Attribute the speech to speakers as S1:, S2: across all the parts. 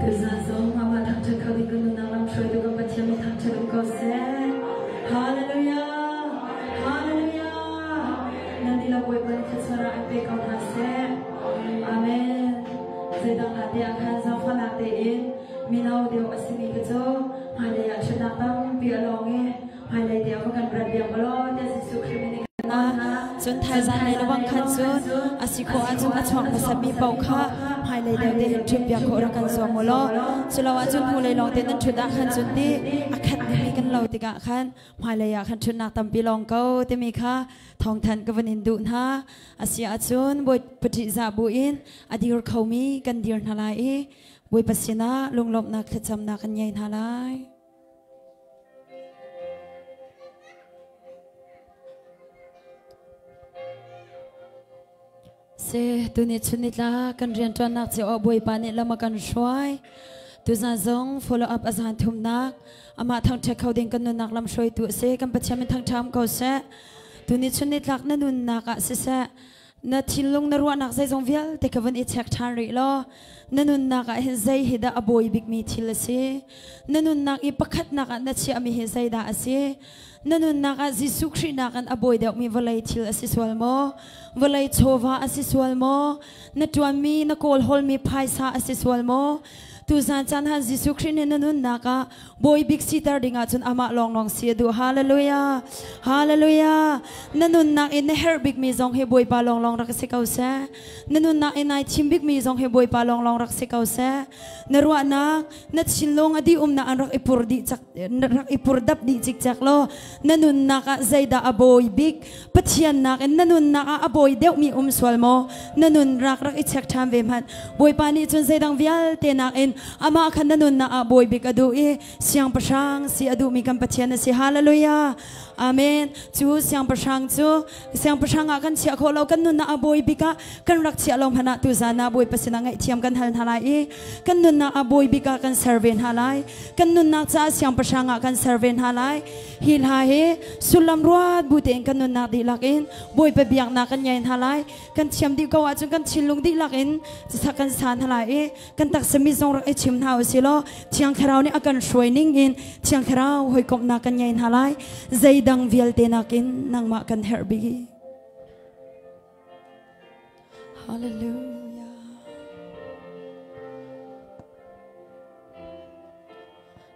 S1: Tuzaan zong amah thangṭhat kho ding kan nunnak lam hruaitu kan Pathian min thangṭhat um ko seh. Hallelujah! Hallelujah! Nan dihlak Bawipa nih thluachuah an pe ko hna seh. Amen. Zeidang hlah te ah khan zaangfahnak tein mino deuh a simi kha cu hmailei ah ṭhatnak tampi a lawng i hmailei te ah va kan rat biak law tiah Jesuh Khrih min in
S2: Cun thaizan lei lawang khan cun a si khawh ahcun a chuak hmasatmi paoh kha hmailei deuh te hin ṭhut piak khawh rak kan zuam u law culo ahcun hnulei lawng te nan ṭhut ah khan cun ti a khat dingmi kan lo tikah khan hmailei ah khan ṭhutnak tampi lawng ko timi kha thawngthanh ka van in duh hna. A si ahcun Bawipa ṭihzah buin a dir khomi kan dir hna lai i Bawipa sinah lunglawmhnak thlacamnak kan ngei hna lai. Se tuni chun nitla kan rianṭuannak cio ah Bawipa nih lam a kan hruai. Tuzan zong follow up a zan thumnak amah thangṭhat kho ding kan nunnak lam hruaitu a si. Kan Pathian min thangṭham ko seh. Tuni chun nitlak na nunnak ah siseh na thinlung na ruahnak zeizong vialte ka vun i check ṭhan rih law na nunnak ah hin zei hi dah a bawi bikmi thil a si? Na nunnak i pakhatnak ah na chiahmi hi zeidah a si? Na nunnak ah Jesuh Khrih nakin a bawi deuhmi vawlei thil a si sual maw? Vawlei chawva a si sual maw? Na ṭuanmi, na kawlhawlmi phaisa a si sual maw? Tuzan caan han Jesuh Khrih nih na nunnak ah Bawi bik siter ding ahcun amah lawnglawng si a duh. Hallelujah! Hallelujah! Na nunnak in na herh bikmi zong hi Bawipa lawnglawng rak si ko seh. Na nunnak in nai thim bikmi zong hi Bawipa lawnglawng rak si ko seh. Na ruahnak, na thinlung a dih umnak an rak i pur dih cak rak i pur dap dih cikcek law na nunnak ah zeidah a bawi bik Pathian nakin na nunnak ah a bawi deuhmi um sual maw? Na nun rak rak i check ṭhan ve hmanh. Bawipa nih cun zeidang vialte nakin amah kha na nunnak ah bawi bik a duh i siangpahrang si a duhmi kan Pathian a si. Hallelujah. Amen. Cu siangpahrang cu siangpahrang ah kan chiah khawh lo kan nunnak ah bawi bik ah kan rak chiah lo hmanh ah tuzan ah Bawipa sinah ngaihthiam kan hal hna lai i kan nunnak ah bawi bik ah kan ser ve hna lai. Kan nunnak caah siangpahrang ah kan ser ve hna lai. Hi hla hi sullam ruat bu tein kan nunnak dihlak in Bawipa biaknak kan ngei hna lai. Kan thiam dih ko ahcun kan thinlung dihlak in sak kan sa hna lai i kan taksa mi zong rak i chim hna usih law Thiang Thlarau nih a kan hruai ning in Thiang Thlarau hawikomhnak kan ngei hna lai. Zeidang vialte nakin nangmah kan herh bik. Hallelujah.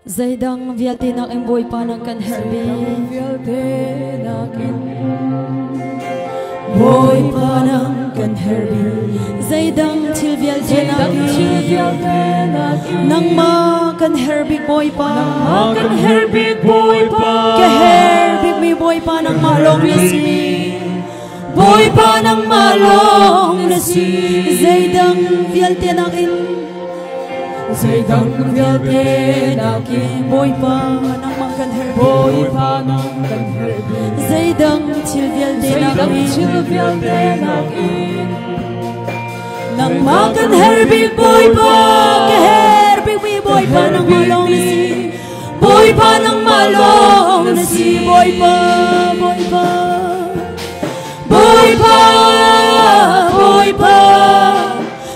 S2: Zeidang vialte nakin Bawipa nang kan herh bik.
S3: Vialte nakin Bawipa nang kan herh bik.
S2: Zeidang thil vialte nakin nangmah kan herh bik Bawipa.
S3: Nangmah kan herh bik Bawipa.
S2: Ka herh bik mi Bawipa nangmah lawng na si. Bawipa nangmah lawng na si. Zeidang vialte nakin
S3: Zeidang vialte nakin
S2: Bawipa nangmah kan herh
S3: Bawipa nang kan herh bik.
S2: Zeidang thil vialte
S3: Zeidang
S2: nakin
S3: thil vialte nakin
S2: nangmah kan herh bik Bawipa ka herh bik mi Bawipa nangmah lawng na si Bawipa nangmah lawng na si Bawipa Bawipa Bawipa Bawipa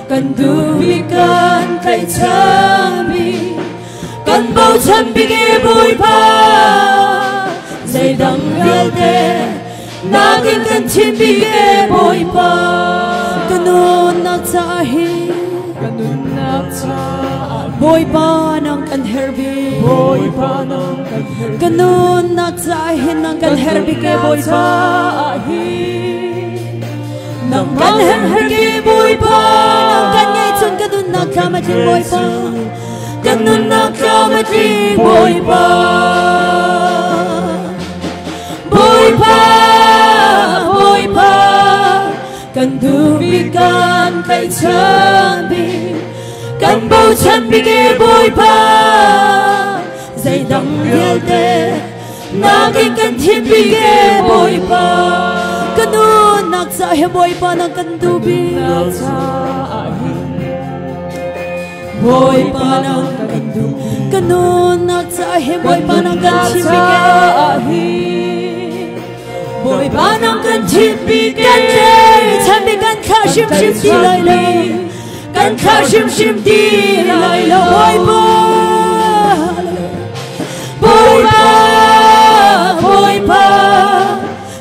S3: kan duh bik kan tlaihchan bik kan bochan bik i Bawipa.
S2: Nakin kan thim bik e Bawipa. Ka nunnak caah hi.
S3: Ka nunnak caah
S2: Bawipa nang kan herh bik.
S3: Bawipa nang kan herh
S2: Ka nunnak caah hin nang kan herh bik e Bawipa.
S3: Nang
S2: Kan herh bik e Bawipa. Nang kan ngei cun ka nunnak thlam a tling Bawipa. Kan nunnak thlam a tling Bawipa. Bawipa, Bawipa, kan duh bik kan tlaihchan bik, kan bochan bik e Bawipa. Zeidang vialte nakin kan thim bik e Bawipa. Ka nunnak ca he Bawipa nang kan duh bik. Bawipa nang kan duh. Ka nunnak ca he Bawipa nang kan thim bik e. Bawipa nang kan thim bik e. Kan tlaihchan bik kan thlah hrimhrim ti lai lo. Kan thlah hrimhrim ti lai lo. Bawipa. Bawipa, Bawipa,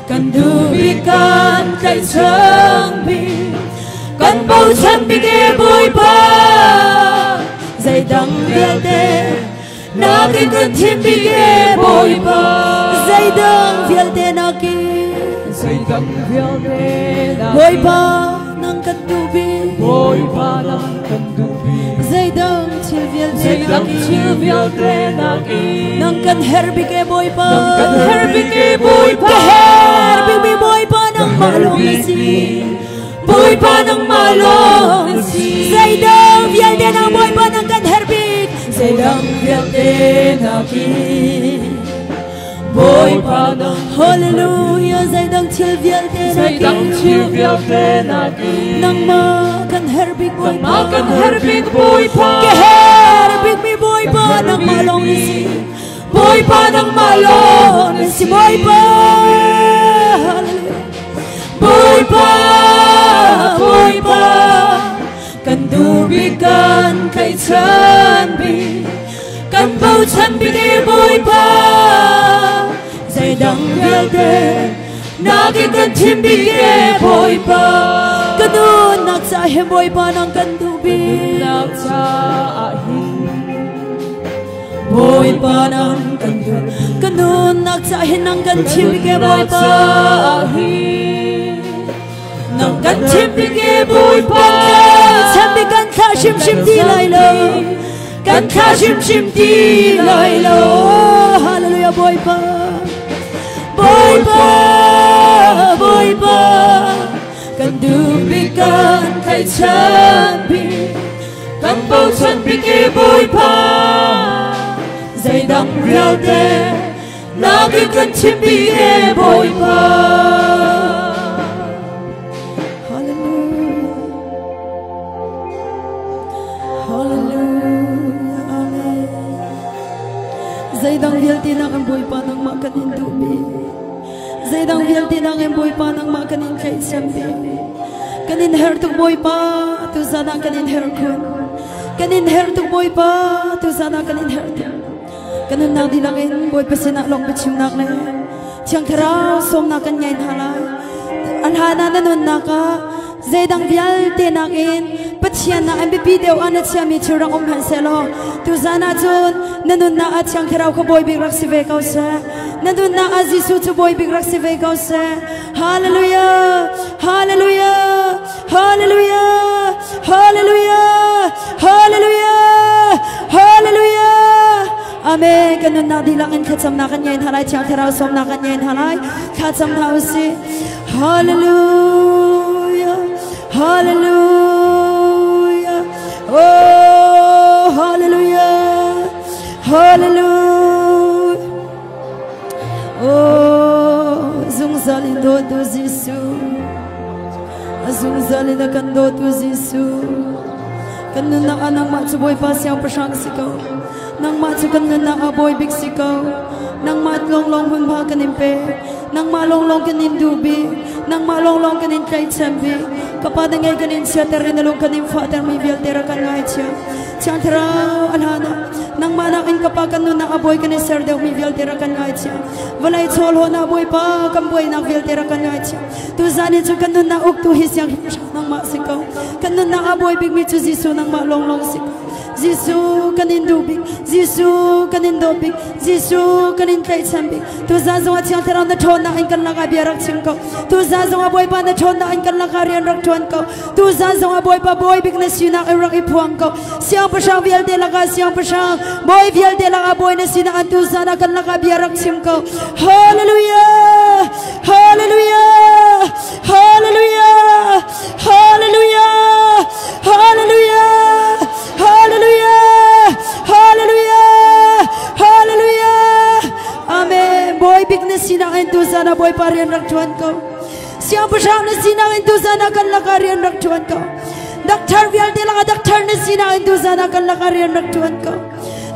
S2: kan duh bik kan tlaihchan bik, kan bochan bik e Bawipa. Zeidang vialte nakin kan thim bik e Bawipa. Zeidang vialte nakin
S3: Zeidang vialte nakin
S2: Bawipa nang kan duh bik.
S3: Bawipa nang kan duh bik.
S2: Zeidang thil vialte
S3: Zeidang
S2: nakin
S3: thil vialte nakin
S2: nang kan herh bik e Bawipa.
S3: Nang kan herh bik e Bawipa.
S2: Ka herh bik mi Bawipa nangmah lawng na si. Bawipa nangmah lawng na si. Zeidang vialte nang Bawipa nang kan herh bik.
S3: Zeidang vialte nakin Bawipa nang
S2: Hallelujah. Zeidang thil vialte
S3: Zeidang
S2: nakin
S3: thil vialte nakin
S2: nangmah kan herh bik Bawipa.
S3: Nangmah kan herh bik Bawipa.
S2: Ka herh bik mi Bawipa nangmah lawng na si. Bawipa nangmah lawng na si Bawipa. Bawipa, Bawipa, kan duh bik kan tlaihchan bik, kan bochan bik e Bawipa. Zeidang vialte nakin kan thim bik e Bawipa. Ka nunnak ca he Bawipa nang kan duh bik.
S3: Nunnak caah hin
S2: Bawipa nang kan duh. Ka nunnak ca he nang kan thim bik e Bawipa. Nang kan thim bik e Bawipa. Kan tlaihchan bik kan thlah hrimhrim ti lai lo. Kan thlah hrimhrim ti lai lo. Hallelujah Bawipa. Bawipa, Bawipa, kan duh bik kan tlaihchan bik, kan bochan bik e Bawipa. Zeidang vialte nakin kan thim bik e Bawipa. Hallelujah. Hallelujah. Amen. Zeidang vialte nakin Bawipa nangmah kan in duh bik. Zeidang vialte nakin Bawipa nangmah kan in tlaihchan bik. Kan in herh tuk Bawipa, tuzan ah kan in herh khun. Kan in herh tuk Bawipa, tuzan ah kan in herh tuk. Kan nunnak dihlak in Bawipa sinah lawng biachimnak le Thiang Thlarau sawmnak kan ngei hna lai. An hlan ah na nunnak ah zeidang vialte nakin Pathian nak an biapi deuh ah na chiami thil rak um hmanh sehlaw tuzan ah cun na nunnak ah Thiang Thlarau kha bawi bik rak si ve ko seh. Na nunnak ah Jesuh cu bawi bik rak si ve ko seh. Hallelujah! Hallelujah! Hallelujah! Hallelujah! Hallelujah! Hallelujah! Amen. Kan nunnak dihlak in thlacamnak kan ngei hna lai. Thiang Thlarau sawmnak kan ngei hna lai. Thlacam hna usih. Hallelujah. Hallelujah. Oh, hallelujah. Hallelujah. Oh, zungzal in dawtu Jesuh. Zungzal in a kan dawtu Jesuh. Kan nunnak ah nangmah cu Bawipa siangpahrang si ko. Nangmah cu kan nunnak ah bawi bik si ko. Nangmah lawnglawng hmunhma kan in pek. Nangmah lawnglawng kan in duh bik. Nangmah lawnglawng kan in tlaihchan bik. Ka Pa na ngei kan in chiater i na lung kan in fahter mi vialte rak kan ngaithiam. Thiang Thlarau an hana. Nangmah nakin ka Pa kan nunnak a bawi kan i ser deuhmi vialte rak kan ngaithiam. Vawlei chawlhawnak Bawipa kan buainak vialte rak kan ngaithiam. Tuzan hi cu kan nunnak uktu hi siangpahrang nangmah si ko. Kan nunnak a bawi bikmi cu Jesuh nangmah lawnglawng si ko. Jesuh kan in duh bik, Jesuh kan in dawt bik, Jesuh kan in tlaihchan bik. Tuzan zongah Thiang Thlarau na ṭhawnnak in kan lakah bia rak chim ko. Tuzan zongah Bawipa na ṭhawnnak in kan lakah rian rak ṭuan ko. Tuzan zongah Bawipa bawi bik na sinak in rak i phuang ko. Siangpahrang vialte lakah siangpahrang, bawi vialte lakah bawi na sinak an tuzan ah kan lakah bia rak chim ko. Hallelujah! Hallelujah! Hallelujah! Hallelujah! Hallelujah! Hallelujah! Hallelujah! Hallelujah! Amen. Bawi bik na sinak in tuzan ah Bawipa rian rak ṭuan ko. Siangpahrang na sinak in tuzan ah kan lakah rian rak ṭuan ko. Daktar vialte lakah daktar na sinak in tuzan ah kan lakah rian rak ṭuan ko.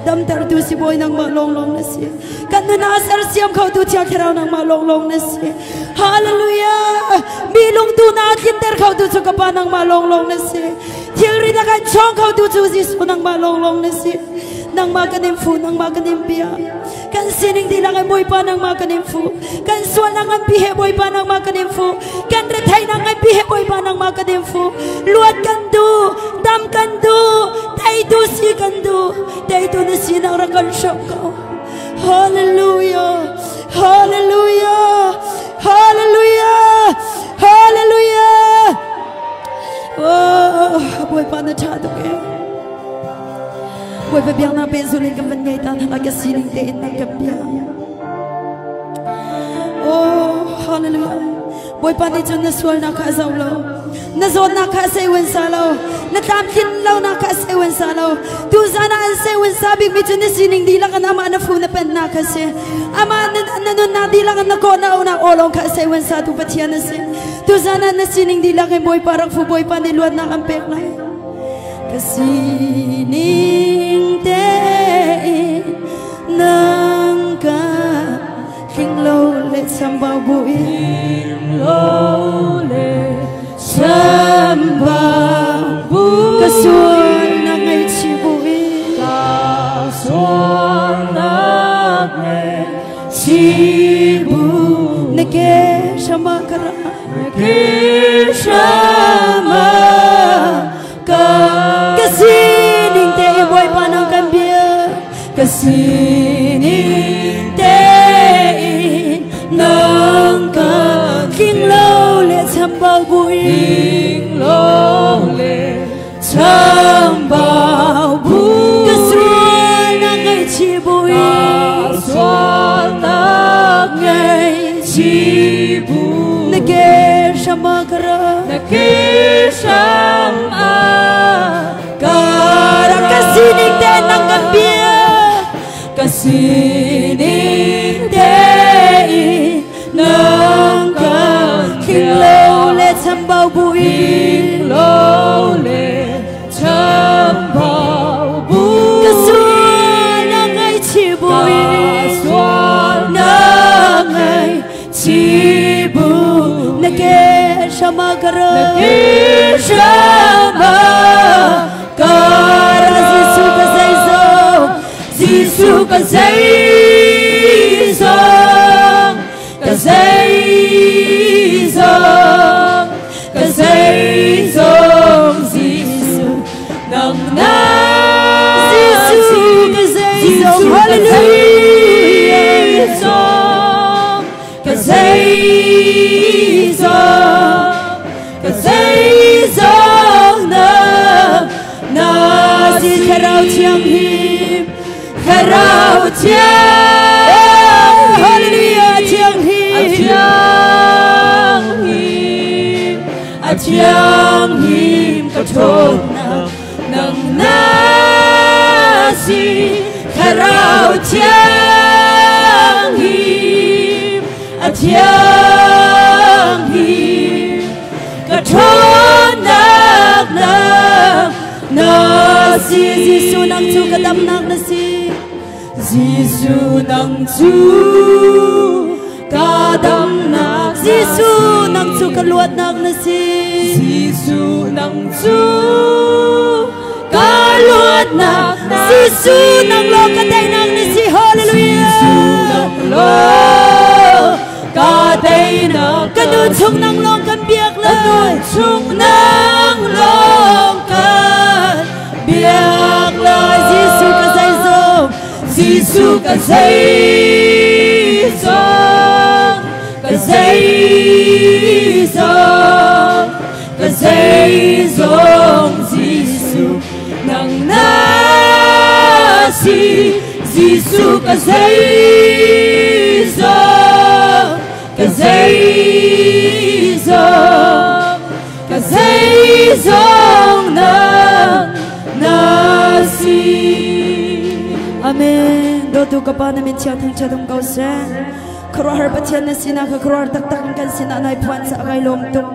S2: Damtertu si Bawi nangmah lawnglawng na si. Kan nun ah sersiam khotu Thiang Thlarau nangmah lawnglawng na si. Hallelujah! Mi lungtu na tlinter khotu cu ka Pa nangmah lawnglawng na si. Thilri na kan chawng khotu cu Jesuh nangmah lawnglawng na si. Nangmah kan in fu, nangmah kan in bia. Kan sining dihlak in Bawipa nangmah kan in fu. Kan sualnak nganpi he Bawipa nangmah kan in fu. Kan retheihnak nganpi he Bawipa nangmah kan in fu. Luat kan duh, dam kan duh, teitu si kan duh. Teitu na sinak rak kan hramh ko. Hallelujah. Hallelujah. Hallelujah. Hallelujah. Oh, Bawipa na ṭha tuk ee. Bawipa biaknak pehzul in kan van ngei ta hna ka sining tein nan kan bia. Oh, hallelujah. Bawipa nih cun na sualnak kha a zoh lo. Na zawtnak kha a seiwan sa lo. Na tlamtlin lonak kha a seiwan sa lo. Tuzan ah an seiwan sa bikmi cu na sining dihlak in amah na fu na pennak kha si. Amah na nunnak dihlak in na kawh na auhnak aw lawng kha a seiwan sa tu Pathian a si. Tuzan ah na sining dihlak in Bawipa rak fu Bawipa nih luatnak an pek lai. Ka sining tein nang ka tling lo le chambau buin
S3: lo le chambau bu
S2: ka sual na ngaihchih buin
S3: ka sual nak ngaihchih bu
S2: na ke shama kara
S3: na ke shama ka
S2: ka sining te i Bawipa nang kan bia
S3: ka sining tein nang ka
S2: tling lo le chambau buin
S3: tling lo le chambau buin
S2: ka sual nak ngaihchih buin
S3: ka sual nak ngaihchih bu
S2: na ke shama kara
S3: na ke shama kara
S2: ka sining te nang kan bia
S3: ka sining tein nang ka
S2: tling lo le chambau buin
S3: tling lo le chambau buin
S2: ka sual nak ngaihchih buin
S3: ka sual nak ngaihchih bu
S2: na ke shama kara
S3: na ke shama kara
S2: Jesuh ka zeizong
S3: Jesuh ka zeizong ka zeizong ka zeizong Jesuh nang na
S2: Jesuh ka zeizong
S3: Jesuh ka
S2: Hallelujah
S3: zeizong ka zeizong ka zeizong na na
S2: si Thlarau Thiang him
S3: Thlarau Thiang
S2: Hallelujah Thiang
S3: A
S2: him
S3: thiang him a thiang him ka ṭhawnnak nang na si Thlarau Thiang him a thiang him ka ṭhawnnak nang na si
S2: Jesuh nang cu ka damnak na si
S3: Jesuh nang cu ka damnak na
S2: Jesuh
S3: si.
S2: nang cu ka luatnak na si
S3: Jesuh nang cu
S2: Ka luatnak Jesuh nang lawng ka teinak na si. Hallelujah.
S3: Nang lawng ka teinak.
S2: Ka nun chung nang lawng kan biak
S3: Ka
S2: lai.
S3: nun chung nang lawng kan biak lai.
S2: Jesuh ka zeizong.
S3: Jesuh ka zeizong, ka zeizong, ka zeizong. Jesuh nang na si. Jesuh ka zeizong, ka zeizong, ka zeizong nang na si.
S2: Amen. Dawtu ka Pa, na min thiang thangṭhat um ko seh. Khuaruahhar Pathian na sinak kha khuaruahhar taktak in kan sinah nai phuan caah kai lawm tuk.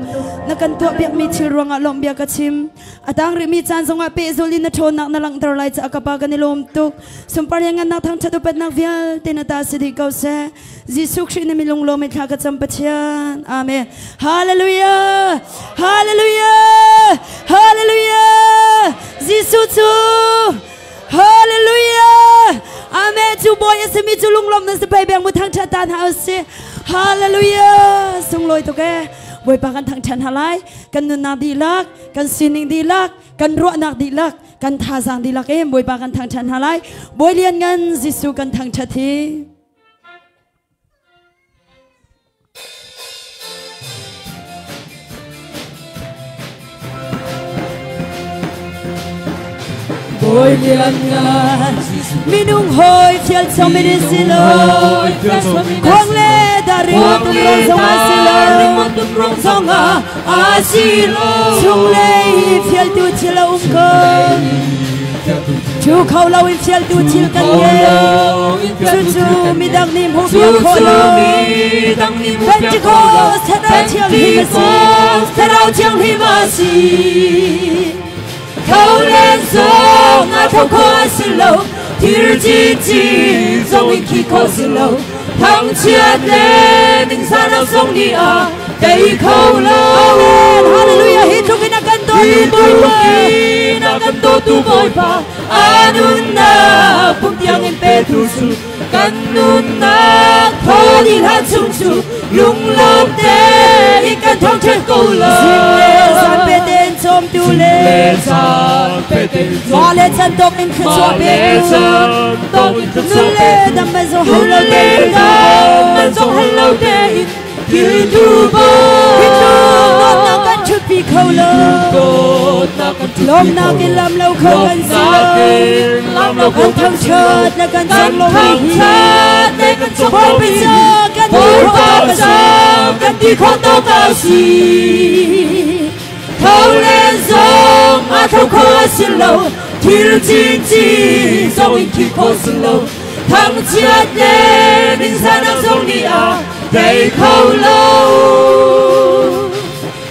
S2: Na kan tuahpiakmi thil ruangah lawmh bia ka chim. A tang rihmi caan zongah pehzul in na ṭhawnnak na langhter lai caah ka Pa kan i lawm tuk. Sunpar lianngannak thangṭhat upatnak vialte na ta si dih ko seh. Jesuh Khrih na milung lawm i thla ka cam Pathian. Amen. Hallelujah! Hallelujah! Hallelujah! Jesuh cu Hallelujah! Amen. Cu bawi a simi cu lunglawm na si pei beng mu thangṭhat ta hna usih. Hallelujah! Sunglawi tuk ee. Bawipa kan thangṭhat hna lai. Kan nunnak dihlak, kan sining dihlak, kan ruahnak dihlak, kan thazaang dihlak in Bawipa kan thangṭhat hna lai. Bawi lianngan Jesuh kan thangṭhat hi.
S3: Bawi lianngan
S2: Minung hawi fial chom in si lo. Khuang le daring tum rong zong a si lo.
S3: Tum rong zong a si lo.
S2: Chunglei fialtu thil a um ko. Thu kho lo in fialtu thil kan ngei. Cucu midang nih hmuh piak khawh lo. Pentecost Thlarau Thianghlim a si.
S3: Thlarau Thianghlim a si. Tho len zong a tho kho a si lo. Thir cincin zong in khi kho si lo. Thangchiat le ningzahnak zong nih a tei kho lo.
S2: Amen. Hallelujah. Hi tluk in a kan dawtu Bawipa.
S3: Hi tluk in a kan dawtu Bawipa. A nunnak pum tiang in petu cu kan nunnak thaw dih hlan chung cu lunglawm tein kan thangṭhat ko lai.
S2: Zing le zan pe tein cawmtu le mah le chan tawk in thluachuah petu nun le dam man zong hal lo tein
S3: man zong hal lo tein kiltu
S2: Hi tluk dawtnak kan ṭhutpi kho lo. Lawmnak in lam lo kho kan si lo. Kan thangṭhat le kan conglawmh hi. Bawipa ca kan ti khawh tawk a si.
S3: Kan ti khawh tawk a si. Tho le zong a tho kho a si lo. Thil cincin zong in khi kho si lo. Thangchiat le ningzahnak zong nih a tei kho lo.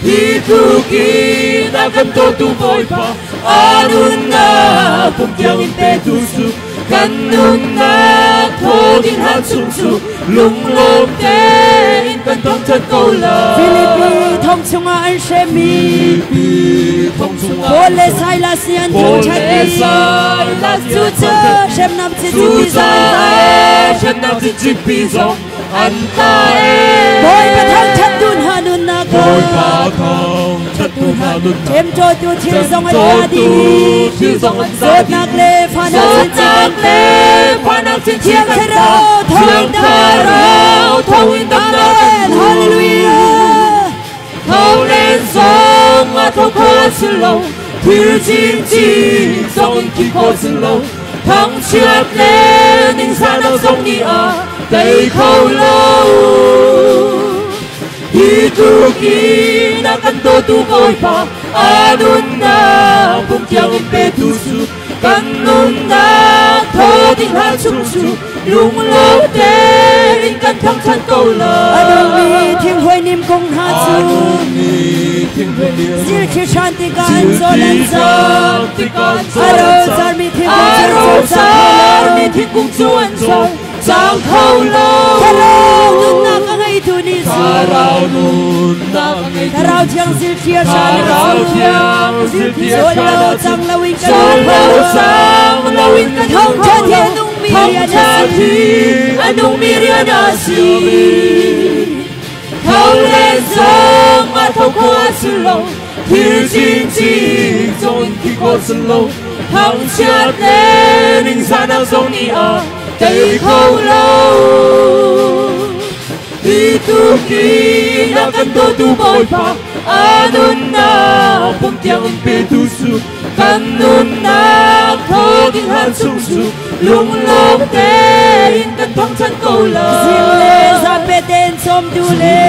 S3: Hi tluk in a kan dawtu Bawipa a nunnak pum tiang in petu cu kan nunnak thaw ding hal chung cu lunglawm tein kan thangṭhat ko lai.
S2: Filipi thong chungah an hremmi Paul le Silas nih an thangṭhatmi cucu hremnam cicipi zong an tla ee.
S3: Hremnam cicipi zong an tla ee.
S2: Bawipa thangṭhat tu hna nunnak
S3: Bawipa thangṭhat tu hna nunnak
S2: Ṭemṭawtu thil zong an tla dih. Zawtnak le fahnak
S3: Zawtnak le fahnak chinchin
S2: Thiang
S3: kan
S2: Thlarau
S3: tla.
S2: thawngin
S3: Thiang
S2: damnak
S3: Thlarau thawngin damnak kan
S2: Amen.
S3: hmu.
S2: Hallelujah.
S3: Tho len zong a tho kho si lo. Thil chinchin zong in khi kho si lo. Thangchiat le ningzahnak zong nih a tei kho lo. Hi tluk in a kan dawtu Bawipa a nunnak pum tiang in petu cu kan nunnak thaw ding hlan chung cu lunglawm tein kan thangṭhat ko lai.
S2: A nungmi thinghuai nim kung hna cu zilthli hran tikah an cawl an zam. A rocarmi thingkung cu an cawl cang kho lo.
S3: Thingkung cu an cawl cang kho lo.
S2: Thlarau nunnak a ngeitu nih cun
S3: Thlarau nunnak a ngeitu
S2: Thlarau Thiang zilthia
S3: Thlarau Thiang zilthia
S2: Sual lo cang loin kan
S3: Sual lo cang loin kan
S2: Thawngṭha thi a nungmi rian a si.
S3: a nungmi rian a si. Tho le zong a tho kho a si lo, thil chinchin zong in thi kho si lo. Thangchiat le ningzahnak zong nih a tei kho lo. Hi tukin a kan dawtu Bawipa, a nunnak pum tiang in petu cu kan nunnak thaw ding hlan chung cu lunglawm tein kan thangṭhat ko lai.
S2: Zing le zan pe tein sawm tu le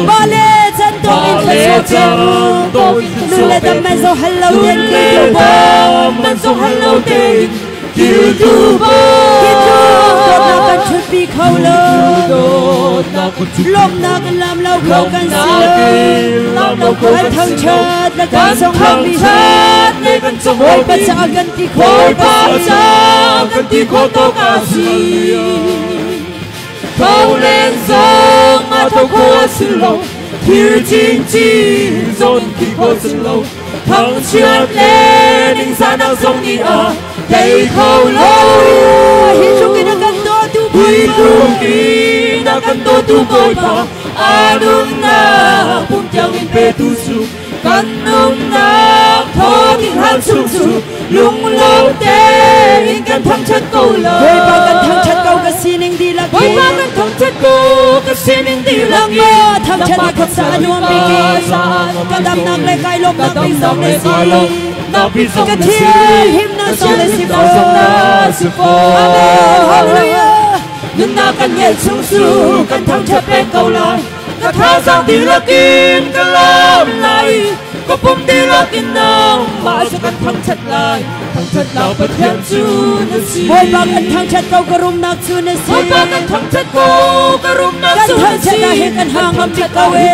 S2: Ba le chan tawk in thluachuah pek u. Nu le dam man zong hal lo tein kiltu bawm.
S3: Man zong hal lo tein kiltu bawm.
S2: Hi tluk dawtnak kan ṭhutpi kho lo. Lawmhnak in lam lo kho kan si lo. Kan thangṭhat le kan songlomi hi Bawipa caah kan ti khawh
S3: Bawipa caah kan ti khawh tawk a si. Tho len zong a tho kho a si lo, thir chinchin zong in thi kho si lo. Thangchiat le ningzahnak zong nih a tei kho lo.
S2: Hi tluk in a kan dawtu
S3: Hi tluk in a kan dawtu Bawipa, a nunnak pum tiang in petu cu kan nunnak thaw ding hal chung cu lunglawm tein kan thangṭhat ko lai.
S2: Bawipa kan thangṭhat ko ka sining dihlak in.
S3: Bawipa kan thangṭhat ko ka sining dihlak in.
S2: Nangmah thangṭhat hi khuasa a nuam bik i ka damnak le kai lawmhnak bik zong na si. Ka thil himnak zong na si fawn. Amen. Hallelujah.
S3: Nunnak kan ngeih chung cu kan thangṭhat peng ko lai. Ka thazaang dihlak in ka lawm lai. Ka pum dihlak in nangmah cu kan thangṭhat lai. Thangṭhatnak Pathian cu na si.
S2: Bawipa kan thangṭhat ko ka rumnak cu na si.
S3: Bawipa kan thangṭhat ko ka rumnak
S2: Kan
S3: cu na
S2: thangṭhat
S3: si.
S2: ah hin kan hang ngam bik ko e.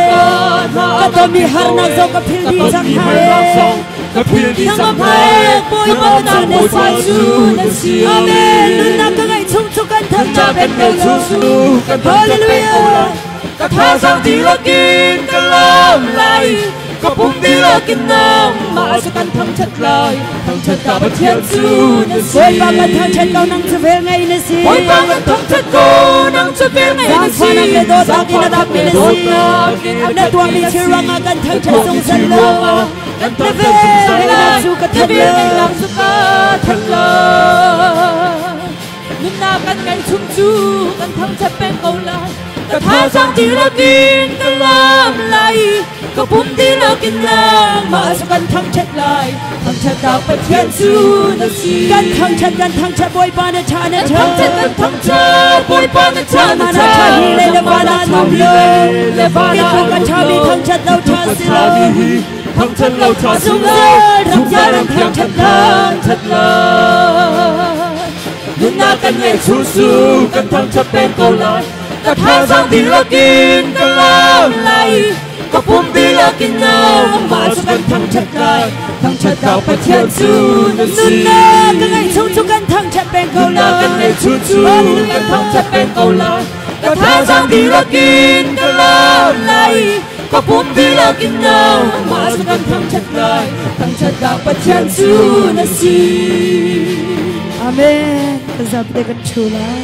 S2: Ka tonmi harnak zong ka phil dih cang hna e.
S3: Ka phil dih cang
S2: Nangmah
S3: hna.
S2: Bawipa cu na
S3: Bawipa
S2: si.
S3: cu na si.
S2: Amen. Nunnak ka ngeih chung cu kan thangṭhat
S3: Nunnak
S2: peng
S3: kan
S2: ko
S3: ngeih chung cu kan thangṭhat peng ko
S2: Hallelujah.
S3: lai. Ka thazaang dihlak in ka lawm lai. Ka pum dihlak in nangmah cu kan thangṭhat lai. Thangṭhatnak Pathian cu na si.
S2: Bawipa kan thangṭhat ko nang cu vel ngei na si.
S3: Bawipa kan thangṭhat ko nang cu vel ngei na si.
S2: Zaangfahnak le dawtnak in a dapmi na si. Na tuahmi thil ruangah kan thangṭhat zungzal lo.
S3: Kan
S2: Na
S3: thangṭhat
S2: vel
S3: zungzal
S2: ngeihnak
S3: lai.
S2: cu ka
S3: Na
S2: thanh
S3: vel
S2: lo.
S3: ngeihnak cu ka thanh lo. Nunnak kan ngeih chung cu kan thangṭhat peng ko lai. Ka thazaang dihlak in ka lawm lai. Ka pum dihlak in nangmah cu kan thangṭhat lai. Thangṭhatnak Pathian cu na si.
S2: Kan thangṭhat kan thangṭhat Bawipa na ṭha na
S3: Kan
S2: ṭha.
S3: thangṭhat kan thangṭhat Bawipa na ṭha na
S2: Nangmah na
S3: ṭha.
S2: ṭha hi le le
S3: Nangmah
S2: van
S3: na
S2: ah
S3: ṭha
S2: num
S3: hi
S2: lo.
S3: le van
S2: Hi
S3: ah
S2: tluk a
S3: num
S2: ṭhami
S3: lo.
S2: thangṭhat lo ṭha
S3: Hi tluk a
S2: si
S3: ṭhami
S2: lo.
S3: hi thangṭhat lo ṭha si lo.
S2: Zungzal ram
S3: Zungzal
S2: tiang
S3: ram tiang
S2: thangṭhat
S3: kan
S2: lai.
S3: thangṭhat lai. Nunnak kan ngeih chung cu kan thangṭhat peng ko lai. Ka thazaang dihlak in ka lawm lai. Ka pum dihlak in nangmah cu kan thangṭhat lai. Thangṭhatnak Pathian cu na si.
S2: Nunnak ka ngeih chung cu kan thangṭhat peng ko
S3: Nunnak kan
S2: lai.
S3: ngeih chung cu kan thangṭhat peng ko lai. Ka thazaang dihlak in ka lawm lai. Ka pum dihlak in nangmah cu kan thangṭhat lai. Thangṭhatnak Pathian cu na si.
S2: Amen. Kan zapi te kan ṭhu lai.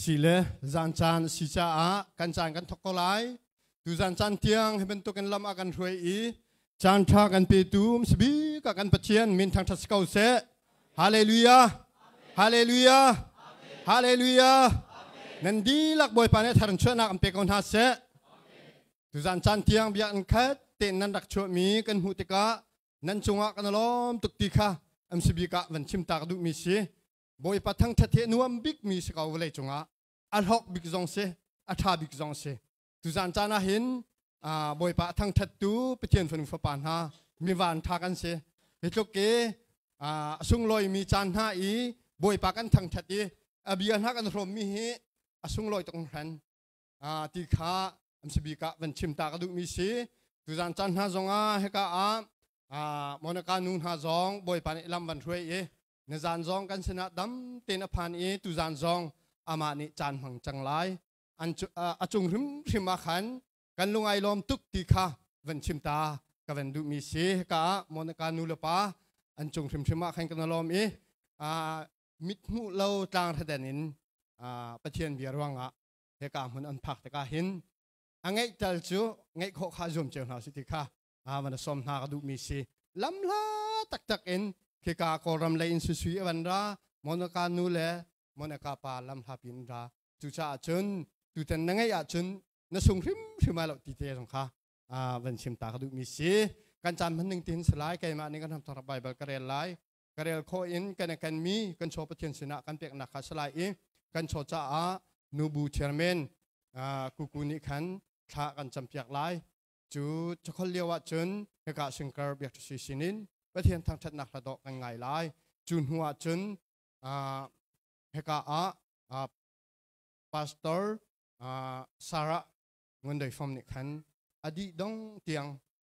S4: Si le zan caan si caah kan caan kan thok ko lai. Tu zan caan tiang hi bantukin lam a kan hruai i caan ṭha kan petu sibik ah kan Pathian min thangṭhat si ko seh. Hallelujah. Hallelujah. Hallelujah. Nan dihlak Bawipa nih thar in chuahnak an pe ko hna seh. Tu zan caan tiang biakinn khat tein nan rak chuahmi kan hmuh tikah nan cungah kan lawm tuk ti kha MCB ah van chim ta ka duhmi si. Bawipa thangṭhat hi a nuam bikmi si ko vawlei cungah. A hlawk bik zong si, a ṭha bik zong si. Tuzan caan ah hin Bawipa a thangṭhattu Pathian fanu fapa hna mivan ṭha kan si. Hi tluk i a sunglawimi caan hna i Bawipa kan thangthat i a bia hna kan hrawm mi hi a sunglawi tuk hran ti kha an si bik ah van chim ta ka duh mi si. Tuzan caan hna zong ah hika ah Monica nu hna zong Bawipa nih lam van hruai i nizan zong kan sinah dam tein a phan i tuzan zong amah nih caan hmang cang lai. An a cung hrimhrim ah khan kan lungai lawm tuk ti kha van chim ta ka van duh mi si. Hika ah Monica nu le pa an cung hrimhrim ah khan kan lawm i mit hmuh lo tlang hraden in Pathian bia ruangah hika hmun an phak tikah hin a ngeih tal cu ngeih khawh kha zuam cio hna si ti kha van som hna ka duh mi si. Lamhla taktak in khika Kawlram lei in susui avan ra, Monica nu le Monica pa lamhla pin ra. Cucaah cun tutan na ngeih ahcun na sung hrimhrim ai lo ti te zong kha van chim ta ka duh mi si. Kan caan hman ning tin salai keimah nih kan ham thar Bible ka rel lai. Ka rel khawh in kan kan mi kan chaw Pathian sinah kan peknak kha salai i kan chaw caah nubu chairman kuku nih khan thla kan campiak lai. Cu chakhol lio ah cun hika singkar biak si sinin Pathian thangthatnak hla dawh kan ngai lai. Cu hnu ah cun hika ah Pastor Sarah Ngundoi Fom nih khan adi dong tiang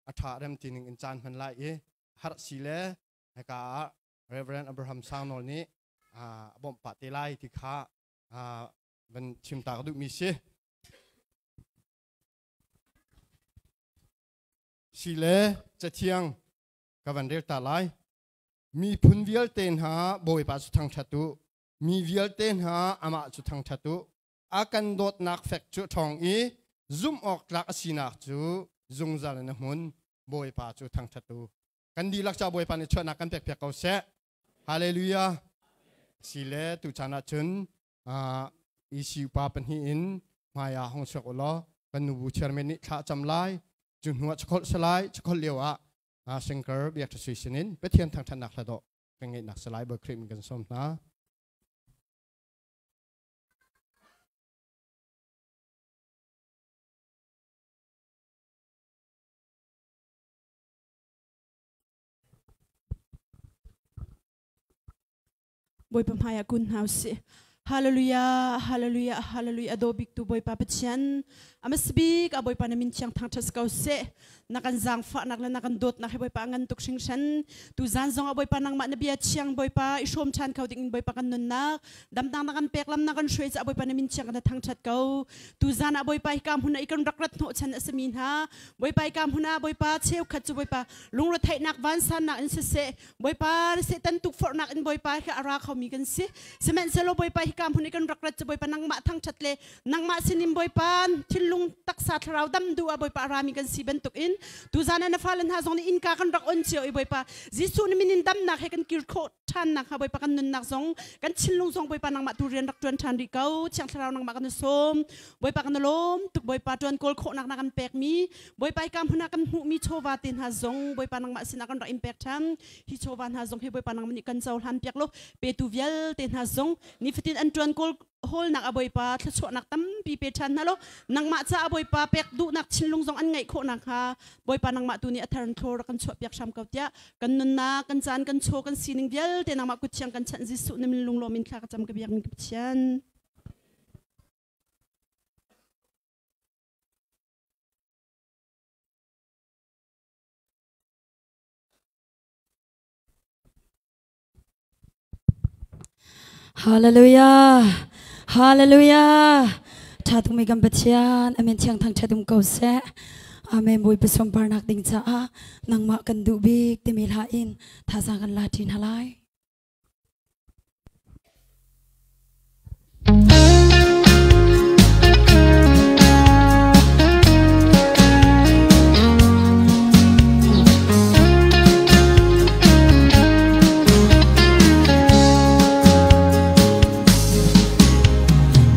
S4: a tha rem ti ning in caan hman lai i har si le hika ah Reverend Abraham Sangnol nih a bawmh pah te lai ti kha van chim ta ka duh mi si. Si le cathiang ka van rel ta lai. Miphun vialte hna Bawipa cu thangṭhat u. Mi vialte hna amah cu thangṭhat u. A kan dawtnak fek cu ṭhawng i zumh awk tlak a sinak cu zungzal in a hmun. Bawipa cu thangṭhat u. Kan dihlak ca Bawipa nih chuahnak kan pek piak ko seh. Hallelujah. Si le tu caan ah cun EC upa pahnih in hmai ah hong chuak u law kan nubu chairman nih thla cam lai. Cu hnu ah chakholh salai chakholh lio ah singkar biak sui sinin Pathian thangthatnak hla dawh kan ngeihnak salai Bawi Khrih min kan sawm hna.
S5: Bawipa hmaiah kun hna usih. Hallelujah, hallelujah, hallelujah. Ado bik tu Bawipa Pathian. Amasbik a Bawipa na min thiang thangṭhat ko seh. Na kan zaangfahnak le na kan dawtnak he Bawipa ngan tuk hringhran. Tu zan zong a Bawipa nangmah na bia thiang Bawipa i hrawm ṭhan kho ding in Bawipa kan nunnak damtang na kan pek lam na kan hruai ca Bawipa na min thiang kan thangṭhat ko. Tu zan ah Bawipa hi ka hmun ah i kan rak rat hnawh chan a simi hna. Bawipa hi ka hmun ah Bawipa cheukhat cu Bawipa lungretheihnak vansannak in siseh Bawipa Satan tukforhnak in Bawipa hi a ra khomi kan si. Sihmanhsehlaw Bawipa hi ka hmun i kan rak rat cu Bawipa nangmah thangṭhat le nangmah sinin Bawipa thinlung taksa thlarau dam duh ah Bawipa a rami kan si bantukin tuzan ah na fale hna zong nih innka kan rak on cio i Bawipa Jesuh na min in damnak he kan kir khawh ṭhan nakhnga Bawipa kan nunnak zong kan thinlung zong Bawipa nangmah tu rian rak ṭuan ṭhan rih ko. Thiang Thlarau nangmah kan i sawm. Bawipa kan i lawm tuk. Bawipa ṭuan kawl khawhnak na kan pekmi Bawipa ka hmun ah kan hmuhmi chawva te hna zong Bawipa nangmah sinah kan rak in pek ṭhan. Hi chawva hna zong hi Bawipa nangmah nih kan cohlan piak law petu vialte hna zong nifatin an ṭuan kawl hawlnak a Bawipa thluachuahnak tampi pe ṭhan hna law nangmah caah Bawipa pek duhnak thinlung zong an ngeih khawh nakhnga Bawipa nangmah tu nih a thar in thlaw rak kan chuah piak hram ko tiah kan nunnak kan caan kan chaw kan sining vialte nangmah kut thiang kan chanh Jesuh na min lunglawm in thla ka cam ka biak min ka Pathian.
S2: Hallelujah. Hallelujah. Tha tuk mi kan Pathian amen thiang thang thatum ko seh. Amen. Bawipa sunparnak ding caah nangmah kan duh bik timi hla in thazaang kan la ṭin halai.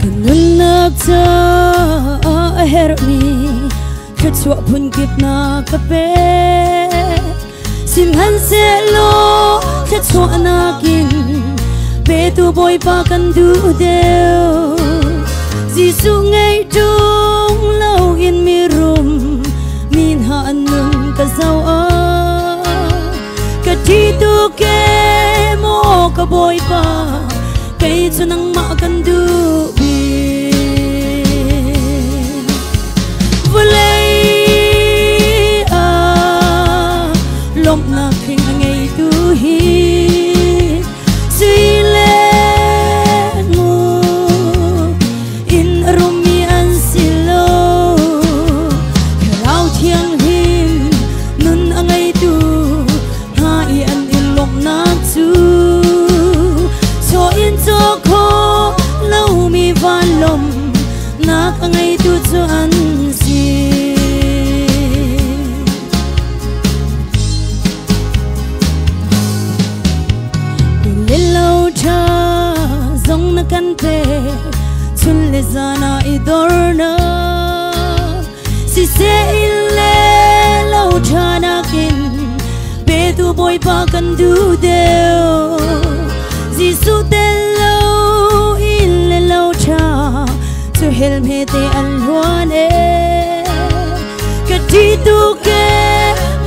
S2: Kan nunnak caah a herhmi thluachuah phunkip na ka pek. Sihmanhsehlaw thluachuahnak in petu Bawipa kan duh deuh. Jesuh ngei ṭung loin mirum mi hna an nun ka zoh ah ka ṭih tuk e maw ka Bawipa. Kei cu nangmah kan duh bik. Vawlei ah lawmhnak thing a ngeitu hi sui le ngun in a rummi an si lo. Thlarau Thianghlim nun a ngeitu hna i an i lawmhnak cu chaw in caw khawh lomi vanlawmnak a ngeitu cu an si. Lilo tha zong na kan pe, chun le zan ah i dornak siseh in le lo tha nakin petu Bawipa kan duh deuh. Jesuh tel lo in le lo tha cu hel hme te an hluan e. Ka ṭih tuk e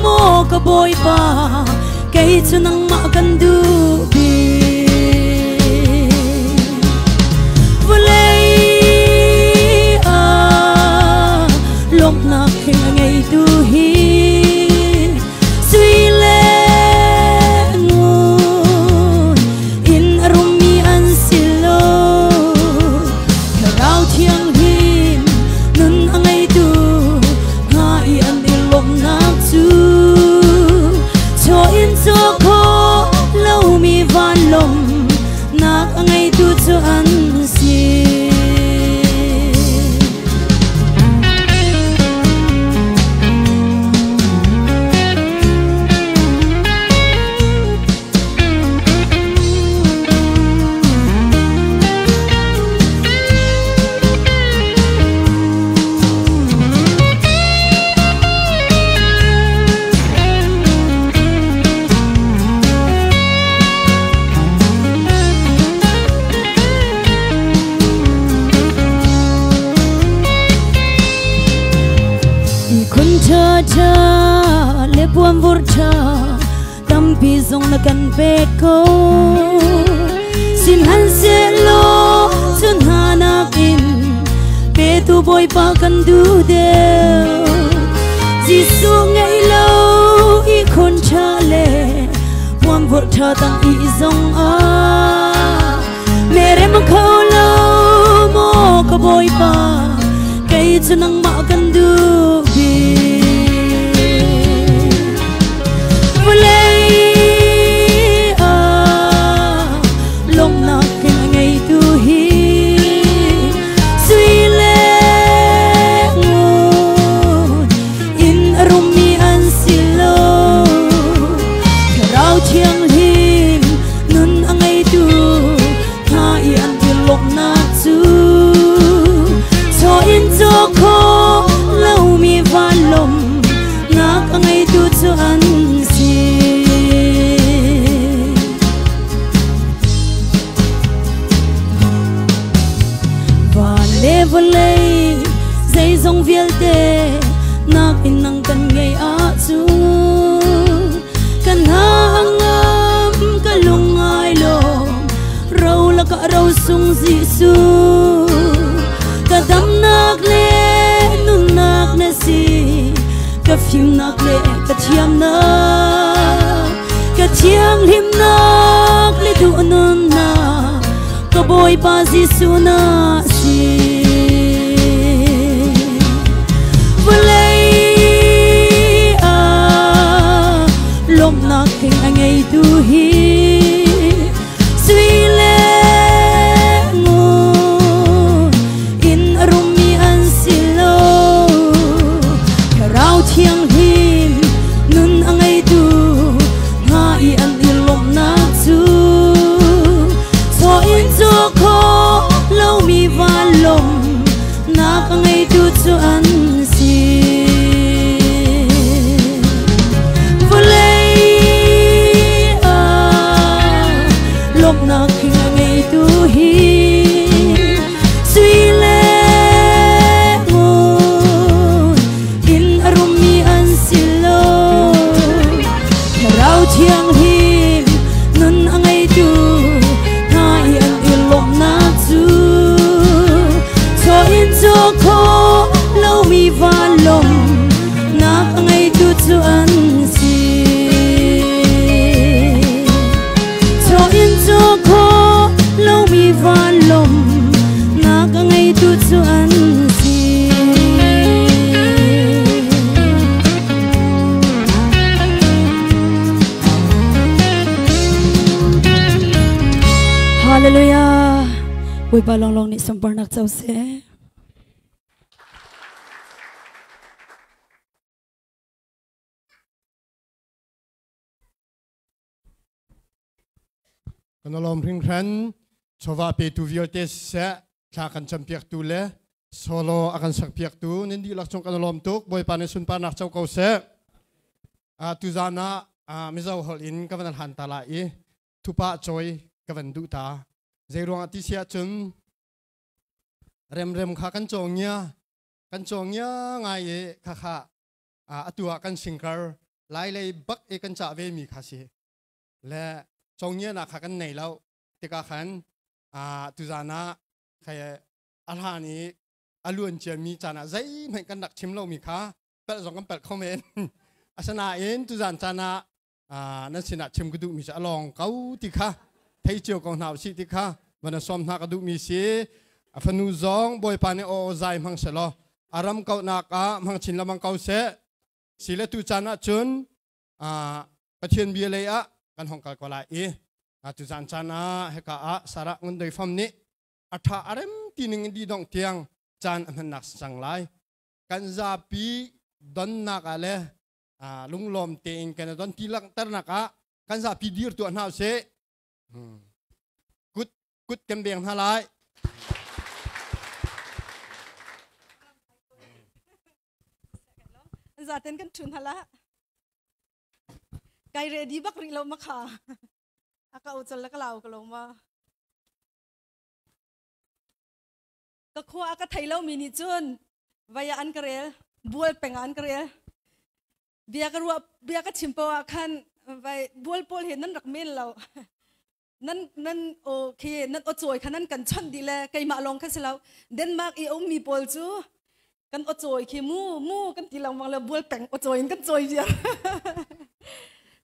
S2: maw ka Bawipa, kei cu nangmah kan duh bik. Vawlei ah lawmhnak thing a ngeitu hi sui le ngun in a rummi an si lo. Thlarau Thianghlim nun a ngeitu hna i an i lawmhnak cu chaw in caw khawh lomi vanlawmnak a ngeitu cu an si. Kun tha tha le puan vur tha tampi zong na kan pek ko. Sihmanhsehlaw cun hna nakin petu Bawipa kan duh deuh. Jesuh ngei lo i khun tha le puan vur tha tang i zong ah merem kho lo maw ka Bawipa, kei cu nangmah kan duh bik. Vawlei ah lawmhnak thing a ngeitu hi sui le ngun in a rummi an si lo. Thlarau Thianghlim nun a ngeitu hna i an i lawmhnak cu chaw in caw khawh lomi vanlawmnak a ngeitu cu an si. Van le vawlei zeizong vialte nakin nang kan ngei ahcun kan hangam ka lung ai lawm, ro lakah ro sung Jesuh. Ka damnak le nunnak na si, ka fimnak le ka thiamnak, ka thianghlimnak le duh nunnak ka Bawipa Jesuh na si. Vawlei ah lawmhnak thing a ngeitu hi sui le ngun in a rummi an si lo. Thlarau Thianghlim nun a ngeitu hna i an i lawmhnak cu chaw in caw khawh lomi vanlawmnak a ngeitu cu an si. Vawlei ah lawmhnak thing a ngeitu hi sui le ngun in a rummi an si lo. Thlarau Thianghlim nun a ngeitu hna i an i Hallelujah. Bawipa lawnglawng nih sunparnak co seh.
S4: Kan lawm hringhran chawva petu vialte siseh thla kan campiaktu le solo a kan sakpiaktu nan dihlak cung kan lawm tuk. Bawipa nih sunparnak co ko seh. Tuzan ah Mizo holh in ka van hlan ta lai i thupa cawi ka van duh ta. Zei ruangah ti si ahcun remrem kha kan cawng ngia kan cawng ngia ngai i khakha atu ah kan singkar lai lei bak i kan cah ve mi kha si le cawngia nak kha kan nei lo tikah khan tuzan ah khai a hlan i a luan ciami caan ah zeihmanh kan rak chim lomi kha pelh zong kan pelh kho men. Asinain tuzan caan ah nan sinah chim ka duhmi cu a lawng ko ti kha thei cio ko hna usih ti kha van sawm hna ka duhmi si. A fanu zong Bawipa nih aw zai hmang selaw a ram kauhnak ah hmang chin lamang ko seh. Si le tu caan ah cun Pathian bia lei ah kan hong kal ko lai i tu zan caan ah hika ah Sarah Ngun Doi Fam nih a tha a rem ti ning in di dong tiang caan a hmannak cang lai. Kan zapi donnak ah le lunglawm tein kan don ti langhternak ah kan zapi dir tuah hna usih. Kut kut kan beng hna lai.
S6: Zaten kan thun hala. Kai ready bak ri lo ma kha. Aka u chal la ka lau ka lo ma. Ka khua ka thei lo mi nih cun vaya an ka rel, bual peng an ka rel. Bia ka ruah bia ka chim po ah khan vai bual pawl he nan rak men lo. Nan nan o khi nan o chawi kha nan kan chon di le keimah lawng kha si lo. Denmark i um mi pawl cu kan o chawi khi mu mu kan ti lengmang le bual peng o chawi in kan chawi viar.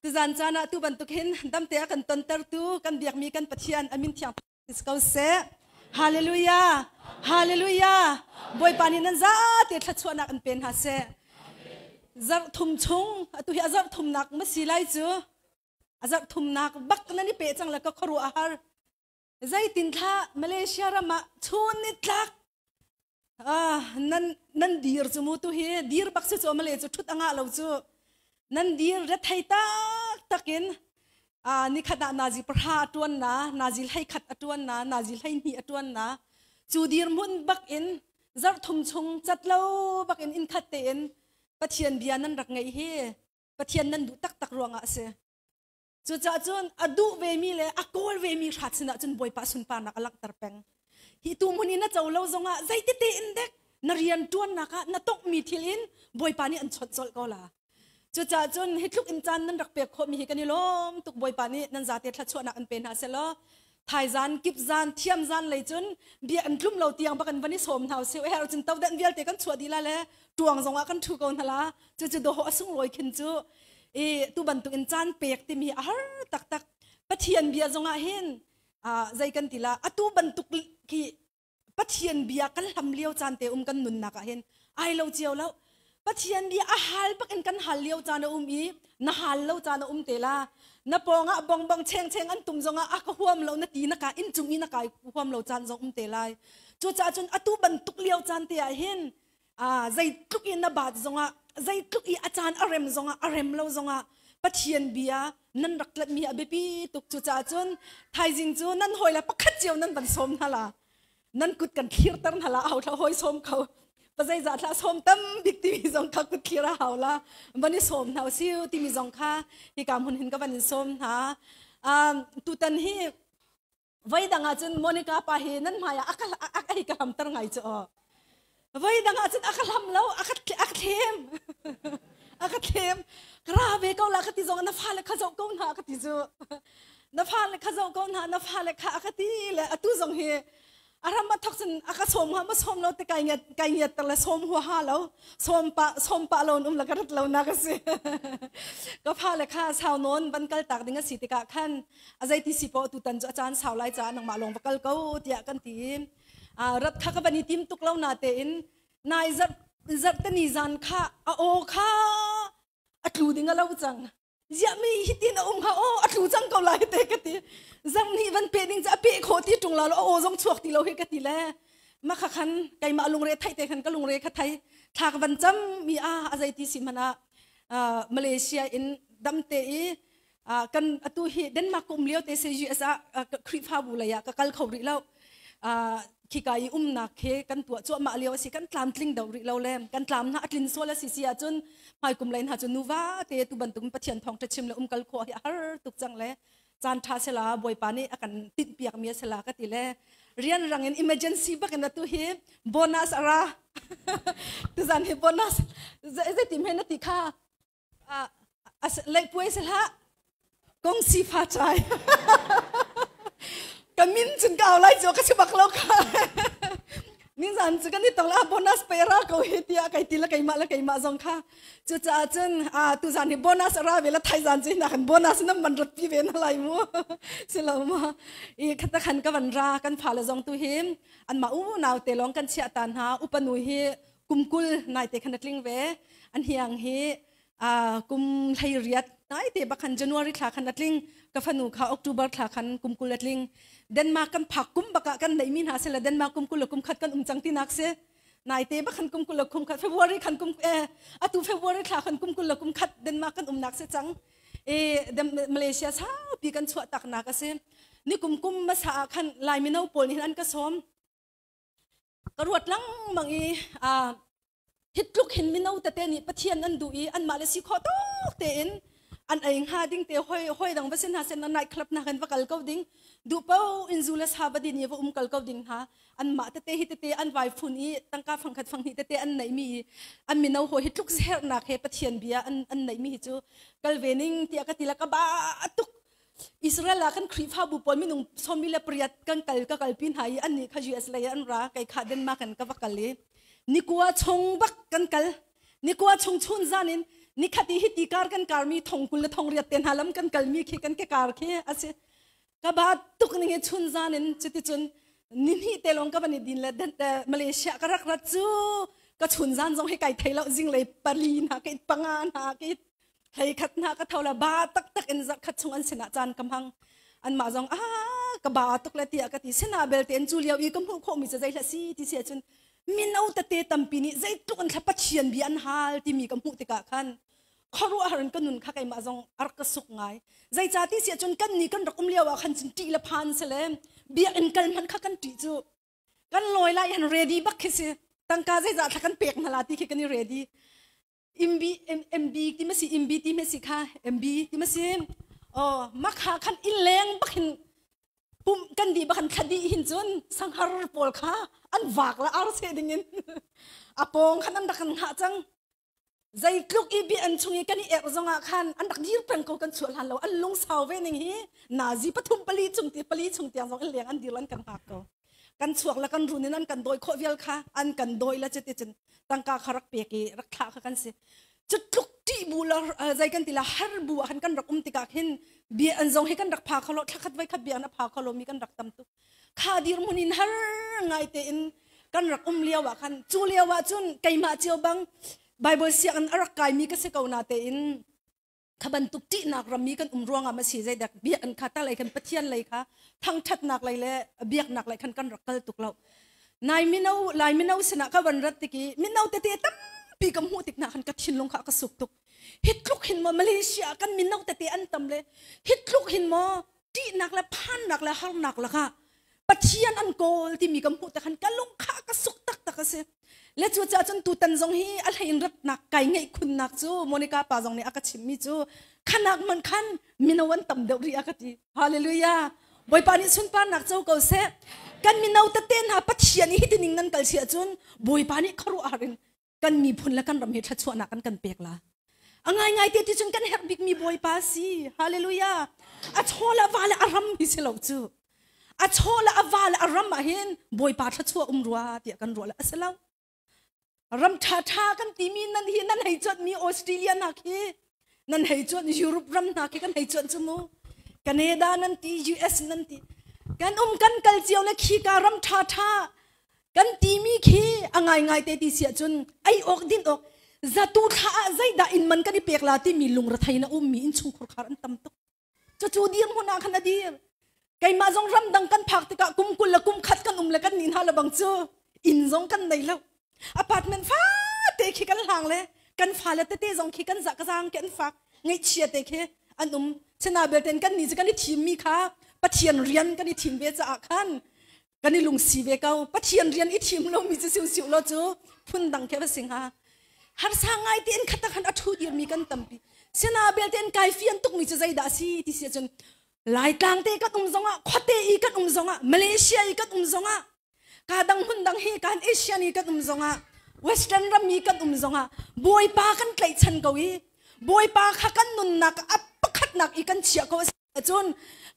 S6: Tuzan caan ah tu bantuk hin damte a kan tontertu kan biakmi kan Pathian amin thiang ko seh. Hallelujah. Hallelujah. Bawipa nih nan zate thluachuahnak an pen hna seh. Zarh thum chung atu hi a zarh thumnak ma si lai cu. A zarh thumnak bak nan i pe cang le ka khuaruah a har. Zeitin thla Malaysia ram ah chun ni tlak nan nan dir cu mu tu hi dir bak si cu Malay cu thut anga lo cu nan dir rethei tak takin nikhat ah nazi pahra a tuan na nazi hlei khat a tuan na nazi hlei hnih a tuan na cu dir mun bak in zarh thum chung cat lo bak in in khat tein Pathian bia nan rak ngeih hi Pathian nan duh taktak ruangah a si. Cucaah cun a duh vemi le a kawl vemi hrat sinah cun Bawipa sunparnak a langhter peng. Hi tu hmun i na co lo zongah zeitete in dek na rian ṭuannak ah na tonghmi thil in Bawipa nih an chawnh colh ko la. Cucaah cun hi tluk in caan nan rak pek khawhmi hi kan i lawm tuk. Bawipa nih nan zate thluachuahnak an pe hna sehlaw thaizan kipzan thiamzan lei cun bia an tlum lo tiang bak an van i sawm hna usih. Her cun todan vialte kan chuah dih la le tuang zongah kan ṭhu ko hna la. Cucu dawh a sunglawi khin cu i tu bantuk in caan pek timi a har taktak. Pathian bia zongah hin zei kan ti la, atu bantuk khi Pathian bia kan hlam lio caan te um kan nunnak ah hin ai lo cio lo. Pathian bia a hal bak in kan hal lio caan a um i na hal lo caan a um te la. Na pawng ah bong bong cheng cheng an tum zongah a ka huam lo na ti na ka in cung i na kai huam lo caan zong um te lai. Cucaah cun atu bantuk lio caan te ah hin zeitluk i na baat zongah, zeitluk i a caan a rem zongah, a rem lo zongah Pathian bia nan rak tlatmi a biapi tuk. Cucaah cun thaizing cu nan hawi le pakhat cio nan van sawm hna la, nan kut kan thlirter hna la. Au thla hawi sawm kho pazeizah thla sawm tam bik timi zong kha kut thlir a hau la, van i sawm hna usiu timi zong kha hika hmun hin ka van in sawm hna. Tutan hi voi dang ah cun Monica pa hi nan hmai ah a ka hlamter ngai cu aw. Voi dang ah cun a ka hlam lo, a ka thlem, a ka thlem. Ka ra ve ko la ka ti zong, na fale kha zoh ko hna ka ti cu, na fale kha zoh ko hna, na fale kha a ka ti le atu zong hi a ram a thok cun a ka sawm ha ma sawm lo te kai ngiat kai ngiat ter le sawm hua ha lo, sawm pa sawm pa lo um la ka rat lo na ka si. Ka fale kha sau nawn van kal tak ding a si tikah khan a zeiti si po tutan cu a caan sau lai caah nangmah lawng va kal ko tiah kan ti. Rat kha ka van i tim tuk lo na tein nai zarh zarh te ni zan kha a aw kha a tlu ding a lo cang. Ziah mi hitin a um kha, aw a tlu cang ko lai te ka ti. Zarh hnih van pe ding cu a pe khawh ti la lo o zong chuak ti lo hi ka ti le ma kha khan keimah lungre thai te khan ka lungre kha thai thla ka van cam mi a a zei ti si mana Malaysia in dam te i kan atu hi Denmark ka um lio te se US ah Khrihfabu lei ah ka kal kho rih lo. Khika i umnak he kan tuah cuahmah lio a si kan tlamtling do rih lo le kan tlam hna a tlin sual a si si ahcun hmaikum lei hna cu nuva te tu bantuk Pathian thawngṭha chim le umkal khawh hi a har tuk cang le caan ṭha sela Bawipa nih a kan tinh piak mi a sela ka ti le rian rang in emergency bak in atu hi bonus ara tuzan hi bonus zeitim he na ti kha Leihpuai si hlah. Kong si fa chai. Ka min cun ka au lai cu ka si bak lo kha. Nizan cu kan i tong la bonus pe ra ko hi tiah kai ti la keimah la keimah zong kha. Cucaah cun tuzan hi bonus ra ve la thaizan cu hna kan bonus nam man rat pi ve na lai mu. Si lo ma. I khata khan ka van ra kan fa le zong tu hi an ma u nau te long kan chia ta hna upanu hi kum 20 nai te khan a tling ve an hiang hi kum 18 nai te bakhan January thla khan a tling ka fanu kha October thla khan kum 20 a tling Denmark kan phak kum baka kan nei mi hna se la Denmark kum 20 kum khat kan um chang ti nak se nai te bakhan kum 20 kum khat February khan kum atu February thla khan kum 20 kum khat Denmark kan um nak se chang e Malaysia saupi kan chuah tak nak ase ni kum kum ma sa khan lai mino pawl ni an ka som Ka ruat lengmang i hi tluk hin mino tete nih Pathian an duh i anmah le si khawh tawk tein an ei hnga ding te hoi hoi dang va sin hna sen night club na kan va kal ko ding duh po in zu le sa va din i va um kal ko ding hna anmah tete hi tete an vai phun i tangka fangkhat fanghnih tete an neih mi an mino ho hi tluk hernak he Pathian bia an an neih mi hi cu kal ve ning tiah ka ti la ka ba tuk Israel ah kan Khrihfabu pawl minung 18 kan kal ka kalpi hna i annih kha US lei an ra kei kha Denmark in ka va kal i nikua chung bak kan kal nikua chung chun zan in nikhat i hiti kar kan kar mi thong 20 le thong riat te hna lam kan kal mi khi kan ke kar khi asi ka ba tuk ning hi chun zan in cuticun ni hnih te lawng ka van i din le Malaysia ka rak rat cu ka chun zan zong hi kai thei lo zinglei pali na ka it panga na ka it hlei khat hna ka tho la ba taktak in zarh khat chung an sinah caan ka hmang anmah zong a ka ba tuk le tiah ka ti sina belte in cu lio i ka hmuh khawhmi cu zei hlah si ti si ahcun mino tete tampi nih zeitluk in thla Pathian bia an hal timi ka hmuh tikah khan khuaruahhar in ka nun kha keimah zong a rak ka suk ngai zeicah ti si ahcun kan ni kan rak um lio ah khan cun ṭih le phan si le biakinn kal hmanh kha kan ṭih cu kan lawi lai han ready bak khi si tangka zeizah thla kan pek hna la ti khi kan i ready MB MB ti ma si MB ti ma si kha MB ti ma si oh makha khan in leng bak hin pum kan di bak han thladi hin cun sanghar pawl kha an vak la ar se ding in apong khan an rak kan ngah cang zeitluk i bi an chung i kan i ek zong ah khan an rak dir peng ko kan chuah hlan lo an lung sau ve ning hi nazi pathum pali chung ti pali chung tiang zong in leng an dir lan kan hngak ko kan chuak la kan run in an kan dawi khawh vial kha an kan dawi la cuti cun tangka kha rak pek i rak thlah kha kan si cu tluk ṭih bu la zei kan ti la har bu ah khan kan rak um tikah khin bia an zong hi kan rak pha kho lo thlakhat voi khat bia an pha kho lo mi kan rak tam tuk kha dirhmun in har ngai tein kan rak um lio ah khan cu lio ah cun keimah cio bang Bible sianginn a rak kai mi ka si ko na tein kha bantuk ṭihnak rammi kan um ruangah ma si zeidak biakinn kha ta lei khan Pathian lei kha thangṭhatnak lei le biaknak lei khan kan rak kal tuk lo nai mino lai mino sinah ka van rat tik i mino tete tampi ka hmuh tik hna khan ka thinlung kha ka suk tuk hi tluk hin maw Malaysia kan mino tete an tam le hi tluk hin maw ṭihnak le phannak le harnak lakah Pathian an kawl timi ka hmuh te khan ka lung kha ka suk taktak a si le cu caah cun tutan zong hi a hlei in ratnak kai ngeih khunnak cu Monica pa zong nih a ka chimmi cu khanak man khan mino an tam deuh rih a ka ti hallelujah Bawipa nih sunparnak co ko seh kan mino tete hna Pathian i hitining nan kal si ahcun Bawipa nih khuaruahhar in kan miphun le kan ram hi thluachuahnak an kan pek la a ngaingai te ti cun kan herh bikmi Bawipa si hallelujah a chaw le va le a ram hi si lo cu a chaw le a va le a ram ah hin Bawipa thluachuah um rua tiah kan ruah le a si lo ram ṭha ṭha kan timi nan hi nan hei cuanh mi Australia nak hi nan hei cuanh Europe ram hna khi kan hei cuanh cu mu Canada nan ti US nan ti kan um kan kal cio le khi ka ram ṭha ṭha kan timi khi a ngaingai te ti si ahcun ei awk din awk zatu thla ah zeidah inn man kan i pek la timi lungrethei na ummi innchungkhur khar an tam tuk cucu dirhmun ah khan a dir. Keimah zong ramdang kan phak tikah kum kul le kum khat kan um le kan nih hna le bang cu inn zong kan nei lo. Apartment fate khi kan hlang le kan fale tete zong khi kan za ka zang ke an fak ngaihchia te khi an um. China belten kan nih cu kan i thim mi kha Pathian rian kan i thim ve caah khan kan i lungsi ve ko. Pathian rian i thim lo mi cu siu siu lo cu phun dang ke va si hnga. Harsa ngai tein khatak han a thu dir mi kan tampi. Sina belte kai fian tuk mi cu zeidah si ti si cun Laitlang te kan um zongah khuate i kan um zongah Malaysia i kan um zongah ka dang hmun dang hi kan Asian i kan um zongah Western ram i kan um zongah Bawipa kan tlaihchan ko i Bawipa kha kan nunnak a pakhatnak i kan chiah ko ahcun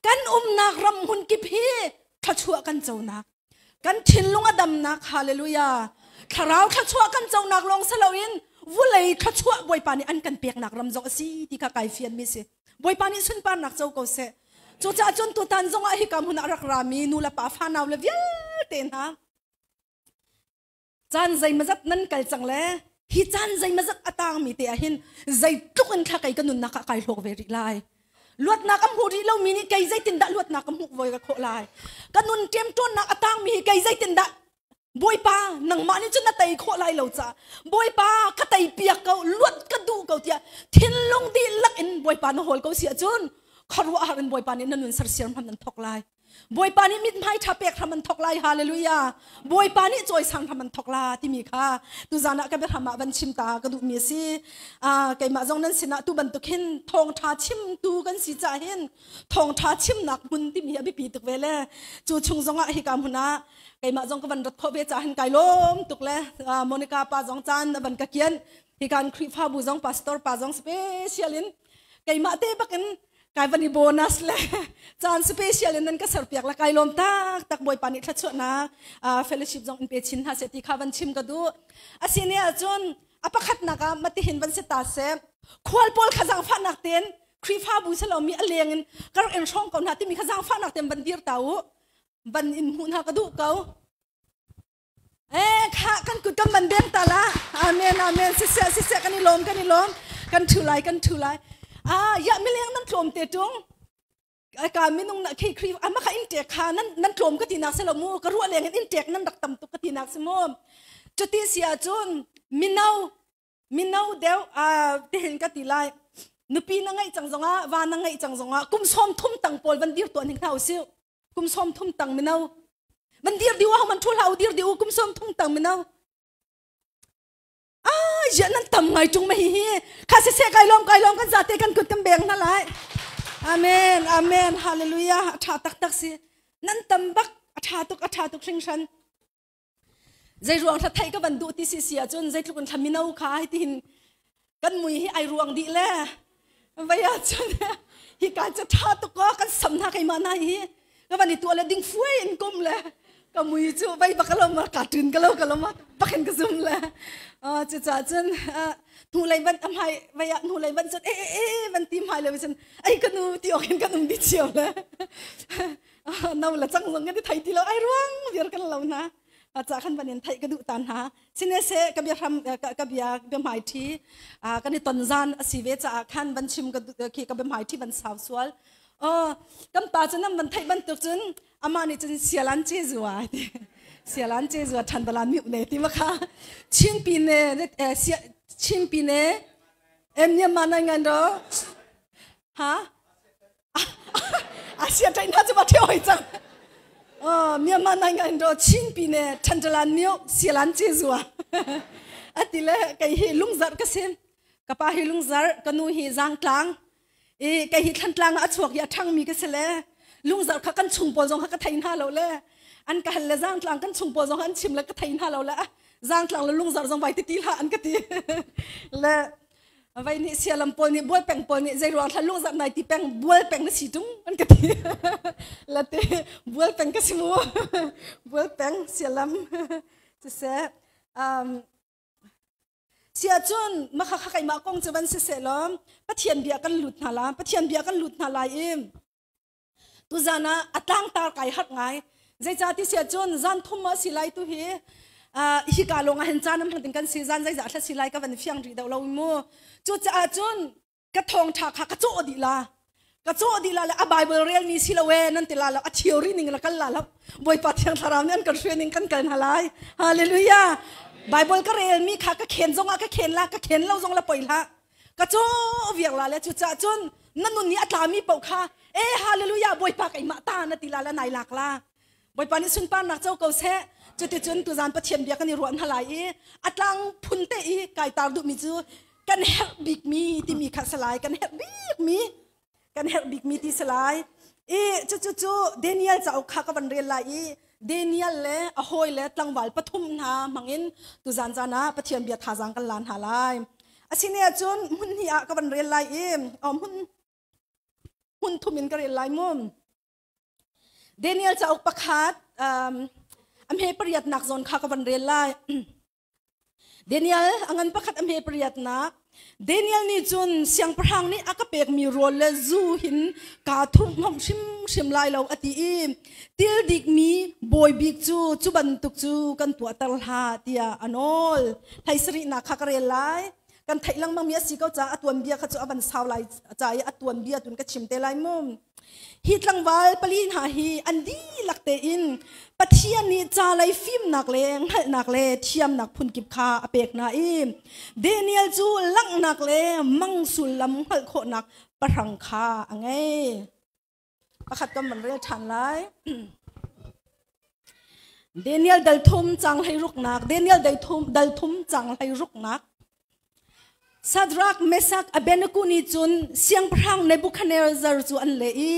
S6: kan umnak ram hmun kip hi thluachuah kan conak kan thinlung a damnak hallelujah thlarau thluachuah kan conak lawng si loin vulei thluachuah Bawipa nih an kan peknak ram zong a si ti kha kai fian mi si Bawipa nih sunparnak co ko seh. Cucaah cun tutan zongah hika hmun ah rak rami nu le pa fanau le vialte hna caan zeimazat nan kal cang le hi caan zeimazat a tangmi te ah hin zeitluk in thla kei ka nunnak ah kai hlawk ve rih lai. Luatnak a hmu rih lomi nih kei zeitindah luatnak ka hmuh voi ka khawh lai. Ka nun ṭemṭawnnak a tangmi hi kei zeitindah Bawipa nangmah nih cun na tei khawh lai lo caah Bawipa ka tei piak ko luat ka duh ko tiah thinlung dihlak in Bawipa na hawl ko si ahcun khuaruahhar in Bawipa nih na nun sersiam hram nan thawk lai Bawipa nih mithmai ṭha pek hram an thawk lai hallelujah Bawipa nih cawisang hram an thawk la timi kha tuzan ah ka biahram ah van chim ta ka duhmi a si keimah zong nan sinah tu bantuk hin thawngṭha chimtu kan si caah hin thawngṭha chimnak hmun timi hi a biapi tuk ve le cu chung zongah hika hmun ah keimah zong ka van rat khawh ve caah hin kai lawm tuk le Monica pa zong caan a van ka kian hi kan Khrihfabu zong pastor pa zong special in keimah te bakin kai van i bonus le caan special in nan ka serpiak la kai lawm tak tak Bawipa nih thluachuahnak fellowship zong in pe chin hna seh ti kha van chim ka duh asine ahcun a pakhatnak ah matihin van si ta seh khual pawl kha zaangfahnak tein Khrihfabu salomi a leng in ka rak in hrawng ko hna timi kha zaangfahnak tein van dir ta u Ban in hmuh hna ka duh ko. Eh kha kan kut kan ban beng ta la. Amen amen siseh siseh kan i lawm kan i lawm kan thu lai kan thu lai. Ah ya mileng nan tlawm te tung. Ka minung na khi khri ama kha in tek kha nan nan tlawm ka ti nak se lo mu ka ruah leng in in tek nan rak tam tuk ka ti nak si mu. Cuti si ahcun mino mino deuh tihin ka ti lai nupi na ngeih cang zongah va na ngeih cang zongah kum sawm thum tang pawl van dir tuah ning hna usih kum sawm thum tang mino van dir diu ho man thu hlah u dir diu kum sawm thum tang mino ah ya nan tam ngai tung ma hi hi kha se se kai lom kai lom kan zate kan kut kan beng na lai amen amen hallelujah tha tak tak si nan tam bak a tha tuk a tha tuk hringhran Zei ruang thla theih ka van duh ti si si ahcun zeitluk in thla mino kha hi tihin kan mui hi ai ruang dih le vai ahcun hi ka cu tha tuk ko kan sam hna keimah hna hi ka van i tuah le ding fuai in kum le ka mui cu vai bak lo ma ka tun ka lo ka lo ma bakin ka zum le cu ca cun hnu lei van amhai vai ah hnu lei van cun e e van ti hmai le cun ai ka nu ti ok in kan um di cio le no la cang zong kan i thei ti lo ai ruang viar kan lo na ca khan van in theih ka duh ta hna sine se ka bia hram ka bia bia hmai thi kan i ton zan a si ve caah khan van chim ka khi ka bia hmai thi van sau sual kan pa cu nan van theih bantuk cun amah nih cun sialan che zua ti sialan che zua than dalan mi ne ti ma kha chin pi ne chin pi ne em Myanmar nai ngan ro ha Asia ṭai hna cu ba ṭheo hoi cang. Myanmar nai ngai ro Chin pi ne Thantalan mio sialan che zua. Ati le kei hi lungzar ka sim. Ka pa hi lungzar, ka nu hi zangtlang. I kei hi thlantlang a chuak i a ṭhang mi ka si le lungzar kha kan chung pawl zong kha ka thei hna lo le an ka hal le zangtlang kan chung pawl zong an chim le ka thei hna lo le zangtlang le lungzar zong vai ti ti hlah an ka ti le Vai nih sialam pawl nih bual peng pawl nih zei ruang thla lungzarh nai ti peng bual peng na si tung an ka ti. Late bual peng ka si mu. Bual peng sialam siseh um, sia cun makha kha keimah kong cu van siseh law Pathian bia kan lut hna la Pathian bia kan lut hna lai i Tuzan ah a tlangtar kai harh ngai. Zeicah ti sia cun zan thum ah si lai tu hi hi ka lawng ah hin caan am hmang ding kan si zan zeizah thla si lai ka van fiang rih deuh lo mu. Cucaah cun ka thawngtha kha ka cawh dih la. Ka cawh dih la le a Bible rel mi si lo e nan ti la lo, a theory ning la kal la lo. Bawipa Thiang Thlarau nih an kan hruai ning kan kal hna lai. Hallelujah. Bible ka rel mi kha ka khen zong ah ka khen la, ka khen lo zong la poi hlah. Ka caw viak la le cu ca cun na nun nih a tla mi paoh kha e hallelujah Bawipa keimah ta na ti la la nai lak la. Bawipa nih sunparnak co ko seh. Cuticun tuzan Pathian bia kan i ruah hna lai i a tlang phun te i kai tar duhmi cu kan herh bikmi timi kha si lai. Kan herh bikmi kan herh bikmi ti si lai. I cucu cu Daniel cauk kha ka van rel lai i Daniel le a hawi le tlangval pathum hna hmangin tuzan zan ah Pathian bia thazaang kan lan hna lai. Asine ahcun hmun hnih ah ka van rel lai i hmun hmun thum in ka rel lai mu. Daniel cauk pakhat a hme pariatnak zawn kha ka van rel lai. Daniel a ngan pakhat a hme pariatnak. Daniel nih cun siangpahrang nih a ka pekmi rawl le zu hin kaa thurhhnawmh hrimhrim lai lo a ti i til dikmi bawi bik cu cu bantuk cu kan tuahter hlah tiah a nawl. Hlei sarihnak kha ka rel lai. Kan theih lengmangmi a si ko caah a tuanbia kha cu a van sau lai ca i a tuanbia tun ka chim te lai mu. Hi tlangval pali hna hi an dihlak tein Pathian nih ca lei fimnak le hngalhnak le thiamnak phunkip kha a pek hna i Daniel cu langhnak le mang sullam hngalh khawhnak pahrang kha a ngei. Pakhat kan van rel ṭhan lai. Daniel dal thum cang hlei ruknak Daniel dal thum dal thum cang hlei ruknak Shadrach, Meshach, Abednego nih cun siangpahrang Nebuchadnezzar cu an leh i,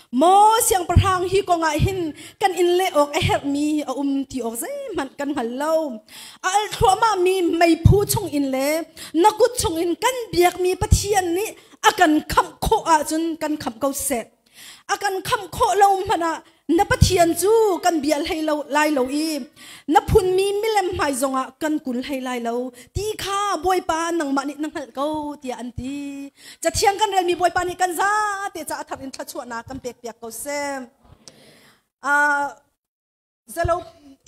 S6: Maw siangpahrang, hi kongah hin kan in leh awk a herhmi a um ti awk zeihmanh kan hngal lo. A al thluahmahmi meiphu chungin le na kut chungin kan biakmi Pathian nih a kan khamh khawh ahcun kan khamh ko seh. A kan khamh khawh lo hmanh ah na Pathian cu kan bia hlei lo lai lo i na phunmi milem hmai zongah kan kul hlei lai lo ti kha Bawipa nangmah nih na hngalh ko tiah an ti. Cathiang kan relmi Bawipa nih kan zate ca a thar in thluachuahnak kan pekpiak ko seh. Zalo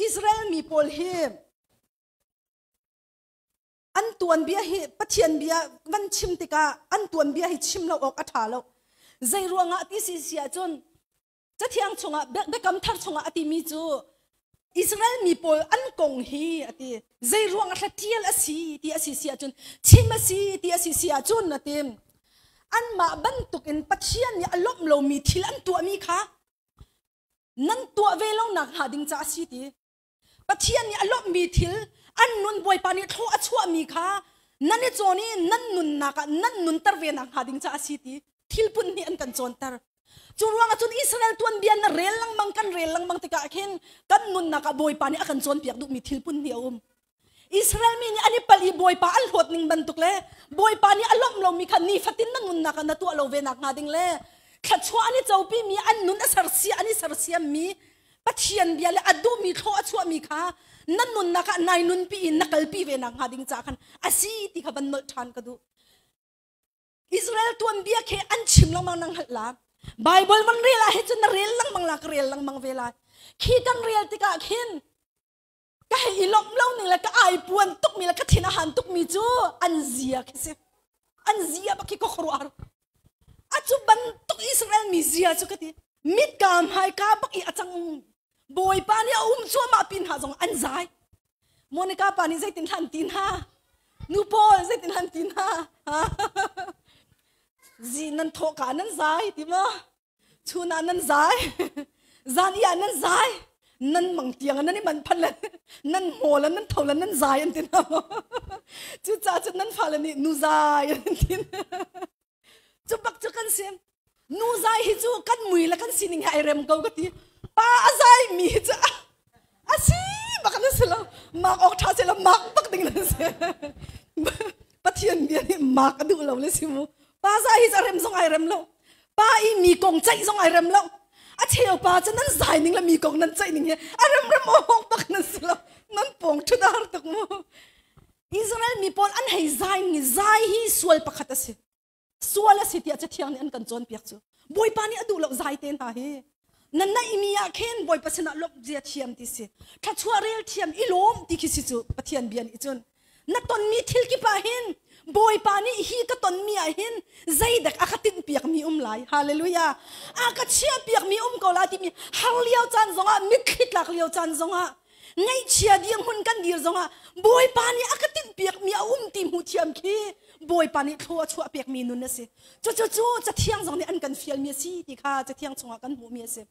S6: Israel mi pawl hi an tuanbia hi Pathian bia van chim tikah an tuanbia hi chim lo awk a ṭha lo. Zei ruangah ti si si ahcun Cathiang chungah Biakam Thar chungah a timi cu Israel mi pawl an kong hi a ti. Zei ruangah thla ṭial a si ti a si si ahcun chim a si ti a si si ahcun a ti. Anmah bantukin Pathian nih a lawmh lomi thil an tuahmi kha nan tuah ve lo nak hnga ding ca a si ti. Pathian nih a lawmhmi thil an nun Bawipa nih thlaw a chuahmi kha nan i cawn i nan nunnak ah nan nunter ve nak hnga ding caah a si ti thil phun nih an kan cawnter. Cu ruangah cun Israel tuanbia na rel lengmang kan rel lengmang tikah khin kan nunnak ah Bawipa nih a kan cawnpiak duhmi thil phun nih a um. Israel mi nih an i palh i Bawipa an hlawt ning bantuk le Bawipa nih a lawmh lomi kha nifatin na nunnak ah na tuah lo ve nak hnga ding le thluachuah an i copi mi an nun a sersia an i sersiam mi Pathian bia le a duhmi thlaw a chuahmi kha na nunnak ah nai nunpi in na kalpi ve nak hnga ding ca khan a si ti kha van nolh ṭhan ka duh. Israel tuanbia khi an chim lengmang nang hngalh la. Bible van rel ah hi cun na rel lengmang la ka rel lengmang ve lai. Khi kan rel tikah khin ka hei i lawmh lo ning le ka ai puan tukmi le ka thin a han tukmi cu an zia khi si. An zia bak khi ka khuaruah a cu bantuk Israel mi zia cu ka ti. Mit ka hmai ka bak i a cang Bawipa nih a um cuahmah pin hna zong an zai. Monica pa nih zeitin hlan ti hna? Nu pawl zeitin hlan ti hna? Zi nan thawh ka nan zai ti maw? Chun ah nan zai. Zan i ah nan zai. Nan mang tiang nan i man phan le nan hmaw le nan tho le nan zai an ti hna maw? Cucaah cun nan fale nih nu zai an ti. Cu bak cu kan si. Nu zai hi cu kan mui le kan sining he ai rem ko ka ti. Pa a zai mi hi cu a si bak na si lo. Mak awk tha si lo mak bak ding na si. Pathian bia nih mak a duh lo le si mu. Pa zai hi cu a rem zong ai rem lo. Pa i mi kong ceih zong ai rem lo. A cheu pa cu nan zai ning le mi kong nan ceih ning hi a rem rem awk bak na si lo. Nan pawng thut a har tuk mu. Israel mi pawl an hei zai mi zai hi sual pakhat a si. Sual a si tiah Cathiang nih an kan cawnpiak cu. Bawipa nih a duh lo zai te hna hi. Na naih mi ah khin Bawipa sinah lawmh zia thiam ti si. Thluachuah rel thiam i lawm ti khi si cu Pathian bia nih cun. Na tonmi thil kip ah hin Bawipa nih hi ka tonmi ah hin zeidek a ka tinh piakmi um lai. Hallelujah. A ka chiah piakmi um ko lai timi har lio caan zongah mitthli tlak lio caan zongah ngaihchia dirhmun kan dir zongah Bawipa nih a ka tinh piakmi a um ti hmu thiam khi Bawipa nih thlua a chuah pekmi nun a si. Cucu Cathiang zong nih an kan fialmi a si ti kha Cathiang chungah kan hmuhmi a si.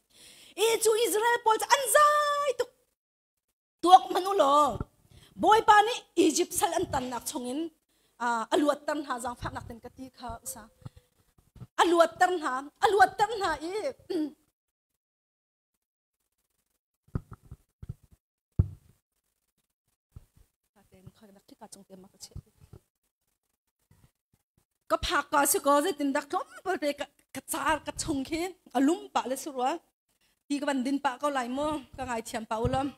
S6: I cu Israel pawl cu an zai tuk. Tuak hmanh u law Bawipa nih Egypt sal an tannak chungin a luatter hna zaangfahnak ten ka ti kha sa. A luatter hna, a luatter hna i Ka phak ka si ko zeitin dak tlawmpal te ka car ka chung khi a lum pah le surua ti ka van din pah ko lai mu ka ngaithiam pa ulam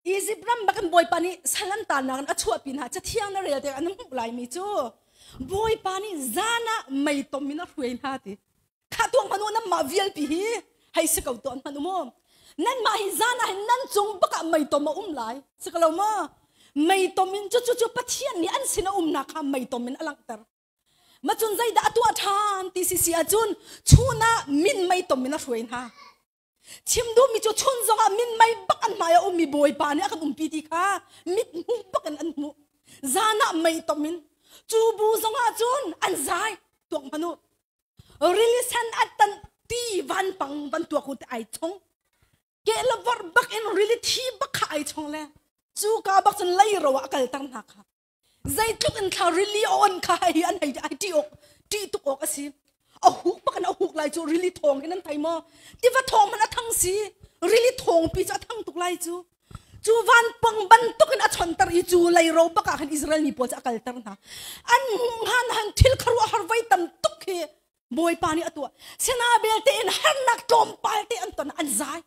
S6: Egypt ram bakin Bawipa nih sal an tannak in a chuahpi hna cathiang na rel te an hmuh lai mi cu Bawipa nih zan ah mei tom in a hruai hna ti kha tuang hmanu nan mah vialpi hi hei si ko tuan hmanu mu nan mah hi zan ah hin nan cung bak ah mei tom a um lai si ko lo maw mei tom in cu cu cu Pathian nih an sin a umnak kha mei tom in a langhter ma cun zeidah a tuah ṭhan ti si si ahcun chun ah min mei tom in a hruai hna Chim duhmi cu chun zongah minmei bak an hmai a ummi Bawipa nih a kan umpi ti kha mit hmuh bak in an hmuh. Zan ah mei tom in cu bu zongah cun an zai tuak hmanh u. Rili sen a tan ti vanpang van tuak u ti ai chong. Ke le vor bak in rili thi bak kha ai chong le cu ka bak cun lei ro ah a kal ter hna kha. Zeitluk in thla rili on kha hi an hei ai ṭih awk ṭih tuk awk a si. A huk bak in a huk lai cu rili thawng hin an thei maw? Tiva thawng hmanh a thang si. Rili thawng pi cu a thang tuk lai cu. Cu vanpang bantuk in a chonter i cu leiro bak ah khan Israel mi pawl cu a kalter hna. An han han thil khuaruahhar voi tam tuk hi Bawipa nih a tuah. Sina belte in harnak tlawmpal te an ton an zai.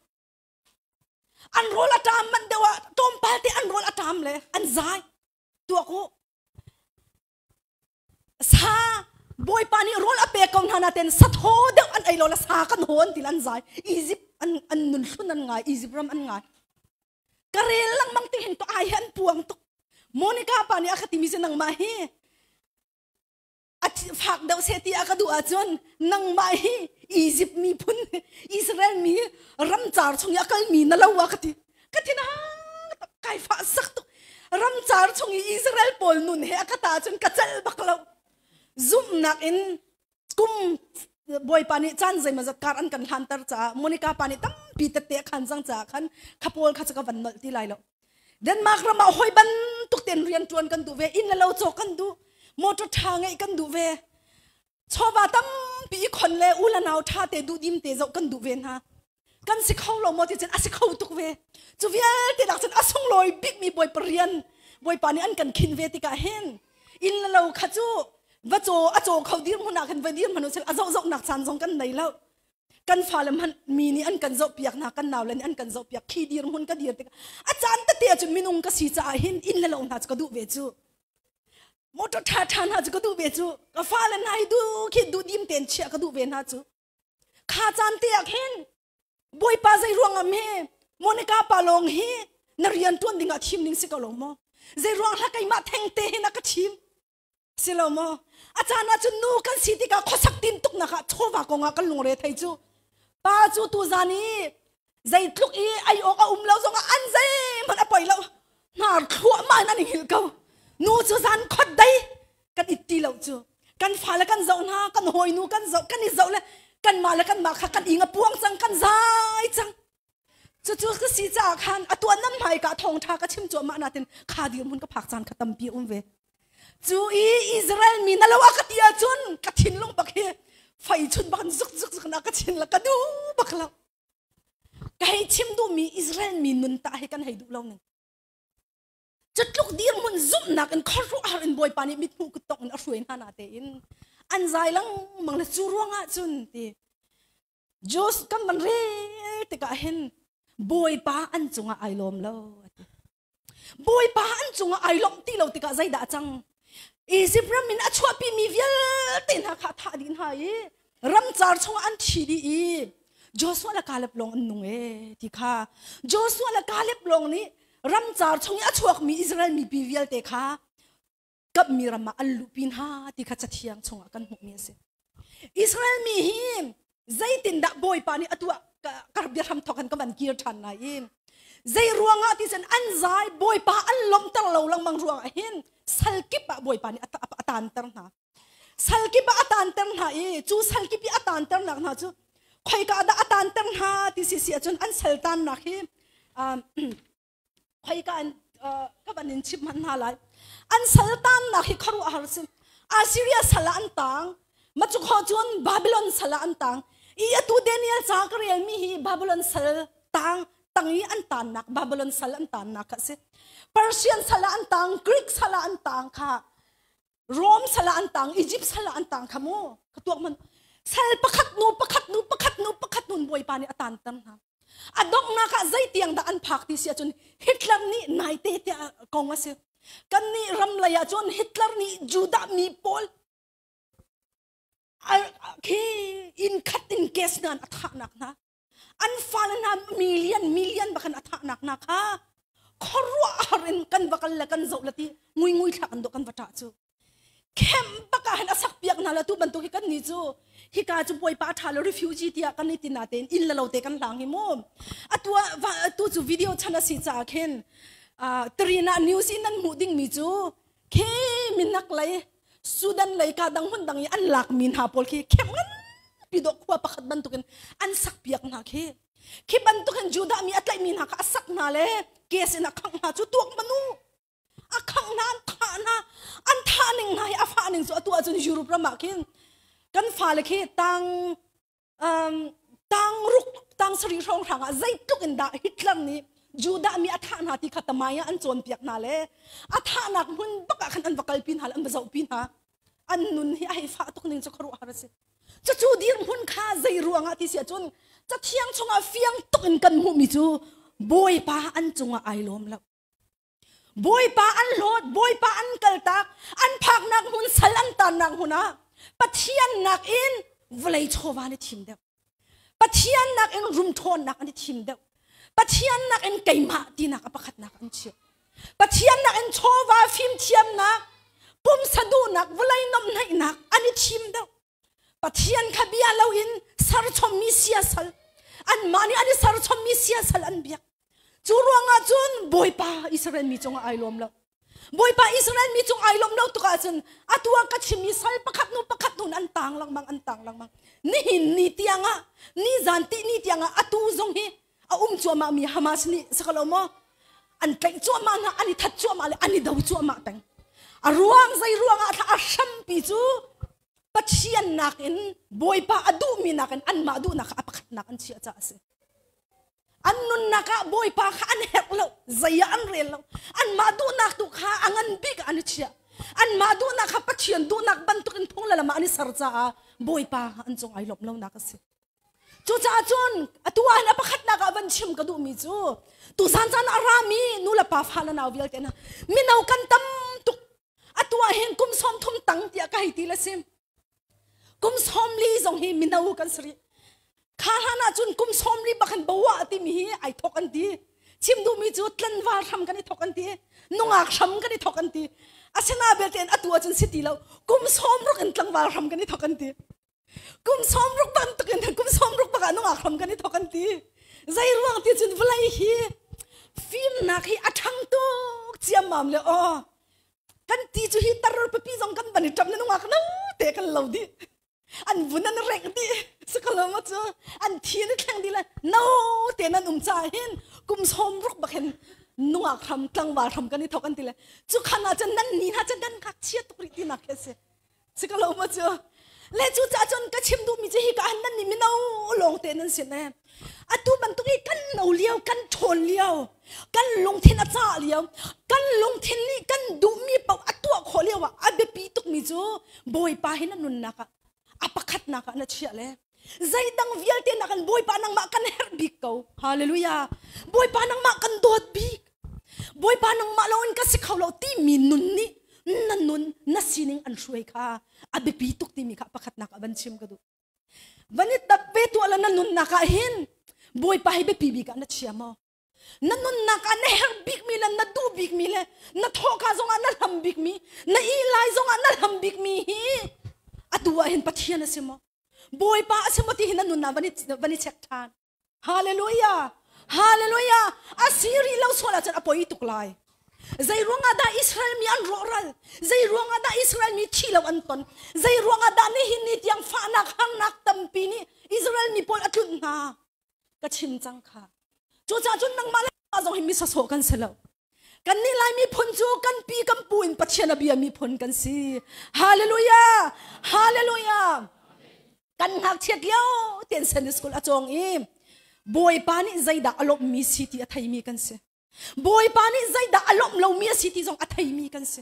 S6: An rawl a ṭam manh deuh ah tlawmpal te an rawl a ṭam le an zai. Tuak u. Sa Bawipa nih rawl a pek ko hna naten sathaw deuh an ei lo la sa kan hawn ti an zai. Egypt an an nun hlun an ngai, Egypt ram an ngai. Ka rel lengmang ti hin to ai hi an puang tuk. Monica pa nih a ka timi si nangmah hi a fak deuh seh ti a ka duh ahcun nangmah hi Egypt miphun Israel mi ramcar chung i a kalmi na lo a ka ti ka thin kai fah sak tuk ramcar chung i Israel pawl nun he a ka ta cun ka celh bak lo zumhnak in kum Bawipa nih caan zeimawzat kar an kan hlanter caah Monica pa nih tampi tette a khan cang caah khan khapawl kha cu ka van nolh ti lai lo Denmark ram ah hoi bantuk ten rian ṭuan kan duh ve inn le lo cawk kan duh motor ṭha ngeih kan duh ve chawva tampi i khon le u le nau ṭha te duh dim te zoh kan duh ve hna kan si kho lo maw ti cun a si kho tuk ve cu vialte nak cun a sunglawi bikmi bawipa rian bawipa nih an kan khin ve tikah hin inn le lo kha cu va caw a caw kho dir hmun ah khan va dir hmanh usih a zoh zoh nak caan zong kan nei lo kan fale hmanh mi nih an kan zohpiak hna kan naule nih an kan zohpiak khi dirhmun ka dir tikah a caan tete ah cun minung ka si caah hin inn le lo hna cu ka duh ve cu motor ṭha ṭha hna cu ka duh ve cu ka fale hna hi duh khi duh dim tein chiah ka duh ve hna cu kha caan te ah khin bawipa zei ruang am hi Monica pa lawng hi na rian ṭuan ding ah thim ding si ko lo maw zei ruang hla keimah theng te hin a ka thim Si lo maw? A caan ah cun nu kan si tikah khuasak tin tuknak ah chawva kong ah kan lungre thei cu. Pa cu tuzan i zeitluk i ei awk a um lo zongah an zeihmanh a poi lo. Hnar thluahmah in an i hngilh ko. Nu cu zan khot dei kan it ti lo cu. Kan fale kan zoh hna, kan hawinu kan zoh, kan i zoh le kanmah le kanmah kha kan ing a puang cang, kan zai cang. Cucu ka si caah khan a tuan nan hmai ka thawngṭha ka chim cuahmah natin kha dirhmun ka phak caan kha tampi a um ve. Cu i Israel mi na lo a ka ti ahcun ka thinlung bak hi fei chun bak in zuk zuk zuk na ka chin la ka duh bak lo. Ka hei chim duhmi Israel mi nun ta hi kan hei duh lo ning. Cutluk dirhmun zumhnak in khuaruahhar in Bawipa nih mithmuh kuttongh in a hruai hna na tein an zai lengmang le cu ruangah cun ti Jos kan van rel tikah hin Bawipa an cungah ai lawm lo ati. Bawipa an cungah ai lawmh ti lo tikah zeidah a cang? Egypt ram in a chuahpi mi vialte hna kha thah dih hna i ramcar chungah an thi dih i Joshua le Caleb lawng an nung e ti kha Joshua le Caleb lawng nih Ramcar chung i a chuakmi Israel mipi vialte kha kapmi ram ah an luhpi hna ti kha cathiang chungah kan hmuhmi a si. Israel mi hi zeitindah Bawipa nih atu ah ka biahram thawk in ka van kir ṭhan lai i zei ruangah ti cun an zai Bawipa an lawmhter lo lengmang ruangah hin sal kip ah Bawipa nih a taanter hna. Sal kip ah a taanter hna i cu sal kip i a taanternak hna cu khoika dah a taanter hna ti si si ahcun an sal taannak hi khoika in ka van in chim hmanh hna lai. An sal taannak hi khuaruahhar si. Assyria sal ah an taang. Macuk ho cun Babylon sal ah an taang. I atu Daniel ca ka relmi hi Babylon sal taang tang i an taannak Babylon sal an taannak kha a si. Persian sal ah an taang, Greek sal ah an taang kha. Rome sal ah an tang, Egypt sal ah an tang kha mu. Ka tuak man. Sal pakhat nu pakhat nu pakhat nu pakhat nun Bawipa nih a tanter hna. A donghnak ah zeitiang dah an phak ti si ahcun Hitler nih naite tiah kong a si. Kan nih ram lei ah cun Hitler nih Judah mi pawl khi inn khat in kes nan a thahnak hna. An fale hna million million bakan a thahnak hna kha khuaruahhar in kan va kal le kan zoh le ti ngui ngui thlak an do kan va ṭah cu khem baka hin a sak piak hna la tu bantuk hi kan ni cu hika cu bawipa ṭha lo refugee tiah kan i tina tein inn le lo te kan hlang hi mu atu atu cu video chan a si caah khin Trina news in nan hmuh ding mi cu khi minak lei Sudan lei ka dang hmun dang i an lak mi hna pawl khi khem ngan pi dawh khua pakhat bantukin an sak piak hna khi khi bantukin Judah mi a tlaih mi hna kha a sak hna le kes in a khangh hna cu tuak manu a khangh hna an thah hna an thah ning hna hi a fah ning cu atu ahcun Europe ram ah khin kan fale khi tang tang ruk tang sarih hrawng hrang ah zeitluk in dah Hitler nih Judah mi a thah hna ti kha tamai ah an cawnpiak hna le a thahnak hmun bak ah khan an va kalpi hna le an va zohpi hna an nun hi a hei fah tuk ning cu khuaruahhar a si cucu dirhmun kha zei ruangah ti si ahcun cathiang chungah fiang tuk in kan hmuhmi cu Bawipa an cungah ai lawm lo Bawipa an hlawt, Bawipa an kaltak, an phaknak hmun sal an tannak hmun ah Pathian nakin vawlei chawva an i thim deuh. Pathian nakin rumṭhawnnak an i thim deuh. Pathian nakin keimah tinak a pakhatnak an chiah. Pathian nakin chawva fimthiamnak, pumsa duhnak, vawlei nomhnaihnak an i thim deuh. Pathian kha bia loin serchommi siasal anmah nih an i serchommi siasal an biak. Cu ruangah cun Bawipa Israel mi cungah ai lawm lo. Bawipa Israel mi cung ai lawm lo tuk ahcun atu ah ka chimmi sal pakhat hnu pakhat hnu an tang lengmang an tang lengmang. Nihin ni tiangah ni zan ti ni tiangah atu zong hi a um cuahmah mi Hamas nih sakalo maw an tlaih cuahmah hna an i that cuahmah le an i do cuahmah peng. A ruang zei ruangah thla a hrampi cu Pathian nakin Bawipa a duhmi nakin anmah duhnak kha a pakhatnak an chiah caah a si. An nunnak ah Bawipa kha an herh lo, zei ah an rel lo. Anmah duhnak tu kha a ngan bik ah an i chiah. Anmah duhnak kha Pathian duhnak bantukin phung le lam ah an i ser caah Bawipa an cung ai lawmh lonak a si. Cucaah cun atu ah hin a pakhatnak ah van chim ka duhmi cu tuzan caan a rami nu le pa fa le nau vialte hna mino kan tam tuk atu ah hin kum 30 tang tiah ka hei ti le sim kum 40 zong hi mino kan si rih kha hlan ah cun kum 40 bak hin bawa timi hi ai thok an ti chim duhmi cu tlanval hram kan i thok an ti nungak hram kan i thok an ti asina belte in atu ahcun si ti lo kum 60 in tlangval hram kan i thok an ti kum 60 bantuk in kum 60 bak ah nungak hram kan i thok an ti zei ruang ti cun vawlei hi fimnak hi a ṭhang tuk ciammam le aw kan ti cu hi tar pipi zong kan van i ṭap na nungak no te kan lo dih an vun an rek dih sakalo ma cu an thi an thleng dih le no te nan um ca hin kum 60 bak hin nungak hram tlangval hram kan i thok an ti le cu khan ah cun nan ni hna cun nan ngakchia tuk rih ti nak khi si Si ka lo ma cu le cu ca cun ka chim duhmi cu hi ka han nan nih mino lawng te nan sin e atu bantuk i kan no lio kan ṭhawn lio kan lungthin a cah lio kan lungthin nih kan duhmi paoh a tuah khawh lio ah a biapi tukmi cu Bawipa hi na nunnak ah a pakhatnak ah na chiah le zeidang vialte nak in Bawipa nangmah kan herh bik ko hallelujah Bawipa nangmah kan dawt bik Bawipa nangmah lo in ka si kho lo timi nun nih na nun na sining an hruai kha a biapi tuk timi kha pakhatnak ah van chim ka duh van i tap ve tuah la na nunnak ah hin Bawipa hi biapi bik ah na chia maw? Na nunnak ah na herh bikmi le na duh bikmi le na thawhka zongah na hlam bikmi, na ih lai zongah na hlam bikmi hi atu ah hin Pathian a si maw? Bawipa a si maw ti hi na nunnak van i check ṭhan. Hallelujah! Hallelujah! A si rih lo sual ahcun a poi tuk lai. Zei ruangah dah Israel mi an rawhral? Zei ruangah dah Israel mi thi lo an ton? Zei ruangah dah nihin ni tiang fahnak harnak tampi nih Israel mi pawl a tlunh hna? Ka chim cang kha. Cucaah cun nangmah le mah zong hi mi sawsawh kan si lo. Kan nih Lai miphun cu kan pi kan pu in Pathian a bia miphun kan si. Hallelujah! Hallelujah! Kan ngakchiat lio tian Sunday school a cawng i Bawipa nih zeidah a lawmhmi si ti a theimi kan si. Bawipa nih zeidah a lawmh lomi a si ti zong a theimi kan si.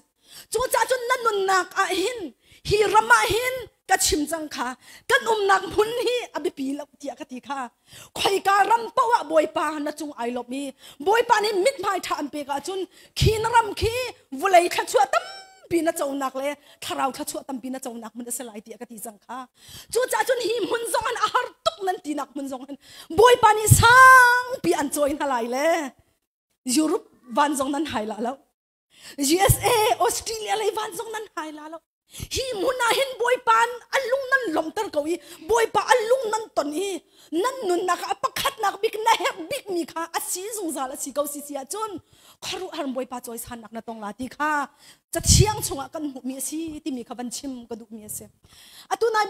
S6: Cucaah cun na nunnak ah hin hi ram ah hin ka chim cang kha kan umnak hmun hi a biapi lo tiah ka ti kha khoika ram paoh ah Bawipa na cung ai lawmh i Bawipa nih mithmai ṭha an pek ahcun khi na ram khi vawlei thluachuah tampi na conak le thlarau thluachuah tampi na conak hmun a si lai tiah ka ti cang kha. Cucaah cun hi hmun zong an a har tuk nan tinak hmun zong hin Bawipa nih sangpi an cawi hna lai le Europe van zong nan hai la lo. USA, Australia lei van zong nan hai la lo. Hi hmun ah hin Bawipa a lung nan lomter ko i Bawipa a lung nan ton i nan nunnak ah pakhatnak bik na herh bikmi kha a si zungzal a si ko si si ahcun khuaruahhar Bawipa cawisannak na tong la ti kha cathiang chungah kan hmuhmi a si timi kha van chim ka duhmi a si. Atu nai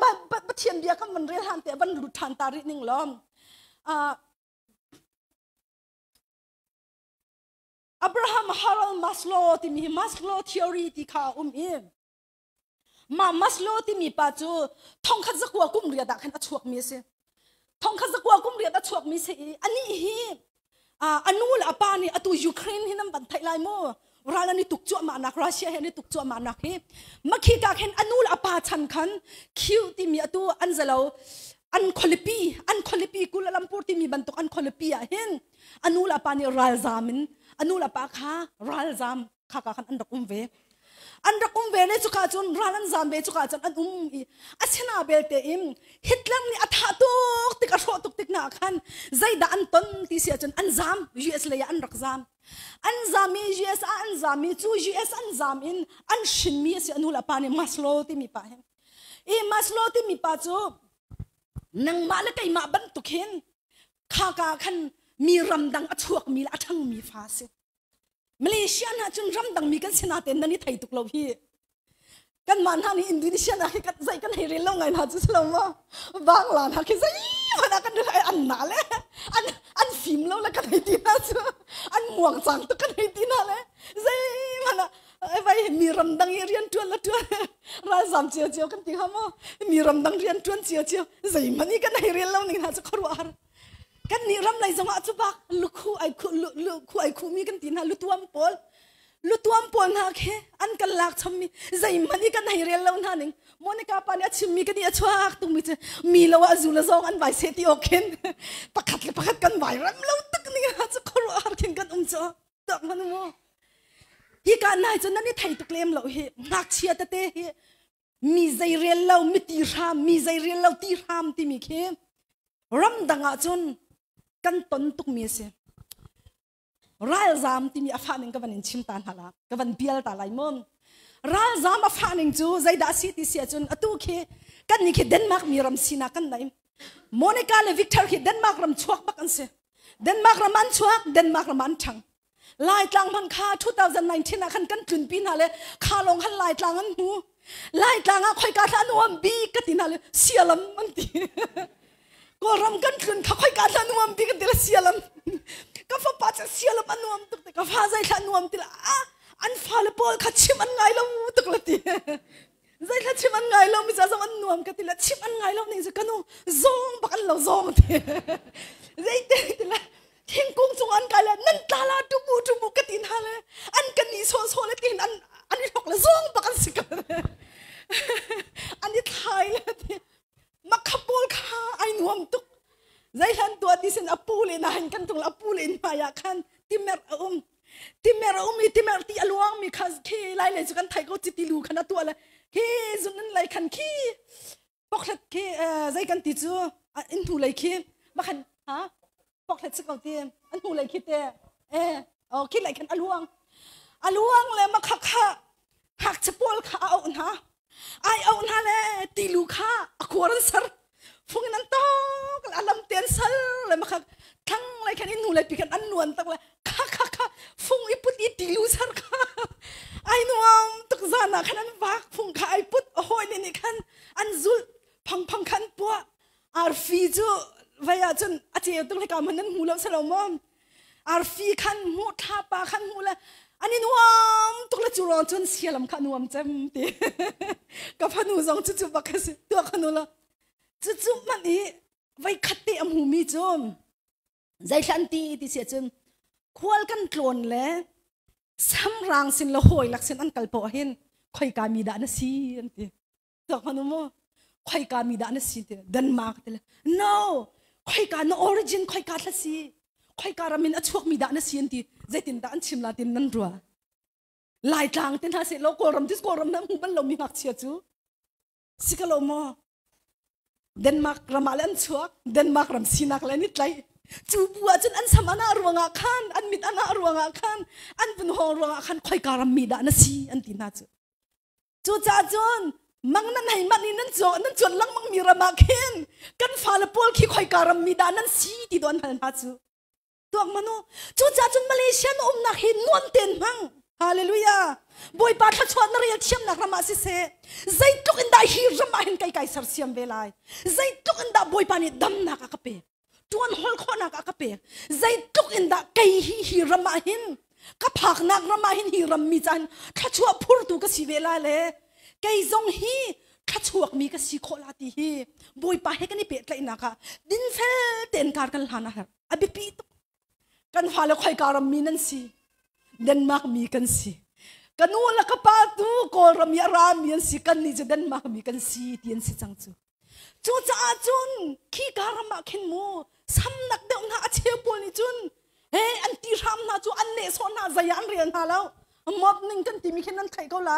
S6: Pathian bia kan van rel han te van lut than ta rih ning lom. Abraham Harold Maslow timi hi Maslow theory ti kha a um i mah Maslow timi pa cu thongkhat zakua kum riat ah khan a chuakmi a si. Thongkhat zakua kum riat a chuakmi si i anih hi a nu le a pa nih atu Ukraine hi nan van theih lai mu ral an i tuk cuahmah nak Russia he an i tuk cuahmah nak hi makhi ka khin a nu le a pa chan khan Q timi atu an zalo an khualipi an khualipi Kuala Lumpur timi bantuk an khualipi ah hin a nu le a pa nih ralzam in a nu le a pa kha ralzam kha ka khan an rak um ve an rak um ve le cuka cun ral an zam ve cuka cun an um i asina belte in Hitler nih a thah tuk tik a hrawh tuk tik na khan zeidah an ton ti si ahcun an zam US lei ah an rak zam an zam i US ah an zam i cu US an zam in an hrinmi a si a nu le pa nih Maslow timi pa hin i Maslow timi pa cu nangmah le keimah bantuk hin khaka khan mi ramdang a chuakmi le a ṭhangmi fa a si Malaysia hna cun ramdang mi kan si natein nan i thei tuk lo hi. Kanmah hna nih Indonesia hna khi zei kan hei rel lo ngai hna cu si lo maw? Bangla hna khi zei hmanh ah kan rel an na le an an fim lo le kan hei ti hna cu an muang cang tuk kan hei ti hna le zei hmanh ah vai mi ramdang i rian ṭuan la ṭuan ralzam cio cio kan ti hnga maw mi ramdang rian ṭuan cio cio zei hmanh i kan hei rel lo ning hna cu khuaruahhar Kan nih ram lei zongah cu bak lukhu ai khu lukhu ai khu mi kan ti hna lutuam pawl lutuam pawl hna khi an kan lak chom mi zeihmanh i kan hei rel lo hna ning Monica pa nih a chim mi kan i a chuak tung mi cu mi lo ah zu le zong an vai se ti awk khin pakhat le pakhat kan vai ram lo tuk ning ha cu khuaruahhar khin kan um cu tak man mu hi ka nai cu nan i thei tuk lem lo hi ngakchia tete hi mi zei rel lo mi ti hram mi zei rel lo ti hram timi khi ramdang ah cun kan ton tukmi a si ralzam timi a fah ning ka van in chim ta hna la ka van bial ta lai mu ralzam a fah ning cu zeidah a si ti si ahcun atu khi kan nih khi Denmark mi ram sinak kan nei Monica le Victor khi Denmark ram chuak bak an si Denmark ram an chuak Denmark ram an ṭhang Laitlang hmanh kha 2019 ah khan kan tlunpi hna le kha lawng khan Laitlang an hmu. Laitlang ah khoika thla nuam bik ka ti hna le sialam an ti. Kawlram kan tlun kha khoika thla nuam bik an ti le sialam. Ka fapa cu sialam a nuam tuk te ka fa zei thla nuam ti le ah an fale pawl kha chim an ngai lo tuk le ti. Zei thla chim an ngai lo mi ca zong an nuam ka ti le chim an ngai lo ning cu kanu zong bak an lo zong ti. Zei te ti le thingkung cung an kai le nan tla la tumu tumu ka ti hna le an kan ni sawh sawh le tin an an i hlok le zong bak an si ka an i thlai le ti makha pawl kha ai nuam tuk zei hlan tua ti sin apu le na hin kan tung apu le in hmai ah khan timer a um timer a um i timer ti a luang mi kha khi lai le cu kan thai ko chiti lu khan a tua le khi zun in lai khan khi pokhlet khi zei kan ti cu in hnu lei khi makhan ha pokhlet. het si ko ti an hnu lei khi te e o khi lei khan a luang a luang le ma kha kha ngakchia pawl kha a auh hna ai auh hna le tilu kha a khuar an ser fung in an tok le a lam te an sal le ma kha thlang lei khan in hnu lei pi khan an nuan tak le kha kha kha fung i put i tilu ser kha ai nuam tuk zan ah khan an vak fung kha ai put a hawi nih khan an zulh phang phang khan puah arfi cu vai ah cun a ceu tuk le ka man nan hmu lo salo maw arfi khan hmu thlapa khan hmu le an i nuam tuk le cu ruang cun sialam kha nuam cem ti ka fanu zong cu cu bak a si tuah khanu lo cu cu man i vai khat te a hmu mi cu zeithlan ti ti si cun khual kan tlawn le samrang sin le hawi lak sin an kal poh hin khoika mi dah na si an ti tuak hmanh mu khoika mi dah na si ti Denmark ti le no khoika na origin khoika thla si khoika ram in a chuak mi dah na si an ti zeitin dah an chim la tin nan rua Laitlang te hna se lo Kawlram tis Kawlram na hmu bal lo mi ngakchia cu si ka lo maw Denmark ram ah le an chuak Denmark ram sinak le an i tlaih cu bu ah cun an sam ana ruangah khan an mit ana ruangah khan an vun hawng ruangah khan khoika ram mi dah na si an ti hna cu Cucaah cun mang nan hei manh i nan caw nan cuan lengmang mi ram ah khin kan fale pawl khi khoika ram mi dah nan si ti do an hal hna cu. Tuak manu. Cucaah cun Malaysia na umnak hi nuam ten hmang. Hallelujah. Bawipa thluachuah na rel thiamnak ram ah siseh zeitluk in dah hi ram ah hin kai kai sersiam ve lai. Zeitluk in dah Bawipa nih damnak a ka pek. Tuan hol khawhnak a ka pek. Zeitluk in dah kei hi hi ram ah hin ka phaknak ram ah hin hi ram mi caan thluachuah phurtu ka si ve la le kei zong hi thluachuak mi ka si khawh la ti hi Bawipa he kan i pehtlaihnak ah dinfel tein kar kan hlan a herh. A biapi tuk. Kan fale khoika ram mi nan si. Denmark mi kan si. Ka nu le ka pa tu Kawlram i a ra mi an si. Kan nih cu Denmark mi kan si ti an si cang cu. Cucaah cun khika ram ah khin mu samnak deuh hna a cheu pawl nih cun he an ti hram hna cu an nehsawh hna zei ah an rel hna lo mop ning kan timi khin nan theih ko la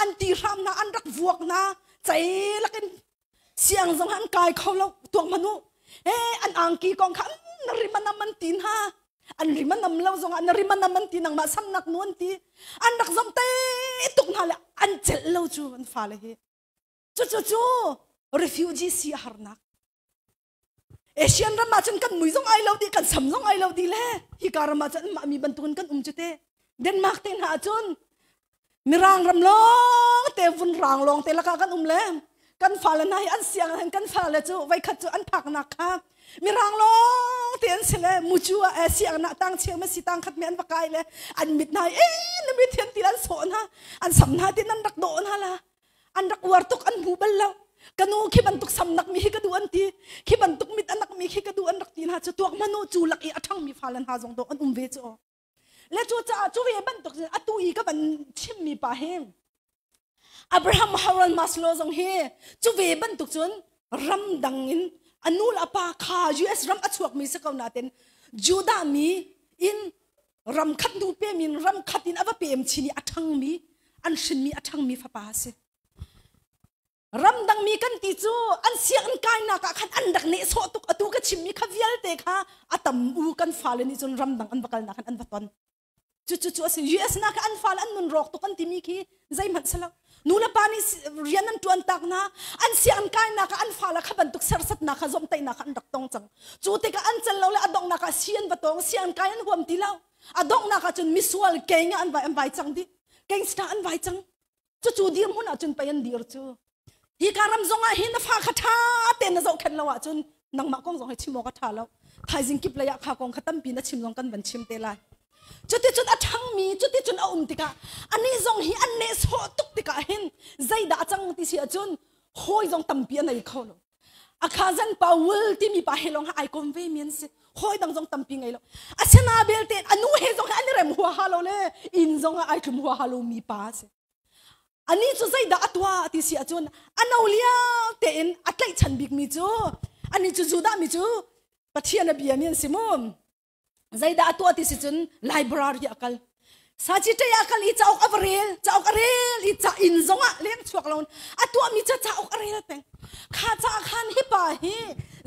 S6: an ti hram hna an rak vuak hna cei lakin siang zong an kai kho lo tuak manu he an angki kong kha na rim anam an ti hna an rim anam lo zong ah na rim anam an ti nangmah samnak nu an ti an rak zom te tuk hna le an celh lo cu an fale hi Cucu refugee si a harnak. Asian ram ah cun kan mui zong ai lo di kan sam zong ai lo di le hika ram ah cun mah mi bantukin kan um cu te. Denmark te hna cun mirang ram lawng te vun rang lawng te laka kan um le kan fale hna hi an siang hin kan fale cu voikhat cu an phaknak kha mirang lawng te an si le mucu ah siang na tang cheu ma si tang khat mi an va kai le an mit hna e na mi thian ti an sawh hna an sam hna tin an rak dawh hna la an rak uar tuk an hmu bal lo ka nu khi bantuk samnak mi hi ka duh an ti khi bantuk mit anak mi khi ka duh an rak ti hna cu tuak manu cu lak i a ṭhang mi fa lan hna zong dawh an um ve cu le cu caah cu ve bantuk atu i ka van chim mi pa hi Abraham Harold Maslow zong hi cu ve bantuk cun ram dang in anu le apa kha US ram a chuak mi si ko natin Judah mi in ram khat nu pem in ram khat in a va pem chin i a ṭhangmi an hrinmi a ṭhangmi fapa a si ramdangmi kan ti cu an sianginn kainak ah khan an rak nehsawh tuk atu ka chimmi kha vialte kha a tam u kan fale nih cun ramdang an va kalnak khan an va ton cu cu cu a si US nak an fale an nun rawk tuk an timi khi zeihmanh si lo nu le pa nih rian an ṭuan tak hna an sianginn kainak ah an fale kha bantuk sersatnak kha zomhtaihnak kha an rak tong cang cu tikah an cel lo le a donghnak ah si an va tong sianginn kai an huam ti lo a donghnak ah cun misual gang ah an vai an vai cang dih gangster an vai cang cucu dirhmun ah cun pei an dir cu hi ka ram zong ah hin na fa kha ṭha tein na zohkhenh lo ahcun nangmah kong zong hi chim awk a ṭha lo thaizing kip lei ah kha kong kha tampi na chim zong kan van chim te lai Cuticun a ṭhangmi cuticun a um tikah anih zong hi an nehsawh tuk tikah hin zeidah a cang ti si ahcun hawi zong tampi a nei kho lo. A khazan Paul timi pa he lawng ai kom ve mi an si. Hawi dang zong tampi ngei lo. Asina belte anu he zong hi an i rem huaha lo le inn zong ah ai tlum huaha lo mi pa a si. Ani cu zeidah a tuah ti si ahcun a no lio tein a tlaihchan bikmi cu ani cu Judah mi cu Pathian a bia mi an si mu. Zeidah a tuah ti si cun library a kal. Saci ṭei a kal i cauk a va rel, cauk a rel i ca inn zongah leng chuak lo a tuahmi ca cauk a rel peng. Kha ca khan hi pa hi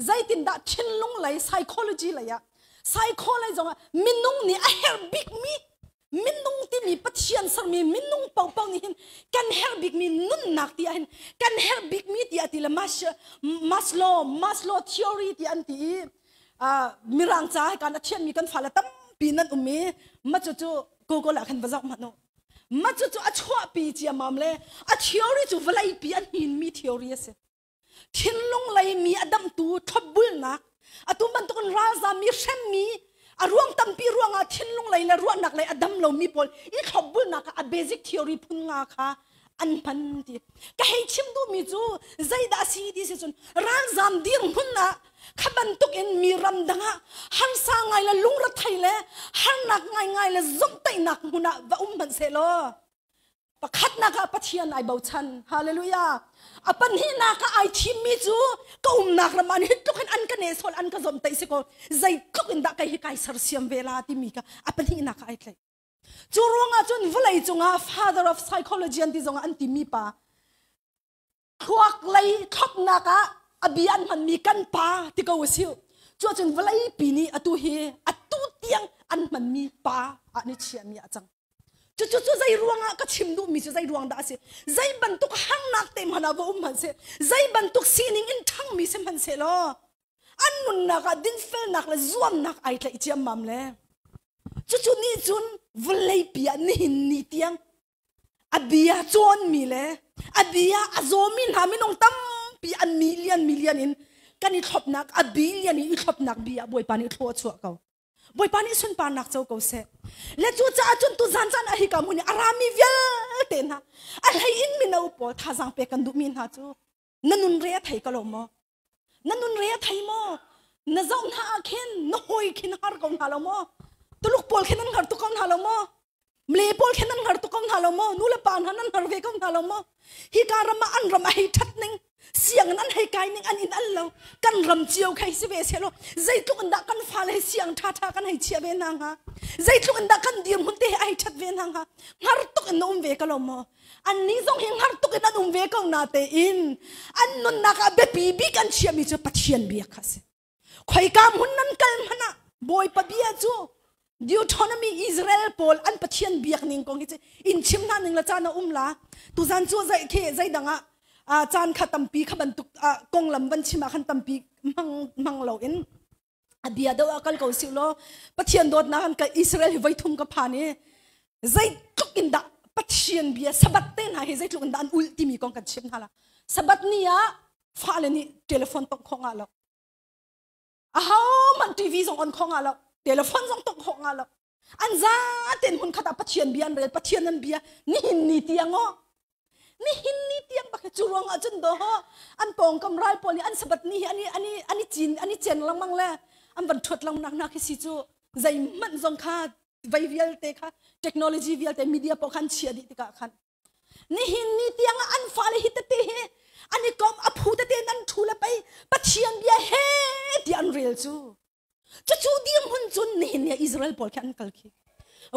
S6: zeitindah thinlung lei psychology lei ah Psycho lei zong ah minung nih a herh bikmi minung timi Pathian sermi minung paohpaoh nih hin kan herh bikmi nunnak ti ah hin kan herh bikmi tiah ti le Maslow Maslow theory ti an ti i mirang ca kan a thiammi kan fale tampi nan um i ma cu cu Google ah khan va zoh hmanh u. Ma cu cu a chuahpi ciamam le a theory cu vawleipi a hninmi theory a si. Thinlung lei mi a damhtu thlopbulnak atu bantukin ralzam mi hremmi a ruang tampi ruangah thinlung lei le ruahnak lei a dam lomi pawl i thlopbulnak ah a basic theory phun nga kha an hman ti. Ka hei chim duhmi cu zeidah a si ti si cun ralzam dirhmun ah kha bantuk in mi ram dang ah harsa ngai le lungrethei le harnak ngaingai le zomhtaihnak hmun ah va um hmanh sehlaw pakhatnak ah Pathian ai bochan. Hallelujah. A pahnihnak ah ai thimmi cu ka umnak ram ah hi tluk in an ka nehsawh an ka zomhtaih si ko zeitluk in dah kei hi kai sersiam ve la timi kha a pahnihnak ah ai tlaih. Cu ruangah cun vawlei cungah father of psychology an ti zongah an timi pa thluak lei thlopnak ah a bia an hmanmi kan pa ti ko a si. Cu ahcun vawlei pi nih atu hi atu tiang an hmanmi pa ah ni chiahmi a cang. Cucu cu zei ruangah ka chim duhmi cu zei ruang dah a si? Zei bantuk harnak te hmanh ah va um hmanh seh, zei bantuk sining in ṭhangmi si hmanh seh law, an nunnak ah dinfelnak le zuamnak ai tlaih ciammam le cucu nih cun vawleipi ah nihin ni tiang a bia cawnmi le a bia a zawmi hna minung tampi an million million in kan i thlopnak a billion in i thlopnak bia Bawipa nih thlua chuah ko. Bawipa nih sunparnak co ko seh. Le cu caah cun tu zan caan ah hika hmun i a rami vialte hna a hlei in mino pawl thazaang pek kan duhmi hna cu na nun re a thei ko lo maw? Na nun re a thei maw? Na zoh hna ah khin na hawi khin har ko hna lo maw? Tuluk pawl khin nan har tuk ko hna lo maw? Mle pawl khin nan har tuk ko hna lo maw? Nu le pa hna nan har ve ko hna lo maw? Hika ram ah an ram a hei ṭhat ning, sianginn an hei kai ning an in al lo. Kan ram cio khi si ve seh law zeitluk in dah kan fale hi siang ṭhaṭha kan hei chiah ve hna hnga? Zeitluk in dah kan dirhmun te hi a hei ṭhat ve hna hnga? Hngar tuk in na um ve ko lo maw? Annih zong hi hngar tuk in an um ve ko na tein an nunnak ah biapi bik an chiahmi cu Pathian bia kha a si. Khoika hmun nan kal hmanh ah Bawipa bia cu Deuteronomy Israel pawl an Pathian biak ning kong hi cu in chim hna ning la caan a um la. Tuzan cu zei khi zeidang ah caan kha tampi kha bantuk konglam van chim ah khan tampi hmang hmang lo in a bia deuh ah kal ko sih law Pathian dawtnak an ka Israel hi voi thum ka phan i zeitluk in dah Pathian bia Sabbath te hna hi zeitluk in dah an ulh timi kong kan chim hna la. Sabbath ni ah fale nih telephone tongh khawh ngah lo. Ahohmanh TV zong on khawh ngah lo. Telephone zong tongh khawh ngah lo. An zaten hmun khat ah Pathian bia an rel, Pathian an bia nihin ni tiang aw. Nihin ni tiang bak cu ruang ah cun do an pawngkam ral pawl nih an Sabbath ni hi an i an i cin an i cen lengmang le an van thuat lengmang nak hi si cu zeihmanh zong kha vei vialte kha technology vialte media pawl khan chia dih tikah khan nihin ni tiang ah an fale hi tete hi an i kom a phu tete nan thu le pei Pathian bia he ti an rel cu cucu dirhmun cun nihin ni Israel pawl khi an kal khi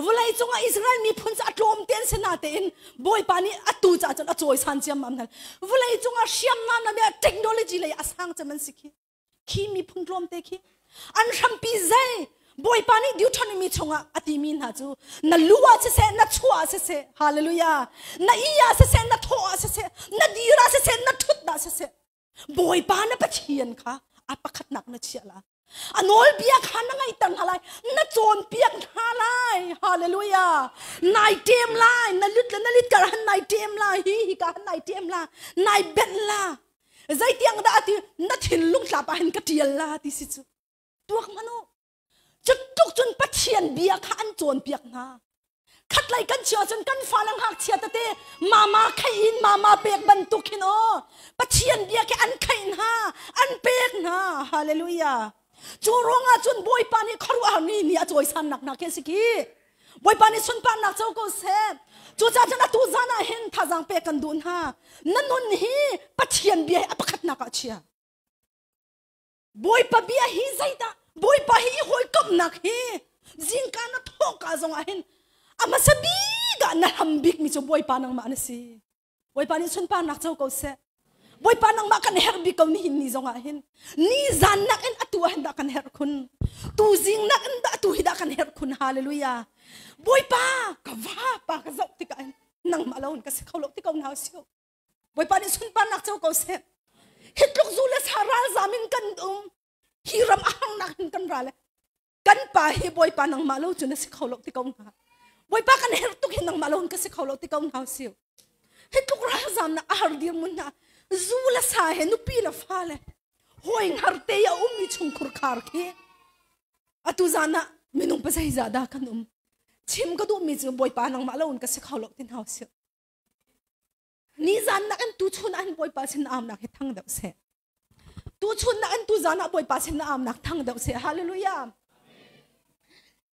S6: vulei cungah Israel miphun cu a tlawm te an si na tein Bawipa nih atu caah cun a cawisan ciammam hna vulei cungah hriamnam le technology lei a sang cem an si khi khi miphun tlawmte khi an hrampi zei Bawipa nih Deuteronomy chungah a timi hna cu na lu ah siseh na chuah ah siseh hallelujah na i ah siseh na thawh ah siseh na dir ah siseh na thut ah siseh Bawipa na Pathian kha a pakhatnak na chiah la a nawlbia kha na ngaihter hna lai na cawnpiak hna lai hallelujah nai ṭem lai na lut le na lit kar han nai ṭem la hi hi ka han nai ṭem la nai benh la zeitiang dah ati na thinlung tlap ah hin ka ṭial la ti si cu tuak hmanh u cutluk cun Pathian bia kha an cawnpiak hna khatlei kan chia cun kan fa le ngakchia tete mama kheih in mama pek bantuk hin aw Pathian bia khi an kheih hna an pek hna hallelujah cu ruangah cun Bawipa nih khuaruahhar ni ni a cawisannak hna khi a si khi Bawipa nih sunparnak co ko seh. Cucaah cun atu zan ah hin thazaang pek kan duh hna. Na nun hi Pathian bia hi a pakhatnak ah chia. Bawipa bia hi zeidah? Bawipa hi i hawikomhnak hi zingka na thawhka zong ah hin a hmasa bik ah na hlam bikmi cu Bawipa nangmah na si. Bawipa nih sunparnak co ko seh. Bawipa nangmah kan herh bik ko nihin ni zong ah hin. Ni zan nak in atu ah hin dah kan herh khun. Tu zing nak in dah atu hi dah kan herh khun. Hallelujah. Bawipa ka va pa ka zoh tikah hin nangmah lo in ka si kho lo ti ko hna usih. Bawipa nih sunparnak co ko seh. Hi tluk zu le sa ralzam in kan um. Hi ram a hangnak hin kan ra le kan pa hi Bawipa nangmah lo cu na si kho lo ti ko hna. Bawipa kan herh tuk hi nangmah lo in ka si kho lo ti ko hna usih. Hi tluk ralzam nak a har dir mun hna. Zu le sa he nupi le fa le hawi ngar te a ummi chungkhur khar khi atu zan ah minung pa zeizah dah kan um. Chim ka duhmi cu Bawipa nangmah lo in ka si kho lo ti hna usih. Nizan nak in tuchun an Bawipa sin am nak hi thang deuh seh. Tuchun nak in tuzan ah Bawipa sin am nak thang deuh seh. Hallelujah.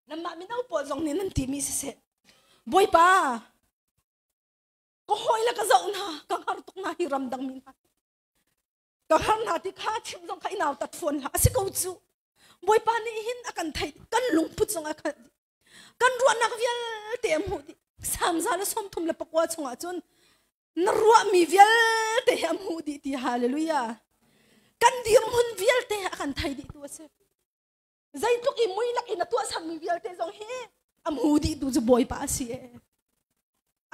S6: Namah mino pawl zong nih nan ti mi siseh. Bawipa ka hawi le ka zoh hna ka har tuk na hi ram dang mi hna. Ka har hna ti kha chim zong kha inau tat fawn hlah asi ko cu. Bawipa nih hin a kan theih kan lungput zong a kan kan ruahnak vialte a hmuh dih Salm 139 chungah cun na ruahmi vialte hi a hmuh dih ti hallelujah kan dirhmun vialte a kan thei dih tu a si zeitluk i mui lak in a tuah sammi vialte zong hi a hmu dih tu cu Bawipa a si e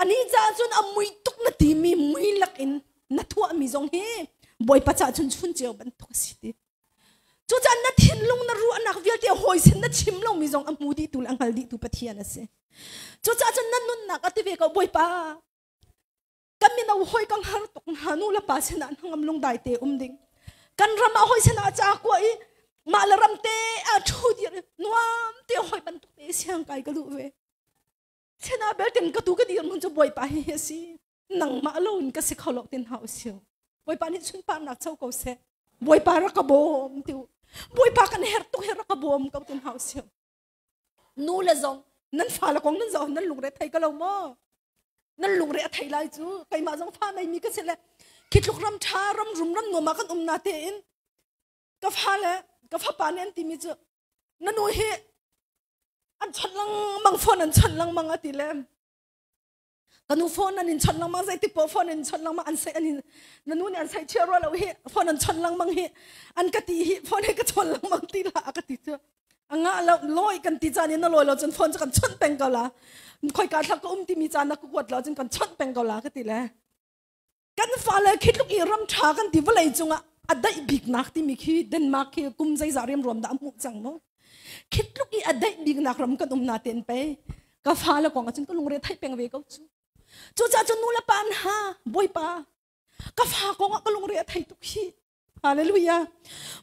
S6: ani caah cun a mui tuk na timi mui lak in na thuahmi zong hi Bawipa caah cun chun ceu bantuk a si ti Cucaah na thinlung na ruahnak vialte hawi sin na chim lomi zong a hmu dihtu le a hngal dihtu Pathian a si. Cucaah cun na nunnak a ti ve ko Bawipa kan mino hawi kan har tuk hna nu le pa sinah hnangam lungdai te um ding. Kan ram ah hawi sinah ca kua i mah le ram te a thu dir nuam te hawi bantuk te siang kai ka duh ve. Sina belten ka tu ka dir mun cu Bawipa hi hi a si. Nangmah lo in ka si kho lo tin hau siu. Bawipa nih sunparnak cho ko seh. Bawipa rak ka bawm ti u. Bawipa kan herh tuk hi rak ka bawm ko tin hau siu. Nu le zong nan fa le kong nan zoh nan lungre thei ka lo maw? Nan lungre a thei lai cu keimah zong fa nei mi ka si le khi tluk ram tha ram rum ram nuam ah kan um na te in ka fa le ka fapa nih an timi cu na nu hi an chawnh lengmang phone an chawnh lengmang a ti le ka nu phone an in chawnh lengmang zeitik poh phone in chawnh lengmang an sei an in na nu nih an sei chia rua lo hi phone an chawnh lengmang hi an ka ti hi phone hi ka chawn lengmang ti la a ka ti cu anga lo loi kan ti caan in na loi lo cun phone cu kan chawnh peng ko la khoi ka thla ka um timi caan na ka kuat lo cun kan chawnh peng ko la ka ti le kan fale khi tluk i ram ṭha kan ti vawlei cungah a daih biknak timi khi Denmark khi kum zeizah riamruam dah a hmuh cang mu khi tluk i a daih biknak ram kan um na ten pe ka fale kong ahcun ka lungre theih peng ve ko cu cucaah cun nu le pa hna bawipa ka fa kong ah ka lungre a thei tuk hi Hallelujah.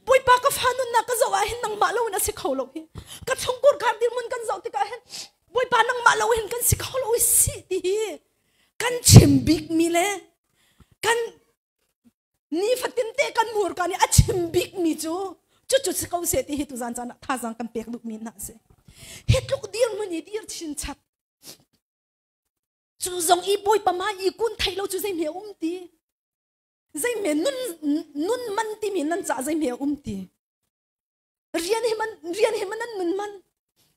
S6: Bawipa ka fa nunnak ka zoh ah hin nangmah lo in a si kho lo hi. Ka chungkur khar dirhmun kan zoh tikah hin Bawipa nangmah lo hin kan si kho lo i si ti hi kan chim bik mi le kan nifatin te kan hmurka nih a chim bik mi cu cucu si ko seh ti hi tuzan caan ah thazaang kan pek duh mi hna a si. Hi tluk dirhmun i dir chinchap cu zong i Bawipa ma i kun thei lo cu zei hme um ti. Zeihme nun nun man timi nan cah zeihme a um ti. Rian hi man rian hi man nan nun man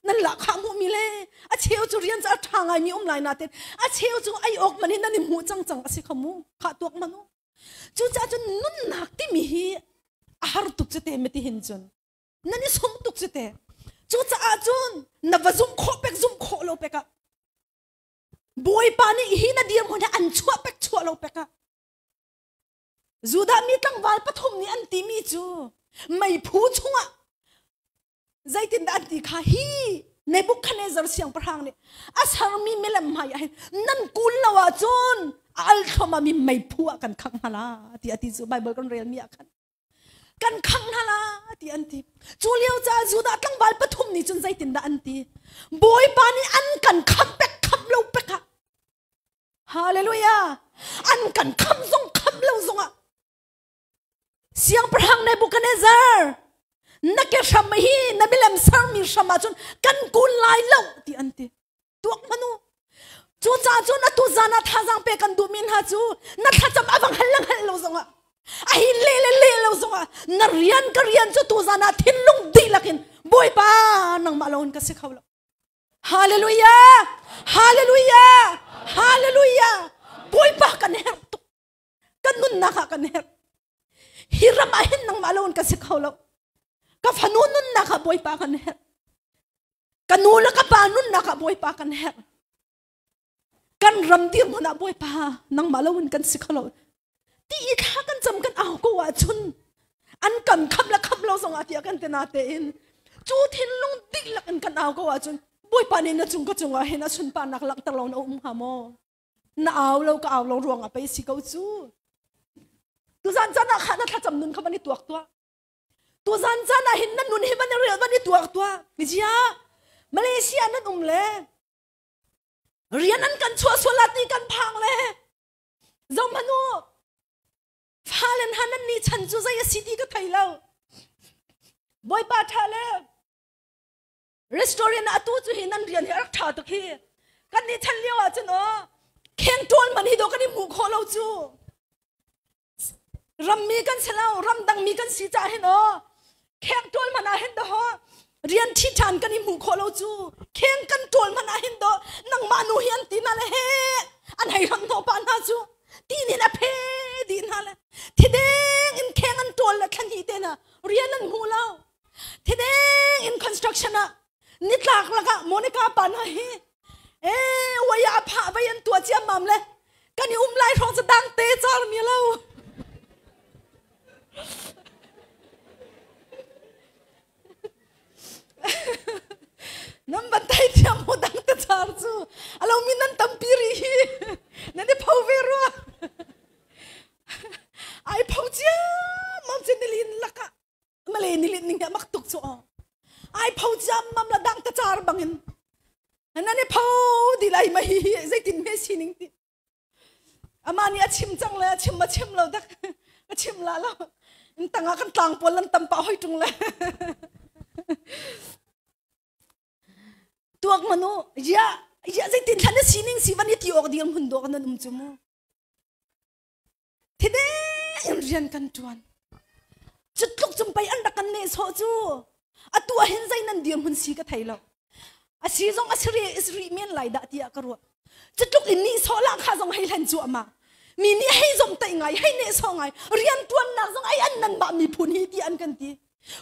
S6: nan la kha hmuh mi le a cheu cu rian ca tha ngai mi um lai na ten a cheu cu ai ok man hi nan i hmuh cang cang a si kha mu kha tuak manu cu ca cun nunnak timi hi a har tuk cu te meti hin cun nan i sung tuk cu te cu caah cun na va zumh khawh pek zumh khawh lo pek ah Bawipa nih hi na dirhmun hi an chuah pek chuah lo pek ah Judah mi tlangval pathum nih an timi cu meiphu chungah zeitindah an ti kha hi Nebuchadnezzar siangpahrang nih a sermi milem hmai ah hin nan kul lo ahcun a al thluahmah mi meiphu ah kan khangh hna la ti a ti cu Bible kan relmi ah khan kan khangh hna la ti an ti cu lio ca Judah tlangval pathum nih cun zeitindah an ti Bawipa nih an kan khamh pek khamh lo pek ah Hallelujah an kan khamh zong khamh lo zong ah siangpahrang Nebuchadnezzar na ke hram hi na milem sermi hram ah cun kan kun lai lo ti an ti tuak manu cucaah cun atu zan ah thazaang pe kan duhmi hna cu na thlacam a vang hal lang hal lo zongah a hin le le le lo zongah na rian ka rian cu tu zan ah thinlung dihlak in Bawipa nangmah lo in ka si kho lo Hallelujah Hallelujah Hallelujah Bawipa kan herh tuk kan nunnak ah kan herh. Hi ram ah hin nangmah lo in ka si kho lo. Ka fanu nunnak ah Bawipa kan herh. Ka nu le ka pa nunnak ah Bawipa kan herh. Kan ram dirhmun ah Bawipa nangmah lo in kan si kho lo. Ti i thla kan cam kan au ko ahcun an kan khamh le khamh lo zong ah tiah kan te na tein cu thinlung dihlak in kan au ko ahcun Bawipa nih na cung ka cungah hin a sunparnak langhter lo na um hnga maw? Na au lo ka au lo ruang ah pei si ko cu. Tuzan caan ah kha na thlacam nun kha van i tuak tuah. Tuzan caan ah hin na nun hi van i rel van i tuak tuah. Zia Malaysia nan um le rian an kan chuah sual ti kan phang le zohmanh u falen han an ni chan cu zei a si ti ka thei lo. Bawipa tha le Restaurant ah atu cu hi nan rian hi a rak ṭha tuk hi. Kan nih chan lio ah cun aw kheng ṭawl man hi do kan i hmuh khawh lo cu. Rammi kan si lo, ramdang mi kan si caah hin aw kheng ṭawl man ah hin do rian ṭhi ṭhan kan i hmuh khawh lo cu. Kheng kan ṭawl man ah hin do nangmah nu hi an ti na le he an hei ram hnawh pah hna cu. Ti nih a phe dih hna le thideng in kheng an ṭawl le thlan hi te na rian an hmu lo. Thideng in construction ah nitlak lakah Monica pa hna hi e waya a phah vai an tua ciam mam le kan i um lai hrawng cu dang te char mi lo. Nan ban thai thiam mo dang te char cu alo mi nan tampi ri hi nan i pho ve rua ai pho ciam mam chin nilin lakah male nilin ning mak tuk chu ai pho jam mam la dang ta char bangin nani pho di lai ma hi hi zeitin me sining ti ama ni a chim chang le a chim ma chim lo dak a chim la lo in tanga kan tlang pawl lan tam pa hoi tung le tuak manu ya ya zeitin thlan na sining si van i ti ok dir hun do kan um chu mu Thide in rian kan ṭuan. Cutluk cung pei an rak kan nehsawh cu. Atu ah hin zei nan dirhmun si ka thei lo. A si zong a si rih men lai dah tiah ka ruah. Cutluk in nihsawh lah kha zong hei hlen cuahmah. Mi nih hei zomtaih ngai, hei nehsawh ngai, rian ṭuannak zong ai an nan mah miphun hi ti an kan ti.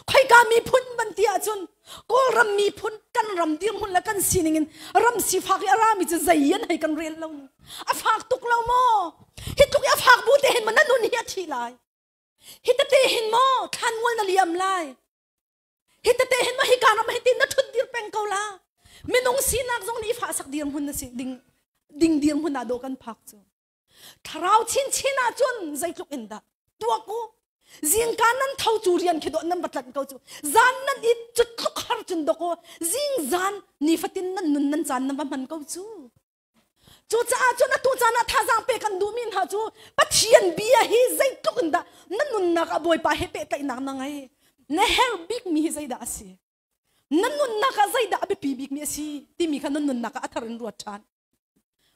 S6: Khoika miphun ban ti ahcun Kawlram miphun kan ram dirhmun le kan sining in ram sifak i a rami cu zei an hei kan rel lo ni. A fak tuk lo maw? Hi tluk i a fak bu te hin maw na nun hi a thi lai? Hi tete hin maw thlanmual na liam lai? Hi tete hin maw hika ram hi tin na ṭhut dir peng ko la? Minung sinak zong nih i fahsak dirhmun na si ding ding dirhmun ah dawh kan phak cu. Thlarau chinchin ahcun zeitluk in dah tuak u. Zingka nan tho cu rian khi dawh nan va tlanh ko cu. Zan nan i cutluk har cun dok u. Zing zan nifatin nan nun nan caan nan va hman ko cu. Cucaah cun atu caan ah thazaang pek kan duhmi hna cu Pathian bia hi zeitluk in dah na nunnak ah Bawipa he pehtlaihnak na ngei. Na herh bikmi hi zeidah a si? Na nunnak ah zeidah a biapi bikmi a si timi kha na nunnak ah a thar in ruat ṭhan.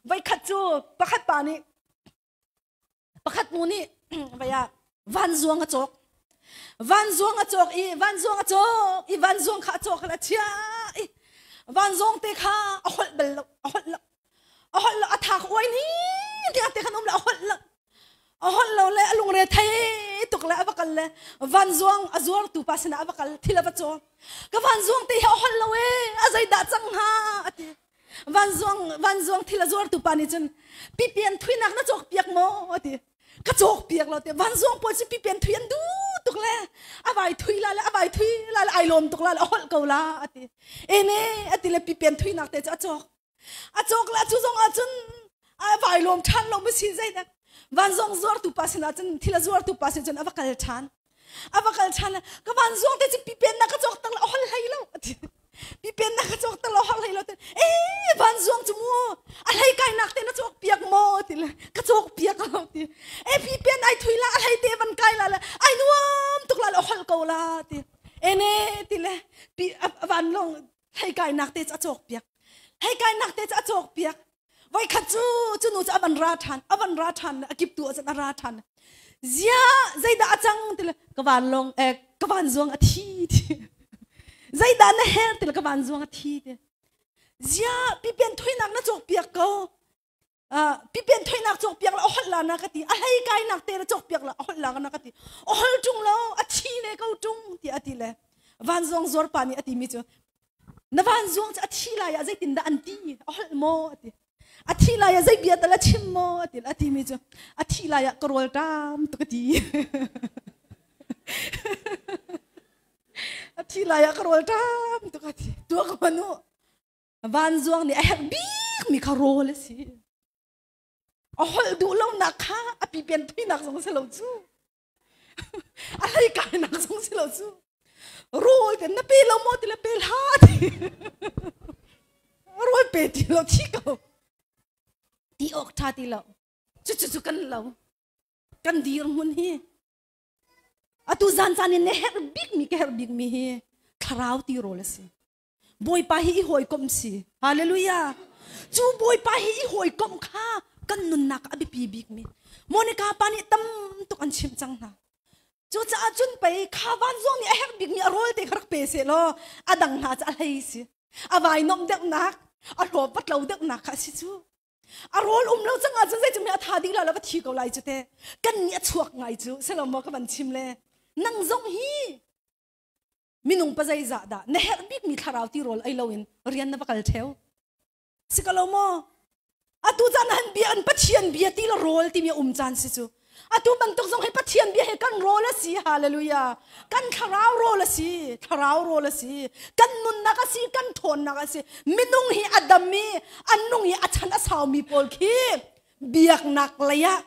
S6: Voikhat cu pakhat pa nih pakhat nu nih vai ah vanzuang a cawk. Vanzuang a cawk i vanzuang a cawk i vanzuang kha a cawk la chia i vanzuang te kha a holh bal lo a holh lo a holh lo a tha kha uai ni tiang te khan um lo a holh lo a holh lo le a lungre thei tuk le a va kal le vanzuang a zuartu pa sinah a va kal thil a va caw ka vanzuang te hi a holh lo e a zeidah cang hnga a ti Vanzuang vanzuang thil a zuartu pa nih cun pipian thuinak na cawk piak maw a ti. Ka cawk piak lo te vanzuang pawl cu pipian thui an duh tuk le a vai thui la le a vai thui la le ai lawm tuk la le a holh ko la a ti. Ene a ti le pipian thuinak te cu a cawk. A cawk la cu zong ah cun a vai lawm ṭhan lo ma si zeidah. Vanzuang zuartu pa sinah cun thil a zuartu pa sin cun a va kal ṭhan. A va kal ṭhan ka vanzuang te cu pipen na ka cawk tak lo a hol hlei lo a ti. Pipen na ka cawk tak lo hol hlei lo te ee vanzuang cu mu a hlei kai nak te na cawk piak maw ti le ka cawk piak lo ti. E pipen ai thui la a hlei te van kai la le ai nuam tuk la le a hol ko la ti. Ene ti le pi a van long hlei kai nak te cu a cawk piak. Hlei kai nak te cu a cawk piak. Voikhat cu cu nu cu a van ra ṭhan a van ra ṭhan a kip tu ah cun a ra ṭhan ziah zeidah a cang ti le ka vanlawng eh ka vanzuang a thi ti zeidah na her ti le ka vanzuang a thi ti ziah pipian thuinak na cawk piak ko. Pipian thoinak cawk piak la a holh la na ka ti a hlei kai nak te la cawk piak la a holh la na ka ti a hol tung lo a thi le ko tung ti a ti le vanzuang zuar pa nih a ti mi cu na vanzuang cu a thi lai ah zeitin dah an ti a holh maw a ti a thi lai ah zei bia tal a chim maw a ti a ti mi cu a thi lai ah ka rawl ṭam tu ka ti a thi lai ah ka rawl ṭam tu ka ti tuak manu Vanzuang nih a herh bikmi kha rawl a si. A holh duh lonak kha a pipian thuinak zong si lo cu. A hlei kainak zong si lo cu. Rawl te na pe lo maw ti le pe hlah ti. Rawl pe ti lo thi ko. Ti awk tha ti lo. Cu cu cu kan lo. Kan dir hmun hi. Atu zan caan in na herh bikmi ka herh bikmi hi thlarau ti rawl a si. Bawipa hi i hawikomh si. Hallelujah. Cu Bawipa hi i hawikomh kha kan nunnak a biapi bikmi. Monica pa nih tam tuk an chimh cang hna. Cucaah cun pei kha van zong nih a herh bikmi a rawl te kha rak pe seh law a dang hna cu a hlei si. A vai nomh deuhnak, a hlawp vat lo deuhnak kha a si cu. A rawl um lo cang ahcun zeitin a tha dih la la va thi ko lai cu te. Kan nih a chuak ngai cu. Selo maw ka van chim le. Nang zong hi Minung pa zeizah dah na herh bikmi thlarau tirawl ei loin rian na va kal ṭheo? Si ko lo maw? Atu caan han bia an Pathian bia ti la rawl timi a um caan si cu. Atu bantuk zong hi Pathian bia hi kan rawl a si. Hallelujah. Kan thlarau rawl a si. Thlarau rawl a si. Kan nunnak a si. Kan ṭhawnnak a si. Minung hi a dam i a nung i a chan a saumi pawl khi biaknak lei ah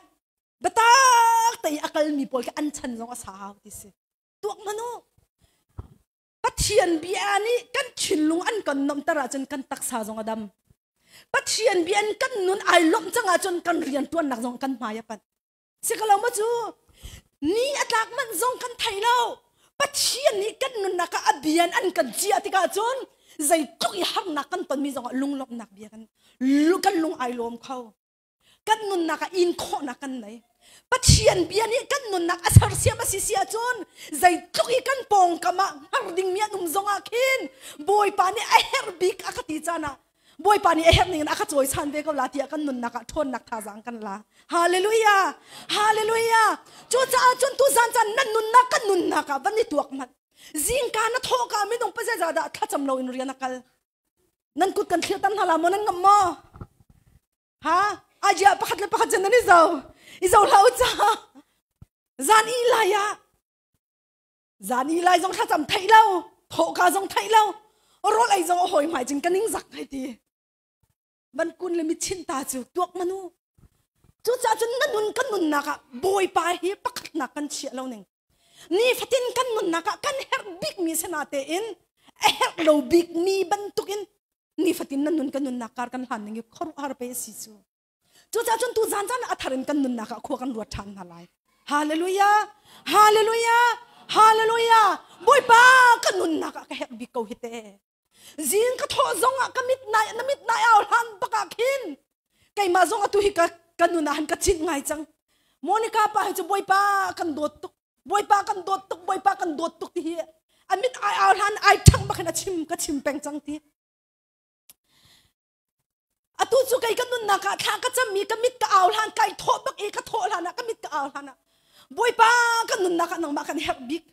S6: biatak te i a kalmi pawl khi an chan zong a sau ti si. Tuak hmanh u. Pathian bia nih kan thinlung an kan nomter ahcun kan taksa zong a dam. Pathian bia in kan nun ai lawmh cang ahcun kan rian tuannak zong kan hmai a panh. Si ko lo maw cu? Ni a tlak manh zong kan thei lo. Pathian nih kan nunnak ah a bia in an kan ciah tikah cun zeitluk i harnak kan tonmi zongah lunglawmhnak bia kan kan lung ai lawm kho. Kan nunnak ah in khawhnak kan nei. Pathian bia nih kan nunnak a sersiam a si si ahcun zeitluk i kan pawngkam ah hngar dingmi an um zong ah khin Bawipa nih a herh bik a ka ti caan ah Bawipa nih a herh ning in a ka cawisan ve ko la tiah kan nunnak ah ṭhawnnak thazaang kan la. Hallelujah! Hallelujah! Cucaah cun tuzan caan nan nunnak kan nunnak ah van i tuak hmanh. Zingka na thawhka minung pa zeizah dah thlacam loin rian a kal. Nan kut kan thlir tam hna la maw nan ngam maw? Ha? Ajia pakhat le pakhat cun nan i zo. I zo hlah u ca. Zan i lai ah zan i lai zong thlacam theih lo, thawhka zong theih lo, rawl ei zong a hawi hmai cun ka ning zak hei ti. Van kun le mitchin ta cu tuak manu. Cucaah cun na nun kan nunnak ah Bawipa hi pakhatnak kan chiah lo ning. Nifatin kan nunnak ah kan herh bikmi sana tein a herh lo bikmi bantukin nifatin nan nun kan nunnak kar kan hlan ning i khuaruahhar pe si cu. Cucaah cun tu zan zan a thar in kan nunnak ah khua kan ruat ṭhan hna lai. Hallelujah! Hallelujah! Hallelujah! Bawipa ka nunnak ah ka herh bik ko hi te. Zing ka thawh zong ah ka mit nai na mit nai au hlan bak ah khin keimah zong atu hi ka ka nun ah han ka chinh ngai cang. Monica pa hi cu Bawipa kan dawt tuk. Bawipa kan dawt tuk, Bawipa kan dawt tuk ti hi a mit ai au hlan ai ṭhang bak hin a chim ka chim peng cang ti. Atu cu kei ka nunnak ah thla ka cammi ka mit ka au hlan kai thawh bak i ka thawh hlan ah ka mit ka au hlan ah Bawipa ka nunnak ah nangmah kan herh bik.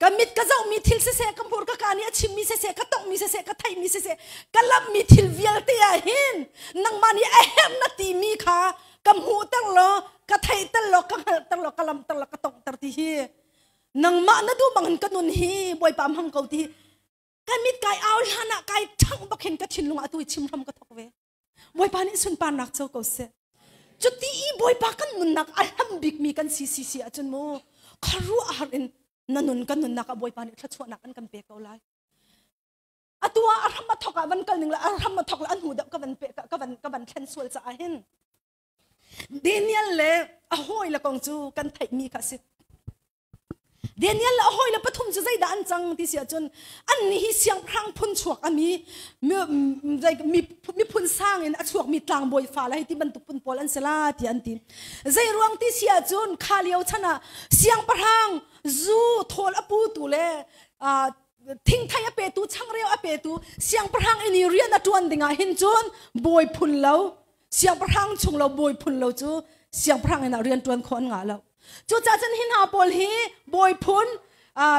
S6: Ka mit ka zohmi thil siseh, ka hmur ka ka nih a chimmi siseh, ka tonghmi siseh, ka theihmi siseh, ka lammi thil vialte ah hin nangmah nih a herh na timi kha ka hmuhter law, ka theihter law, ka hngalhter law, ka lamter law, ka tonghter ti hi nangmah na duh bangin ka nun hi Bawipa hmang ko ti hi ka mit kai au hlan ah kai ṭhangh bak hin ka thinlung ah atu i chim hram ka thok ve. Bawipa nih sunparnak co ko seh. Cuti i Bawipa kan nunnak a hlam bikmi kan si si si ahcun mu khuaruah har in na nun kan nunnak ah Bawipa nih thluachuahnak an kan pek ko lai. Atu ah a hram a thok ah van kal ning le a hram a thok le a hnu deuh ka van pe ka van ka van thlen sual caah hin Daniel le a hawi le kong cu kan theihmi kha a si. Daniel le a hawile pathum cu zeidah an cang ti si ahcun annih hi siangpahrang phun chuak ami miphun sang in a chuakmi tlangbawi fa le hei ti bantuk phun pawl an si la ti an ti. Zei ruang ti si ahcun kha lio chan ah siangpahrang zu thawl a putu le thingthei a petu changreu a petu siangpahrang in i rian a ṭuan dingah hin cun bawi phun lo. Siangpahrang chung lo bawi phun lo cu siangpahrang in ah rian ṭuan khawh an ngah lo. Cucaah cun hi hna pawl hi bawi phun,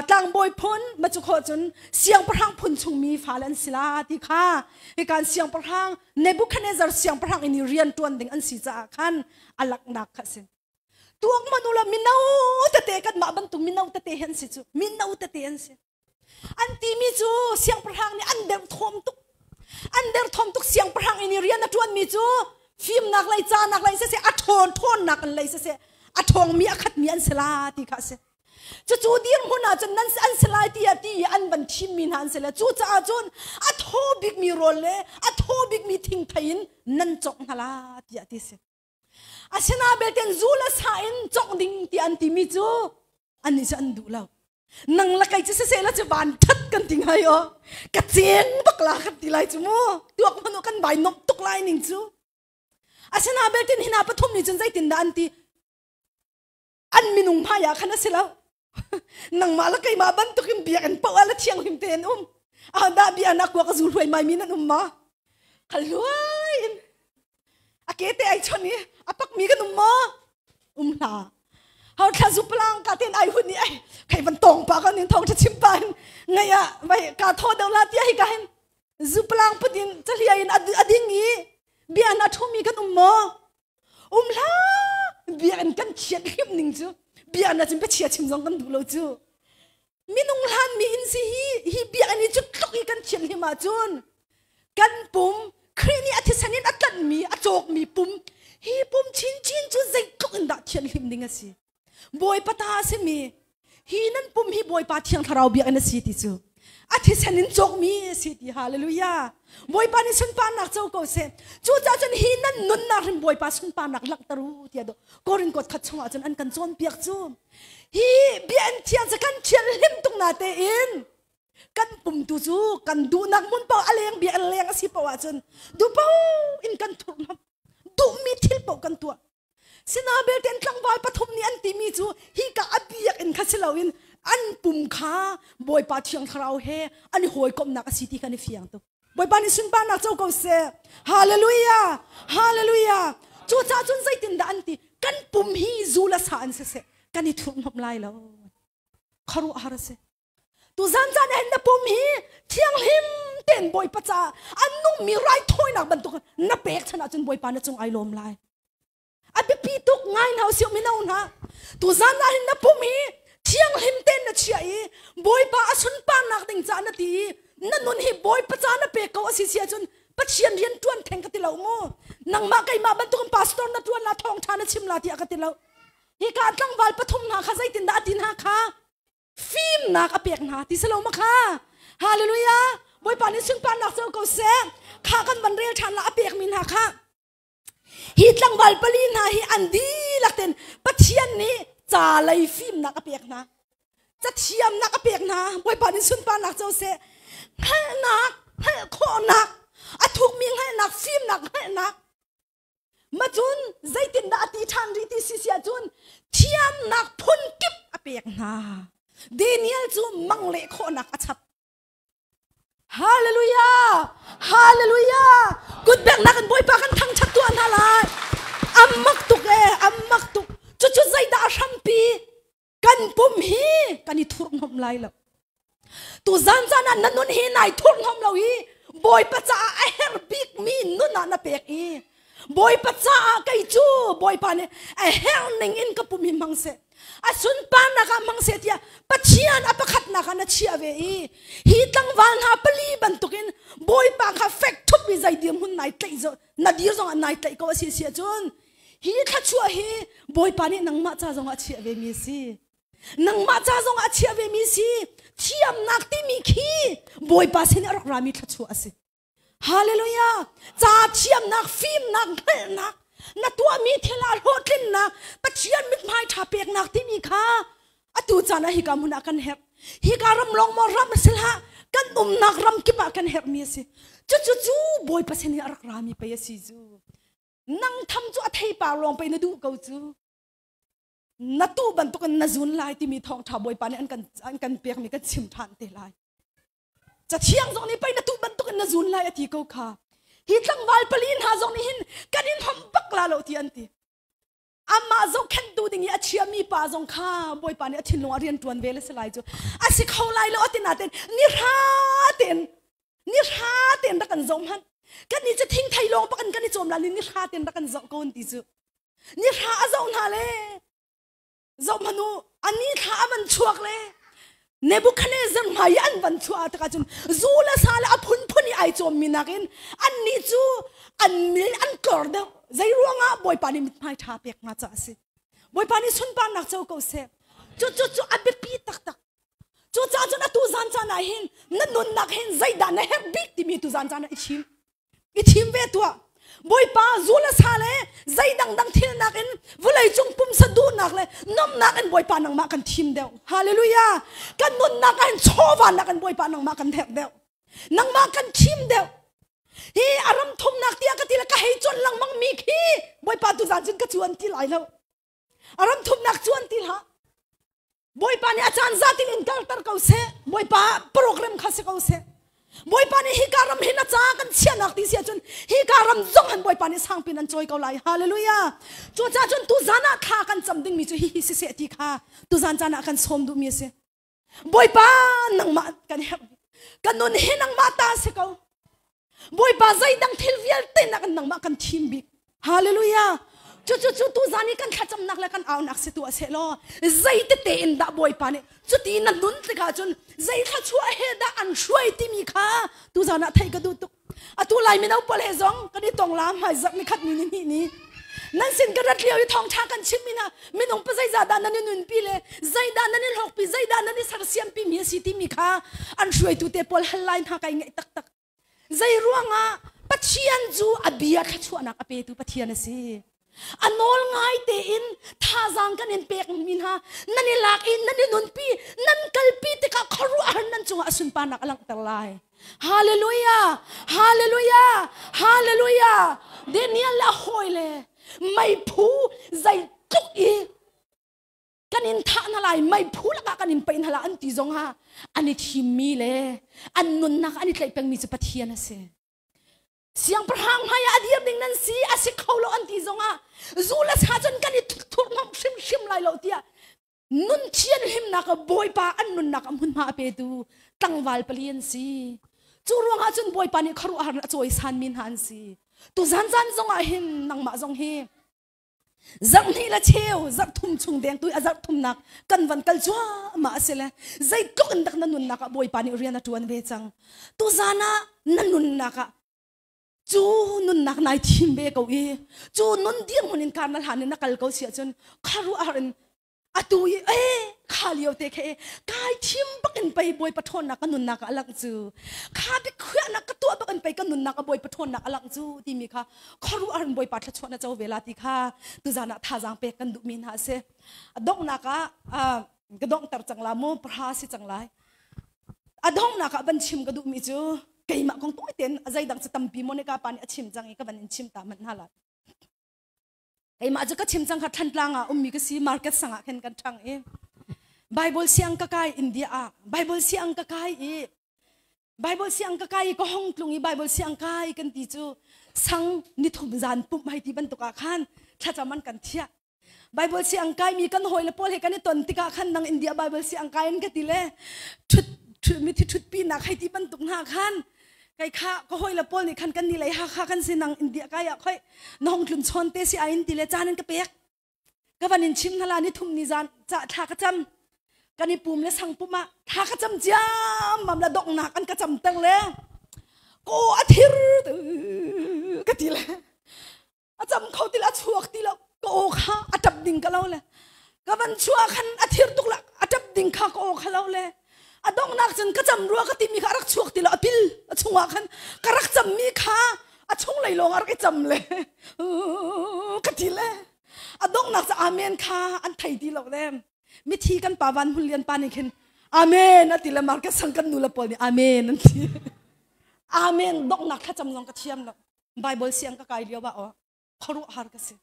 S6: tlangbawi phun, ma cu khawh cun siangpahrang phun chungmi fale an si la ti kha hikan siangpahrang Nebuchadnezzar siangpahrang in i rian ṭuan ding an si caah khan a laknak kha a si. Tuak man ula mino tete kan mah bantuk mino tete hi an si cu mino tete an si. An timi cu siangpahrang nih an derthawm tuk. An derthawm tuk siangpahrang in i rian a ṭuanmi cu fimnak lei canak lei siseh a ṭhawn ṭhawnnak in lei siseh a ṭhawngmi a khatmi an si la ti kha a si. Cucu dirhmun ah cun nan an si lai tiah ti i an van thimmi hna an si le cucaah cun a thaw bikmi rawl le a thaw bikmi thingthei in nan cawk hna la tiah ti si. Asinain belte zu le sa in cawk ding tiah an timi cu annih cu an duh lo. Nang la kai cu siseh la cu van that kan ti ngai o. Ka ceng bak la kan ti lai cu mu. Tuak hmanu kan vai nomh tuk lai ning cu. Asinain belte hina pathum nih cun zeitindah an ti? An minung hmai ah khan a si lo. Nangmah le keimah bantukin biakinn paoh ah le thianghlim tein um. Ahodah bia na kuak a zu hluai mai mi nan um ma? Khaluai in a ke te ai chon i a pak mi kan um maw? Um hla. Hau thla zu palang ka ten ai hun i ai khai van tong pa kan in thong tha chim pa in ngai ah vai ka tho deuh la tia hi ka hin zu palang put in chahlia in ading i bia na thu mi kan um maw? Um hlah biakinn kan chiat hrim ning cu bia na cun biachia chim zong kan duh lo cu minung hlan mi in si hi hi biakinn hi cu tluk hi kan thian hlim ahcun kan pum Khrih nih a thisen in a tlanhmi a cawkmi pum hi pum chinchin cu zeitluk in dah thianhlim ding a si Bawipa ta a simi hi nan pum hi Bawipa Thiang Thlarau biakinn a si ti cu a thisen in cawkmi a si ti hallelujah Bawipa nih sunparnak co ko seh cucaah cun hi nan nunnak hrim Bawipa sunparnak langhter u tiah do Korin kot khat chungah cun an kan cawnpiak cu hi biakinn thiang cu kan thian hlim tuk na tein kan pum tu cu kan duhnak hmun paoh a leng bia a leng a si paoh ahcun duh paoh in kan thurhnam duhmi thil paoh kan tuah Sinabelte an tlangval pathum nih an timi cu hika a biakinn kha si loin an pum kha Bawipa Thiang Thlarau he an i hawikomhnak a si ti kha an i fiang tuk. Bawipa nih sunparnak co ko seh. Hallelujah! Hallelujah! Cucaah cun zeitindah an ti? Kan pum hi zu le sa an si seh, kan i thurhhnawmh lai lo. Khuaruahhar a si. Tuzan caan ah hin na pum hi thianghlim tein Bawipa caah a nungmi raithawinak bantuk na pek chan ahcun Bawipa na cung ai lawm lai. A biapi tuk ngai hna usih mino hna. Tuzan ah hin na pum hi thianghlim tein na chiah i Bawipa a sunparnak ding caah na ti i na nun hi Bawipa caah na pek ko a si si ahcun Pathian rian ṭuan theng ka ti lo mu. Nangmah keimah bantukin pastor na ṭuan la thawngṭha na chim la tiah ka ti lo. Hika tlangval pathum hna kha zeitindah a ti hna kha? Fimnak a pek hna ti si lo ma kha? Hallelujah! Bawipa nih sunparnak co ko seh. Kha kan van rel ṭhan la a pekmi hna kha. Hi tlangval pali hna hi an dihlak ten Pathian nih ca lei fimnak a pek hna. Cathiamnak a pek hna. Bawipa nih sunparnak co seh. Hngalhnak, hngalh khawhnak, a thukmi hngalhnak, fimnak, hngalhnak. Macun zeitindah a ti ṭhan rih ti si si ahcun thiamnak phun kip a pek hna. Daniel cu mang leh khawhnak a chap. Hallelujah! Hallelujah! Kutbeknak in Bawipa kan thangṭhat tuah hna lai. Ammak tuk e, ammak tuk. Cucu zeidah a hrampi? Kan pum hi kan i thurhhnawmh lai lo. Tu zan zan ah na nun hi nai thurhhnawm lo i Bawipa caah a herh bikmi nun ah na pek i Bawipa caah kei cu Bawipa nih a herh ning in ka pum hi hmang seh. A sunparnak ah hmang seh tiah Pathian a pakhatnak ah na chiah ve i hi tlangval hna pali bantukin Bawipa kha fek thup i zei dirhmun nai tlaih zo na dir zongah nai tlaih ko a si si ahcun hi thluachuah hi Bawipa nih nangmah ca zongah a chiah ve mi a si. Nangmah ca zongah a chiah ve mi si. Thiamnak timi khi Bawipa sin i a rak rami thluachuah a si. Hallelujah! Ca thiamnak, fimnak, hngalhnak, na tuahmi thil ah hlawhtlinnak, Pathian mithmai ṭha peknak timi kha atu caan ah hika hmun ah kan herh. Hika ram lawng maw ram si hlah, kan umnak ram kip ah kan herhmi a si. Cucu cu Bawipa sin i a rak rami pei a si cu. Nang tham cu a theipar lawng pei na duh ko cu. Na tu bantukin na zun lai timi thawngṭha Bawipa nih an kan pekmi kan chim ṭhan te lai. Cathiang zong nih pei na tu bantukin na zun lai a ti ko kha. Hi tlangval pali hna zong nih hin kan in hom bak la lo ti an ti. Amah zohkhenhtu ding i a chiami pa zong kha Bawipa nih a thinlung ah rian ṭuan ve le si lai cu. A si kho lai lo a ti nain ni hra tein ni hra tein rak kan zoh hmanh. Kan nih cu thingthei lawng bak in kan i cawm la ni ni hra tein rak kan zoh ko an ti cu. Ni hra a zoh hna le zoh hmanh u ani thla a van chuak le Nebuchadnezzar hmai i an van chuah tikah cun zu le sa le a phunphun i ai cawmmi nakin annih cu an mil an tlor deuh. Zei ruangah Bawipa nih mithmai ṭha pek hna caah a si. Bawipa nih sunparnak co ko seh. Cu cu cu a biapi taktak. Cucaah cun atu zan caan ah hin na nunnak hin zeidah na herh bik timi tu zan caan ah i chim. I thim ve tuah. Bawipa zu le sa le zei dangdang thil nakin vawlei cung pumsa duhnak le nomnak in Bawipa nangmah kan thim deuh. Hallelujah. Kan nunnak ah hin chawva nakin Bawipa nangmah kan herh deuh. Nangmah kan thim deuh. Hi aram thumnak tiah ka ti le ka hei cuan lengmang mi khi Bawipa tu zan cun ka cuan ti lai lo. Aram thumnak cuan ti hlah. Bawipa nih a caan zatin in kalter ko seh. Bawipa program kha si ko seh. Bawipa nih hika ram hin a ca kan chiahnak ti si ahcun hika ram zong han Bawipa nih sangpin an cawi ko lai. Hallelujah. Cucaah cun tuzan ah thla kan cam dingmi cu hihi siseh ti kha tuzan caan ah kan sawm duhmi a si. Bawipa nangmah kan herh. Kan nun hi nangmah ta si ko. Bawipa zeidang thil vialte nak in nangmah kan thim bik. Hallelujah. Cu cu cu tu zan i kan thlacamnak le kan aunak si tu a seh law zei tete in dah Bawipa nih cuti na nun tikah cun zei thluachuah he dah an hruai timi kha tu zan ah theih ka duh tuk. Atu lai mino pawl he zong kan i tong la hmai zarh ni khat ni ni hnih ni nan sin ka rat lio i thawngṭha kan chim mi hna minung pa zeizah dah nan i nunpi le zeidah nan i hlawkpi zeidah nan i sersiampi mi a si timi kha an hruaitu te pawl hal lai hna kai ngaih taktak. Zei ruangah Pathian cu a bia thluachuahnak a petu Pathian a si. A nawl ngai tein thazaang kan in pek mi hna nan i lak i nan i nunpi nan kalpi tikah khuaruahhar nan cungah a sunparnak a langhter lai. Hallelujah! Hallelujah! Hallelujah! Daniel le a hawile meiphu zeitluk i kan in thah hna lai meiphu lakah kan in paih hna lai an ti zong ah an i thimmi le an nunnak an i tlaih pengmi cu Pathian a si. Siangpahrang hmai ah a dir ding nan si a si kho lo an ti zong ah zu le sa cun kan i thurhnomh hrimhrim lai lo tiah nun thianhlimnak Bawipa an nunnak a hmunhma a petu tlangval pali an si. Cu ruangah cun Bawipa nih khuaruahhar a cawisan mi hna an si. Tu zan zan zong ah hin nangmah zong hi zarh hnih le cheu zarh thum chung deng tu a zarh thumnak kan van kal cuahmah a si le zeitluk in dak na nunnak ah Bawipa nih rian a ṭuan ve cang tu zan ah na nunnak ah cu nunnak nai thim ve ko i cu nun dirhmun in kar na hlan in na kal ko si ahcun kharuah in atu i e kha lio te khe kai thim bak in pei bawi pathawnnak ka nunnak a lang cu kha biakhiahnak ka tuah bak in pei ka nunnak a bawi pathawnnak a lang cu timi kha khuaruah in bawipa thluachuah na co ve la ti kha tuzan ah thazaang pek kan duhmi hna a si. A donghnak ah ka donghter cang la mu pahra si cang lai. A donghnak ah van chim ka duhmi cu keimah kong tawi tein a zeidang cu tampi Monica pa nih a chim cang i ka van in chim ta manh hna lai. Keimah cu ka chim cang kha Thantlang ah ummi ka si market sang ah khin kan ṭhang i Bible siang ka kai India ah Bible siang ka kai i Bible siang ka kai i ka hong tlung i Bible siang kai kan ti cu sang nithum zan pumh hei ti bantuk ah khan thlacam an kan thiah Bible siang kai mi kan hawi le pawl he kan i ton tikah khan nang India Bible siang kai an ka ti le thut mithi thut pi nak hei ti bantuk hna khan kai kha ka hawi le pawl nih khan kan ni lei ha kha kan si nang India kai ah khoi na hong tlun chawn te si ain ti le caan in ka pek ka van in chim hala ni thum ni zan ca thla ka cam kan i pum le sang pum ah thla ka cam ciam mam la dok nak an ka cam tang le ko a thir ka ti le a cam kho ti la a chuak ti lo ka aw kha a tap ding ka lo le ka van chuah khan a thir tuk la a tap ding kha ka aw kha lo le a donghnak cun ka cam rua ka timi kha a rak chuak ti lo a pil a chungah khan ka rak cammi kha a chung lei lawng a rak i cam le ka ti le a donghnak cu amen kha an thei ti lo le mithi kan pa van hmun lian pa nih khin amen a ti le market sang kan nu le pawl nih amen an ti amen donghnak thlacam zong ka thiam lo Bible siang ka kai lio ah aw khuaruahhar ka si.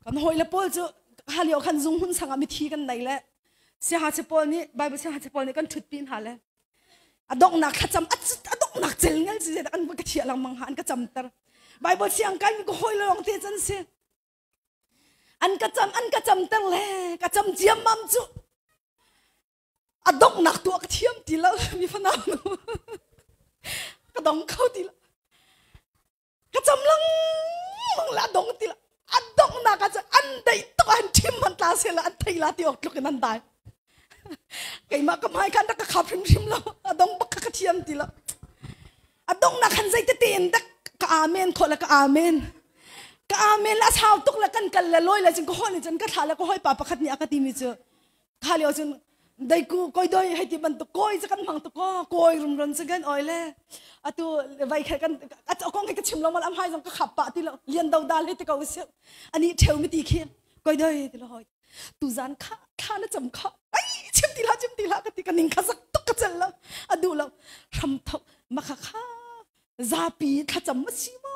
S6: Kan hawi le pawl cu ha lio khan zung hun sangah mithi kan nei le siaha che pawl nih Bible siaha che pawl nih kan thut pin ha le a donghnak thlacam a dongh Adok nak cel ngel si an ka thia lang mang ha an ka camter. Bible siang kai mi ko hoi lawng te chan si. An ka cam an ka camter le ka cam ciam mam cu. A dong nak tu ka thiam ti lo mi fanau nu. Ka dong kho ti lo. Ka cam lang mang la dong ti lo. A dong nak ah an dei tuk an thim man tla se la an thei la ti ok tluk in an dai. Keimah ka hmai khan rak ka khap hrimhrim lo. A dong bak kha ka thiam ti lo. A dong nak khan zei tete in dak ka amen khawh le ka amen. Ka amen la sau tuk le kan kal le loi le cun ka hawi nih cun ka thla le ka hawi pa pakhat nih a ka timi cu kha lio cun dai ku koi doi hei ti bantuk koi cu kan hmang tuk ko koi rumron cu kan oi le atu vai khe kan a kong khi ka chim lo mal am hai zong ka khap pah ti lo lian do dal hei ti ko si ani theu mi ti khi koi doi ti lo hoi tu zan kha kha na cham kha ai chim ti la chim ti la ka ti ka ning kha sak tuk ka cel lo a du lo hram thok ma kha kha zapi thlacam ma si mo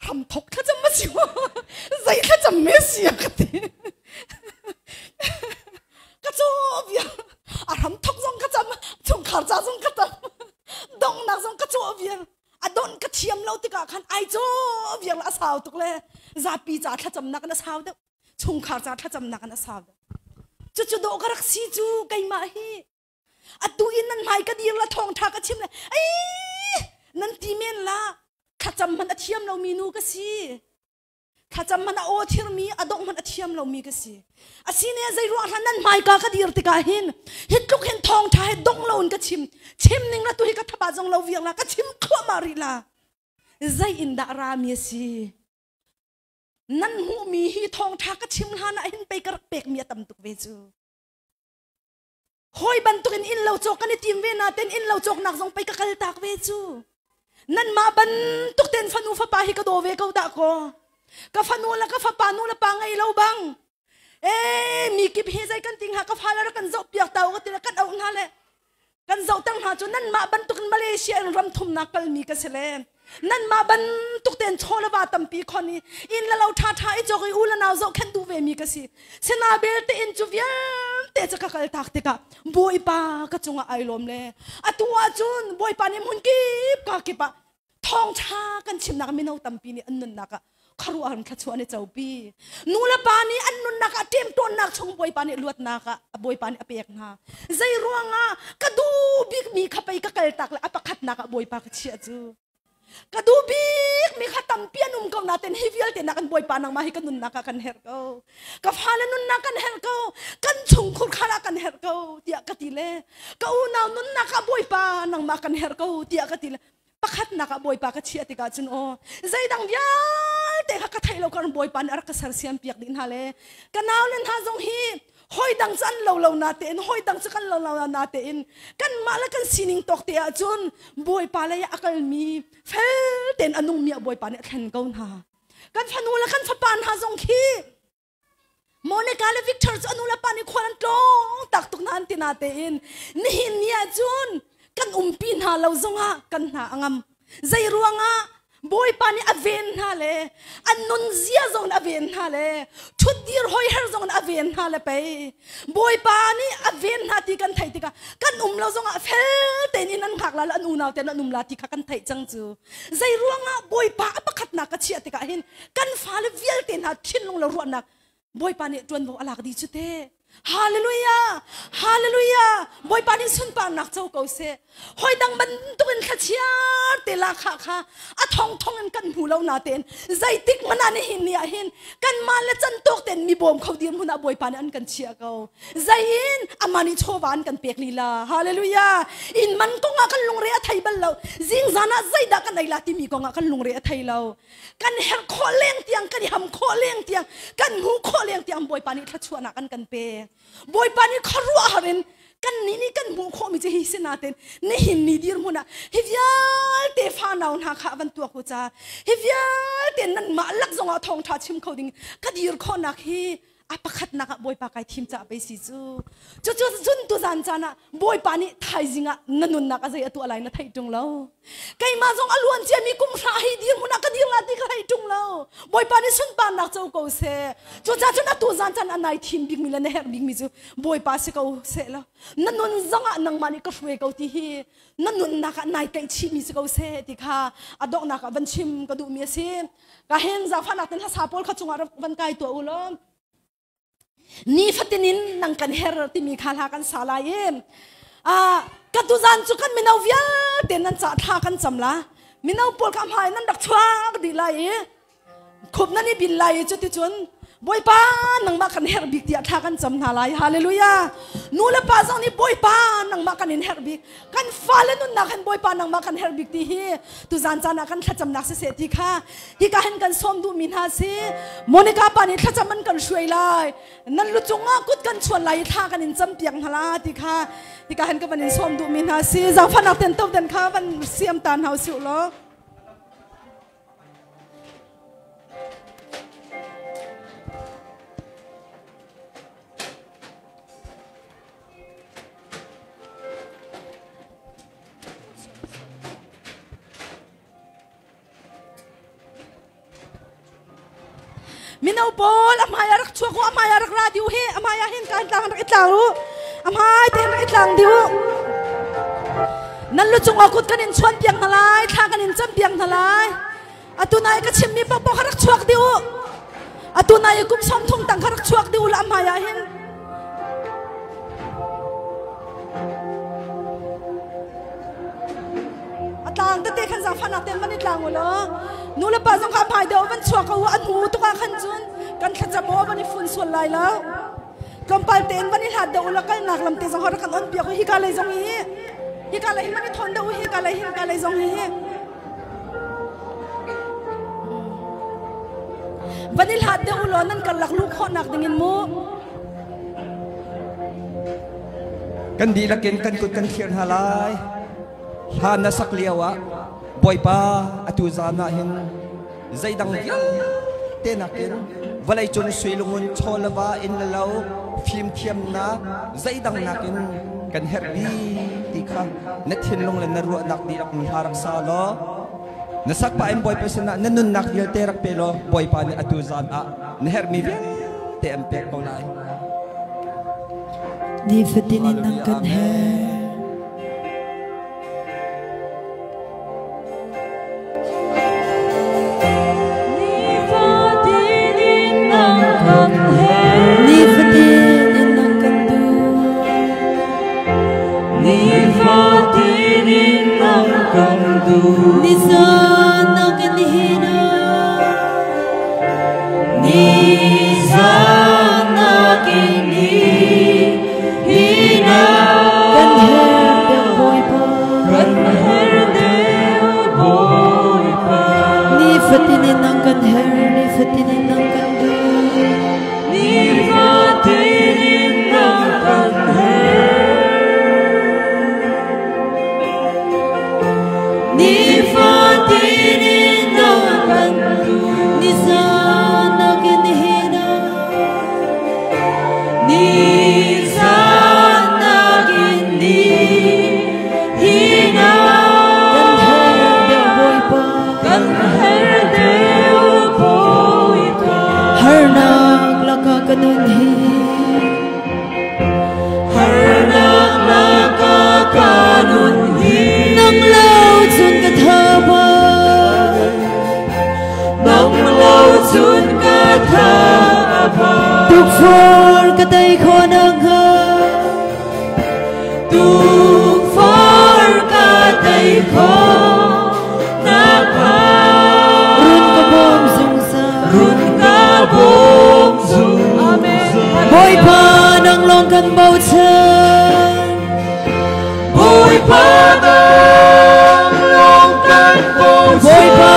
S6: hram thok thlacam ma si mo zei thlacam me si ka ti ka cho bia a hram thok zong ka cham chungkhar ca zong ka cham dongnak zong ka cho bia a don ka thiam lo tikah khan ai cho viang la a sau tuk le zapi ca thlacamnak na sau deuh chungkhar ca thlacamnak in a sau deuh cucu dawh ka rak si cu keimah hi atu in nan hmai ka dir la thawng tha ka chim le ei nan ti men la thlacam man a thiam lo mi nu ka si thlacam man a aw thir mi a dongh man a thiam lo mi ka si asine zei ruang hlan nan hmai ka ka dir tikah hin hi tluk hin thawng tha he dong lo in ka chim chim ning la tu hi ka thaba zong lo viang la ka chim thluahmah rih la zei in dah ra mi a si Nan hmuhmi hi thawngṭha ka chim hlan ah hin pei ka rak pekmi a tam tuk ve cu. Hawi bantukin inn lo cawk kan i tim ve naten inn lo cawknak zong pei ka kal tak ve cu. Nanmah bantuk ten fanu fapa hi ka daw ve ko dah kaw. Ka fanu le ka fapa nu le pa ngei lo bang. Ee mi kip hi zei kan ting ha ka fa le rak kan zoh piak tau ka ti le kan auh hna le kan zohter hna cu nanmah bantuk in Malaysia in ram thumnak kalmi ka si le nanmah bantuk ten chaw le va tampi khon i inn le lo ṭha ṭha i cawk i u le nau zohkhenh duh ve mi ka si sina belte in cu vialte cu ka kal tak tikah Bawipa ka cungah ai lawm le atu ahcun Bawipa nih hmun kip ka kip ah thawngṭha kan chimnak mino tampi nih an nunnak ah khuaruahhar thluachuah an i copi nu le pa nih an nunnak ah ṭemṭawnnak chung Bawipa nih luatnak ah Bawipa nih a pek hna zei ruangah ka duh bikmi kha pei ka kaltak le a pakhatnak ah Bawipa ka chiah cu ka duh bikmi kha tampi an um ko nain hi vialte nak in Bawipa nangmah hi ka nunnak ah kan herh ko ka fale nunnak kan herh ko kan chungkhur khal ah kan herh ko tiah ka ti le ka unau nunnak ah Bawipa nangmah kan herh ko tiah ka ti le pakhatnak ah Bawipa ka chiah tikah cun aw zeidang vialte kha ka theih lo kan Bawipa nih a rak ka sersiam piak dih hna le ka nau le hna zong hi hoi dang cu an lo lo na tein hoi dang cu kan lo lo na tein kan mah le kan sining tawk te ah cun Bawipa lei ah a kalmi fel tein a nungmi ah Bawipa nih a thlen ko hna kan fanu le kan fapa hna zong khi Monica le Victor cu anu le pa nih khual an tlawng tak tuk na an ti na tein nihin ni ah cun kan umpi hna lo zongah kan hna a ngam zei ruangah Bawipa nih a ven hna le an nun zia zong a ven hna le ṭhutdir hoiher zong a ven hna le pei Bawipa nih a ven hna ti kan theih tikah kan um lo zongah fel tein in an hngak la le an unau tein an um la ti kha kan theih cang cu zei ruangah Bawipa a pakhatnak ka chiah tikah hin kan fale vialte hna thinlung le ruahnak Bawipa nih ṭuanvo a lak dih cu te. Hallelujah! Hallelujah! Bawipa nih sunparnak co ko seh. Hoi dang bantuk in thlachiar te la kha kha a thong thong in kan hmu lo na tein zeitik hmanh ah nihin ni ah hin kanmah le can tawk tein mi bawm kho dir hmun ah Bawipa nih an kan chiah ko. Zei in amah nih chawva an kan pek lila. Hallelujah! Inn man kong ah kan lungre a thei bal lo. Zingzan ah zeidah kan ei la timi kong ah kan lungre a thei lo. Kan herh khawh leng tiang kan i ham khawh leng tiang kan hmu khawh leng tiang Bawipa nih thluachuahnak an kan pek. Bawipa nih khuaruahhar in kan nih nih kan hmuh khawhmi cu hi si nain nihin ni dirhmun ah hi vialte fanau hna kha van tuak u ca hi vialte nanmah lak zongah thawngṭha chim kho ding ka dir khawhnak hi A pakhatnak ah Bawipa kai thim caah pei si cu. Cucu cun tuzan caan ah Bawipa nih thaizing ah na nunnak a zei a tuah lai na theih ṭung lo. Keimah zong a luan ciami kum hra hi dirhmun ah ka dir la ti ka theih ṭung lo. Bawipa nih sunparnak co ko seh. Cucaah cun atu zan caan a nai thim bikmi le na herh bikmi cu Bawipa si ko seh law na nun zong ah nangmah nih ka hruai ko ti hi na nunnak ah nai tlaih chihmi si ko seh ti kha a donghnak ah van chim ka duhmi a si. Ka hen zaangfahnak ten hlasa pawl kha cungah van kai tuah u law nifatin in nang kan her timi kha hla kan sa lai i ka tuzan cu kan mino vialte nan ca thla kan cam la. Mino pawl kha hmai nan rak chuak dih lai i khup nan i bil lai i cuticun Bawipa nangmah kan herh bik tiah thla kan cam hna lai. Hallelujah. Nu le pa zong nih Bawipa nangmah kan in herh bik. Kan fale nunnak hin Bawipa nangmah kan herh bik ti hi tuzan caan ah kan thlacamnak siseh ti kha hika hin kan sawm duhmi hna si. Monica pa nih thlacam an kan hruai lai. Nan lu cungah kut kan chuan lai i thla kan in cam piak hna la ti kha hika hin ka van in sawm duhmi hna si. Zaangfahnak ten to den kha van siam ta hna usih law. Mino pawl a hmai ah rak chuak u, a hmai ah rak ra dih u hi, a hmai ah hin kan tlang rak i tlang u, a hmai te rak i tlang dih u. Nan lu cungah kut kan in chuan piak hna lai, thla kan in cam piak hna lai. Atu nai ka chimmi paohpaoh kha rak chuak dih u. Atu nai kum sawm thum tang kha rak chuak dih u la a hmai ah hin. A tlang tete khan zaangfahnak ten van i tlang u law nu le pa zong kha hmai deuh van chuak ko u an hu tuk ah khan cun kan thlacam aw van i fun sual lai lo. Tlawmpal tein van i hlat deuh u la kalnak lam te zong rak kan on piak u hika lei zong hi hika lei hin van i thawn deuh u hika lei hin ka lei zong hi van i hlat deuh u law nan karlak luh khawhnak dingin mu.
S7: Kan dihlak in kan kut kan thlir hna lai. Hla na sak lio ah Bawipa atu zan ah hin zeidang vialte nakin vawleicung suilungun chaw le va inn le lo fimthiamnak zeidang nakin kan herh bik ti kha na thinlung le na ruahnak dihlak in hla rak sa law na sak pah in Bawipa sinah na nunnak vialte rak pe law Bawipa nih atu zan ah na herhmi vialte an pek ko lai.
S2: Nifatin in nang kan herh. Nifatin in nang kan duh.
S3: Nifatin in nang kan duh.
S2: Nizan nang kan hina.
S3: Nizan nakin hina.
S2: Kan herh deuh Bawipa.
S3: Kan herh deuh Bawipa.
S2: Nifatin in nang kan herh, nifatin in nang kan duh.
S3: Nifatin in nang kan herh. Nifatin in nang kan duh.
S2: Nizan nakin hina.
S3: Nizan nakin hina.
S2: Kan herh deuh Bawipa.
S3: Kan herh deuh Bawipa.
S2: Harnak lakah ka nun hi.
S3: Harnak lakah ka nun hi.
S2: Nang lo cun ka thaba.
S3: Nang lo cun ka thaba.
S2: Tukforh ka tei khawh nakhnga.
S3: Tukforh ka tei khawh nakhnga.
S2: Run ka bawm zungzal.
S3: Run ka bawm zungzal.
S2: Bawipa nang lawng kan bochan.
S3: Bawipa nang lawng kan bochan.
S2: Bawipa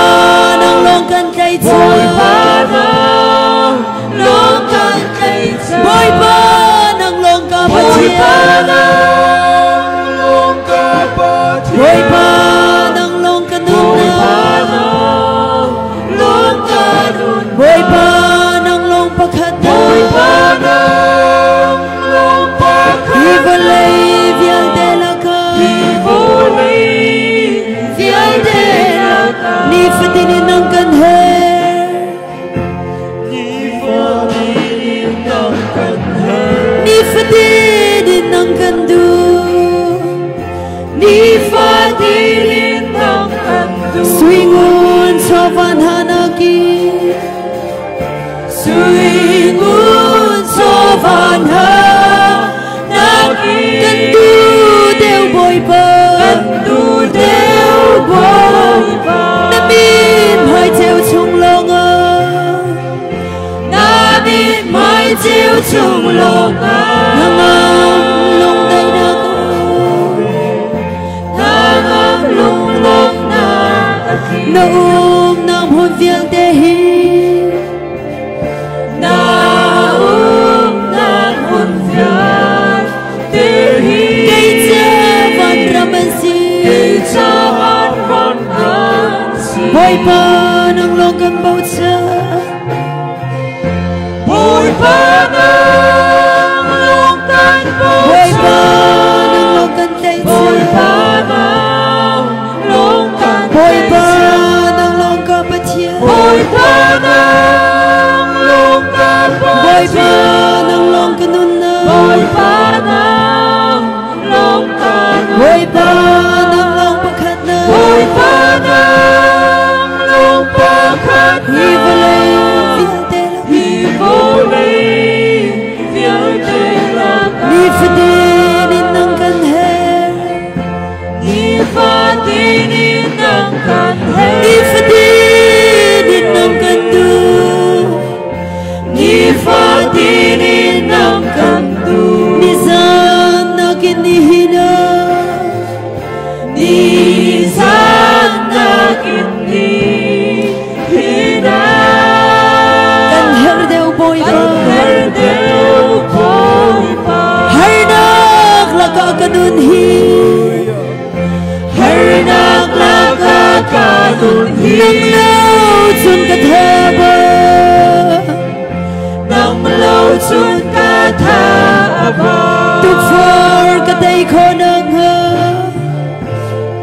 S2: nang lawng kan tlaihchan.
S3: Bawipa nang lawng kan tlaihchan.
S2: Bawipa nang lawng ka
S3: Bawipa
S2: Pathian.
S3: nang lawng ka Pathian.
S2: Bawipa nang lawng ka
S3: Bawipa
S2: nunnak.
S3: nang lawng ka nunnak.
S2: Bawipa nang lawng pakhat
S3: Bawipa ceu chung lawngah Hnangam lungdaihnak Hnangam lunglawmhnak a tling Na umnak hmun vialte hi Na umnak hmun vialte hi Kei ca vanram an si Kei ca vanram an si Bawipa nang lawng kan bochan Bawipa nang lawng kan bochan Bawipa nang lawng kan tlaihchan Bawipa nang lawng kan Bawipa nang lawng ka Pathian Bawipa nang lawng ka Pathian Bawipa nang lawng ka nunnak Bawipa nang lawng ka nunnak Bawipa nang lawng pakhatnak Bawipa nang lawng pakhatnak Hi vawlei vialte Hi vawlei vialte lakah Nifatin in nang kan herh Nifatin in nang kan herh Nifatin in nang kan duh Nifatin in nang kan duh Nizan nakin nihin ah Nizan nakin nihin ah Kan herh deuh Bawipa Kan herh deuh Bawipa Harnak lakah ka nun hi Harnak lakah ka nun hi Nang lo cun ka thaba Nang lo cun ka thaba Tukforh ka tei kho nakhnga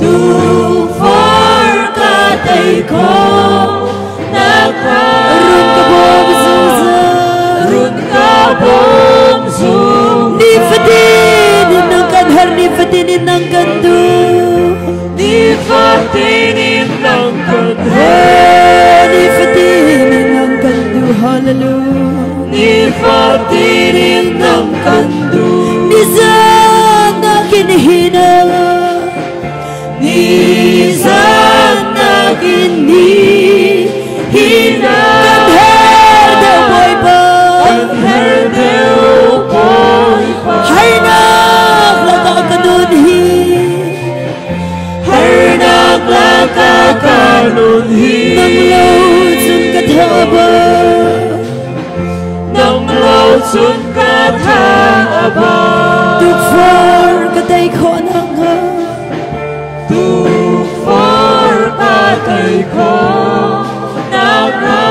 S3: Tukforh ka tei kho nakhnga Run ka bawm zungzal Run ka bawm zungzal Nifatin in nang kan har nifatin in nang kan duh Nifatin in nang kan herh Nifatin in nang kan duh Hallelujah Nifatin in nang kan duh Nizan nakin nihin ah Nizan nakin nihin ah Kan herh deuh Bawipa Kan herh deuh Bawipa Harnak lakah ka nun hi Harnak lakah ka nun hi Nang lo cun ka thaba Nang lo cun ka thaba Tukforh ka tei khawh nakhnga Tukforh ka tei khawh nakhnga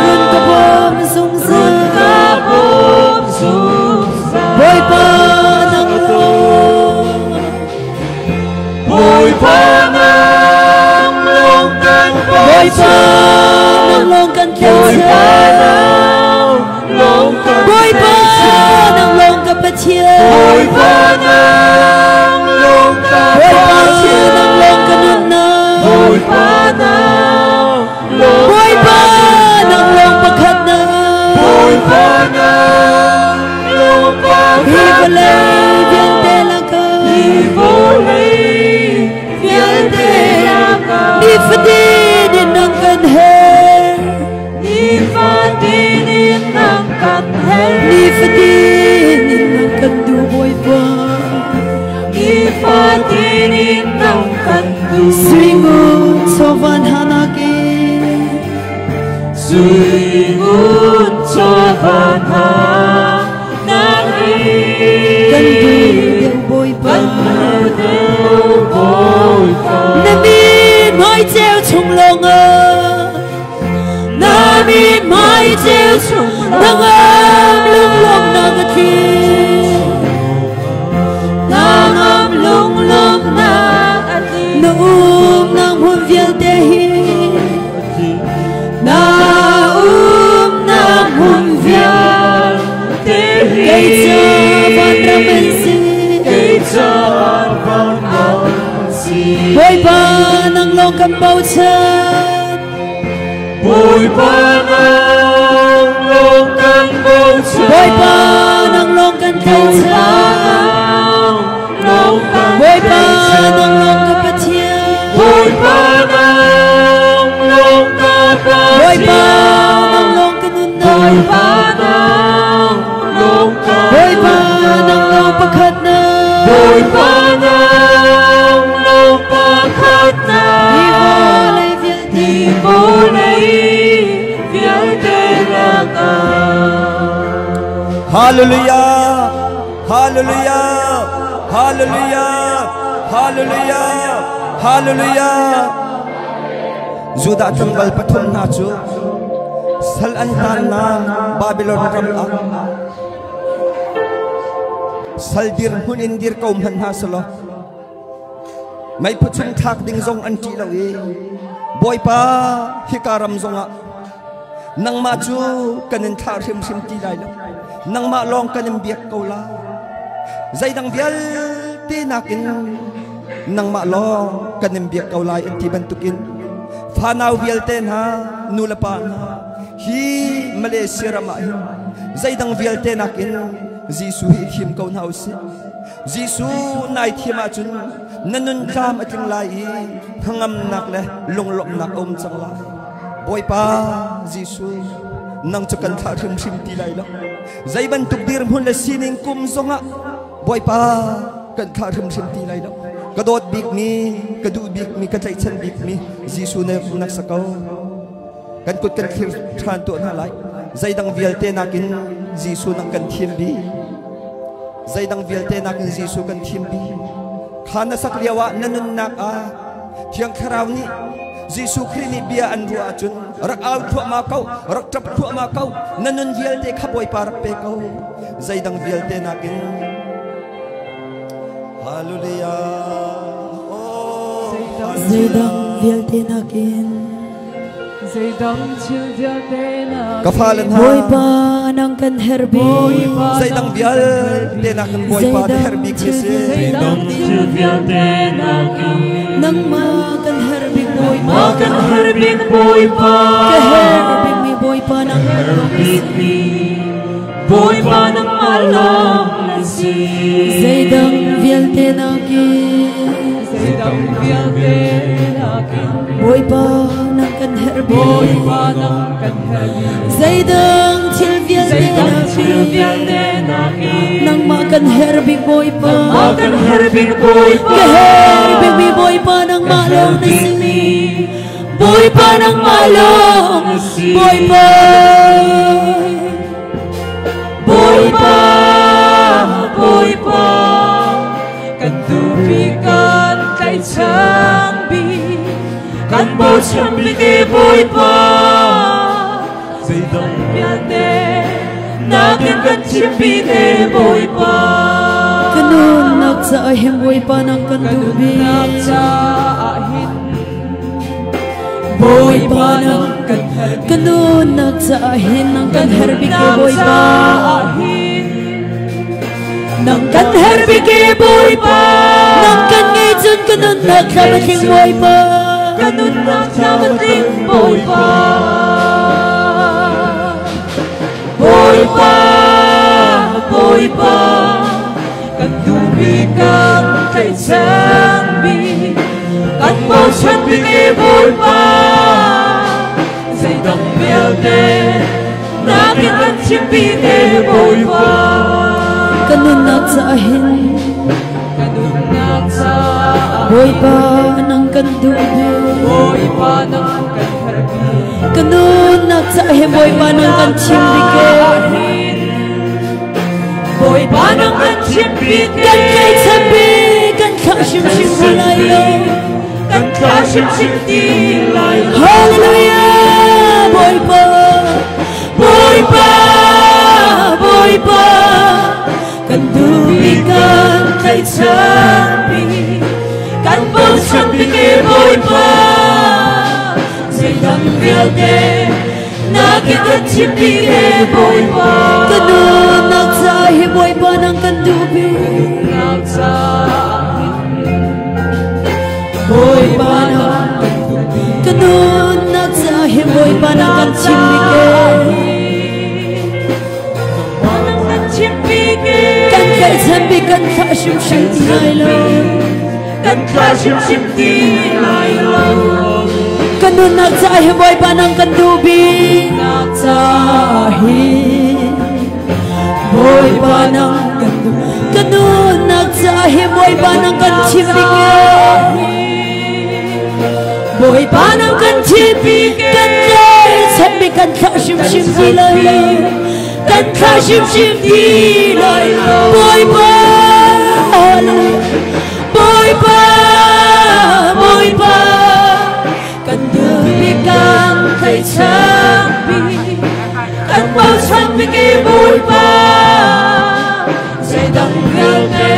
S3: Run ka bawm zungzal Run ka bawm zungzal Bawipa nang lawng Bawipa nang lawng kan Bawipa nang lawng kan tlaihchan Bawipa nang lawng ka Pathian Bawipa nang lawng ka Bawipa nang lawng ka nunnak Bawipa nang lawng Bawipa nang lawng pakhatnak Bawipa nang lawng pakhatnak Hi vawlei vialte lakah Hi vawlei vialte lakah Nifatin in nang kan herh Nifatin in nang kan herh Nifatin in nang kan duh Bawipa Nifatin in nang kan duh Suingun chawvan hanakin Suingun chawvan hanakin Kan duh deuh Bawipa Kan duh deuh Bawipa Na min hmai ceu chung lawngah Na min hmai ceu chung Hnangam lunglawmhnak a tling Hnangam lunglawmhnak a tling Na umnak hmun vialte hi Na umnak hmun vialte hi Kei ca vanram an si Kei ca vanram an si Bawipa nang lawng kan bochan Bawipa nang lawng kan bochan Bawipa nang lawng kan tlaihchan Bawipa nang lawng ka Pathian Bawipa nang lawng ka Pathian Bawipa nang lawng ka nunnak Bawipa nang Bawipa nang lawng pakhatnak
S2: Hi vawlei vialte
S3: Hi vawlei vialte lakah
S7: Hallelujah! Hallelujah! Hallelujah! Hallelujah! Hallelujah! Judah tlangval pathum hna cu sal an tannak Babylon ram ah sal dirhmun in dir ko hmanh hna selaw meiphu chung thlak ding zong an ṭih lo i Bawipa hika ram zongah nangmah cu kan in thlah hrimhrim ti lai lo, nangmah lawng kan in biak ko lai, zeidang vialte nakin nangmah lawng kan in biak ko lai an ti bantukin fanau vialte hna, nu le pa hna, hi Malaysia ram ah hin zeidang vialte nakin Jesuh hi thim ko hna usih. Jesuh nai thiam ahcun na nun tlam a tling lai i hnangamnak le lunglawmhnak a um cang lai. Bawipa Jesuh, nang cu kan thlah hrimhrim ti lai lo. Zei bantuk dirhmun le sining kum zongah Bawipa kan thlah hrimhrim ti lai lo. Ka dawt bikmi, ka duh bikmi, ka tlaihchan bikmi Jesuh na nak sa ko. Kan kut kan thlir ṭhan tuah hna lai. Zeidang vialte nakin Jesuh nang kan thim bik. Zeidang vialte nakin Jesuh kan thim bik. Kha na sak lio ah na nunnak ah Thiang Thlarau nih Jesuh Khrih nih bia an ruah ahcun rak au thluahmah ko, rak ṭap thluahmah ko, na nun vialte kha Bawipa rak pe ko. Zeidang vialte nakin. Hallelujah. Oh,
S2: Zeidang vialte nakin
S3: Zeidang thil vialte nakin
S7: Ka fale hna,
S2: Bawipa nang kan herh bik.
S7: Zeidang vialte nakin Bawipa na herh bik hi si.
S3: Zeidang thil vialte nakin
S2: Nangmah kan herh bik Bawipa.
S3: Ma kan herh bik Bawipa.
S2: Ka herh bik mi Bawipa nang
S3: Herh bik mi Bawipa nangmah lawng na si.
S2: Zeidang vialte nakin
S3: Zeidang vialte nakin
S2: Bawipa nang kan herh bik.
S3: Bawipa nang kan herh bik.
S2: Zeidang thil vialte
S3: Zeidang thil
S2: nakin
S3: vialte nakin
S2: Nangmah kan herh bik Bawipa.
S3: Ma kan herh bik Bawipa.
S2: Ka herh bik mi Bawipa nangmah lawng na si. Bawipa nangmah lawng Bawipa.
S3: Bawipa, Bawipa, kan duhpi kan tlaihchan bik, kan bochan bik e Bawipa. Zeidang vialte nakin kan chim bik e Bawipa.
S2: Ka nunnak caah hin Bawipa nang kan
S3: Ka
S2: duh bik.
S3: nunnak caah hin Bawipa nang kan herh bik.
S2: Ka nunnak caah hin nang kan herh bik e Bawipa.
S3: caah hin
S2: Nang kan herh bik e Bawipa. Nang kan ngei cun ka nunnak tlam a tling Bawipa.
S3: Ka nunnak tlam a tling Bawipa. Bawipa, Bawipa, kan duhmi kan tlaihchan bik, kan bochan bik e Bawipa. Zeidang vialte nakin kan chim bik e Bawipa.
S2: Ka nunnak caah hin
S3: Ka nunnak caah
S2: Bawipa nang kan duh bik.
S3: Bawipa nang kan herh bik.
S2: Ka nunnak caah hin Bawipa nang kan chim bik e.
S3: Bawipa nang kan chim bik e.
S2: Kan tlaihchan bik, kan thlah hrimhrim ti lai lo.
S3: Kan thlah hrimhrim ti lai lo.
S2: Hallelujah, Bawipa, Bawipa, Bawipa, kan duh bik kan tlaihchan bik,
S3: Kan bochan bik e Bawipa. Zeidang vialte nakin kan chim bik e Bawipa.
S2: Ka nunnak caah hi Bawipa nang kan duh bik.
S3: Nunnak caah hin Bawipa nang kan duh bik.
S2: Ka nunnak caah hi Bawipa nang kan chim bik e.
S3: Nang kan chim bik e.
S2: Kan tlaihchan bik, kan thlah hrimhrim ti lai lo.
S3: Kan thlah hrimhrim ti lai lo.
S2: Ka nunnak caah hi Bawipa nang kan duh bik.
S3: Nunnak
S2: Caah hi Bawipa nang kan duh. Kan nunnak ca hi Bawipa nang kan thim bik e. Bawipa nang kan thim bik kan tlaihchan bik kan thlah hrimhrim ti lai. Kan thlah hrimhrim ti lai. Bawipa, Bawipa, Bawipa, kan duh bik kan tlaihchan bik kan bochan bik i Bawipa. Zeidang vialte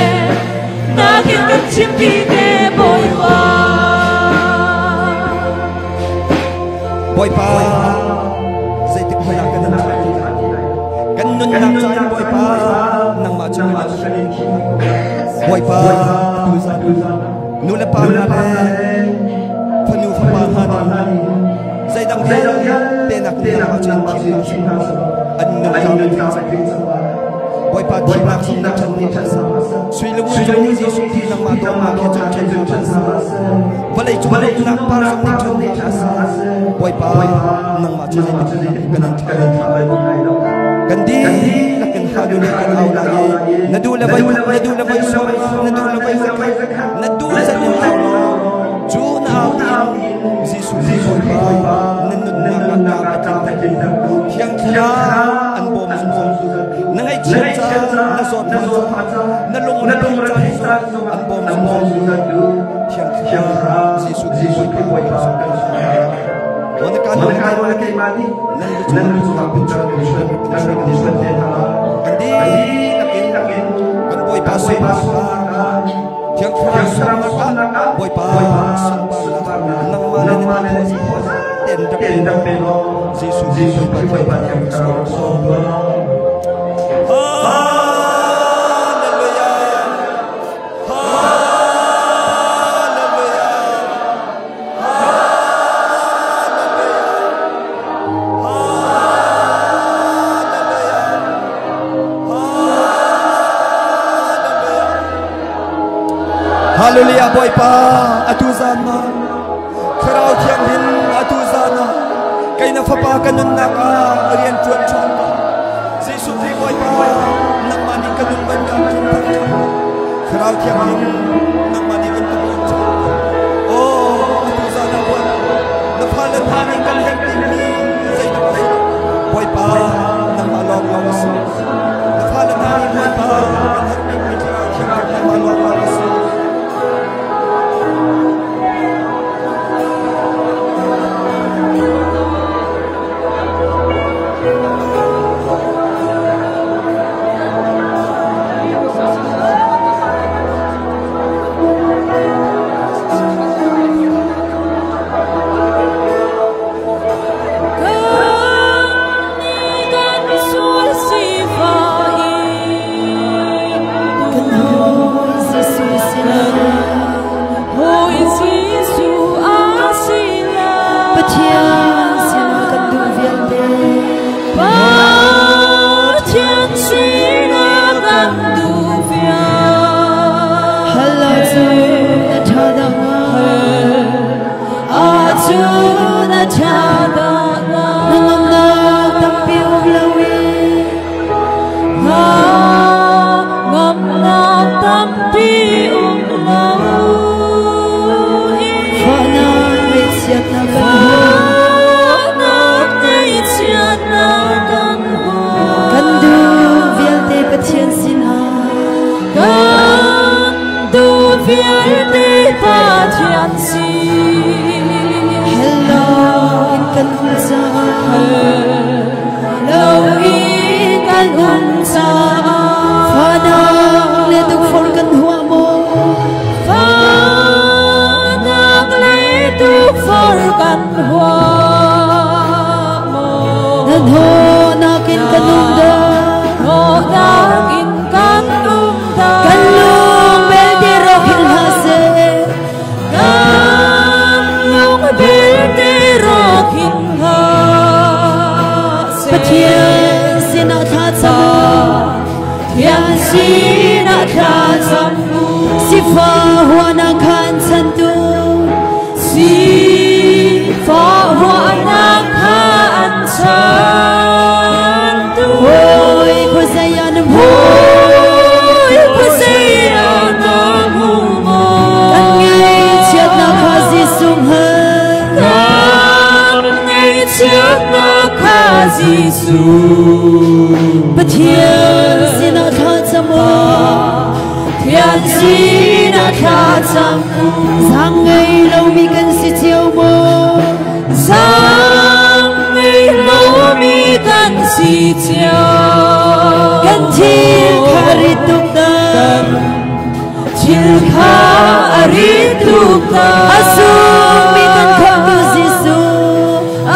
S2: nakin kan chim bik e Bawipa.
S7: Bawipa, zeitik hmanh ah kan in thlah ti lai. Kan nunnak ca in Bawipa, nangmah cu kan in thim. Bawipa, tu zan nu le pa hna le fanu fapa hna nih zeidang vialte nakin nangmah cu in thim hna seh. An nun ca in thim. Bawipa thihnak zong nih ṭhan hna seh. Sui le ngun zong nih Jesuh Khrih nangmah dawtnak he cun ṭhen hna seh. Vawlei cung nunnak par zong nih ṭhen hna seh. Bawipa, nangmah cu zeitik kan in thlah lai lo. Kan dihlak in hallelujah kan au lai i na duh le voi na duh le voi sawm na duh le voi zakhat na duh zat in au law cu na au dih in Jesuh Khrih Bawipa na nunnak ah kaa a tlinter. Thiang Thlarau an bawm zungzal. Na ngaihchiat caan, na zawtfah caan, na lungretheih caan zong an bawm zungzal. Thiang Thlarau Jesuh Khrih Bawipa kan sungah. Wana ka keimah nih nan lu cungah kan chuan te hna. Kan dihlak in kan Bawipa sunparnak Thiang Thlarau sunparnak ah Bawipa sunparnak nangmah le na ten rak pe law Jesuh Khrih Bawipa Thiang Thlarau sunparnak. Hallelujah. Hallelujah. Hallelujah Bawipa atu zan ma Thlarau Thianghlim atu zan ah kei na fapa ka nunnak ah rian ṭuan ṭhan ko Jesuh Khrih Bawipa nangmah nih ka nun ban ka ṭhan Thlarau Thianghlim nangmah nih kan ṭuan ṭhan Oh atu zan ah Bawipa na fale hna nih kan herh bikmi zeidah a si Bawipa nangmah lawnglawng a si na fale hna nih Bawipa kan herh bikmi Thlarau Thianghlim nangmah lawnglawng a si.
S2: Pathian sinah kan duh vialte.
S3: Pathian sinah kan duh vialte.
S2: Hal ahcun na ṭha dah hnga?
S3: Ahcun na ṭha dah hnga?
S2: Na ngamnak tampi um loin.
S3: Na ngamnak tampi um loin.
S2: Fahnak ngaihchiatnak kan hmu.
S3: Fahnak ngaihchiatnak kan hmu.
S2: Kan duh vialte Pathian sinah.
S3: Kan duh vialte Pathian sin.
S2: Hello in kan um caah.
S3: Hello in kan um caah.
S2: Fahnak le tukforh kan huah maw?
S3: Fahnak le tukforh kan huah maw?
S2: Nan hawnak in kan um dah.
S3: Hawnak in kan um dah.
S2: Kan lung belte rawk hin hlah seh.
S3: Kan lung belte rawk hin hlah seh.
S2: Pathian sinah thla cam u.
S3: Pathian sinah thla cam u.
S2: Sifah huahnak khan chantu.
S3: Sifah huahnak khan chantu.
S2: Hawi khuazei ah na hmuh?
S3: Hawi khuazei Ngaihchiatnak kha Jesuh.
S2: Pathian sinah thla cam u.
S3: Pathian sinah thla cam u.
S2: Zaang ngei lomi kan si cio maw?
S3: Zaang ngei lomi kan si cio.
S2: Kan thil kha rit tuk ta.
S3: Thil kha a rit tuk ta.
S2: A sungmi kan khamhtu Jesuh.
S3: A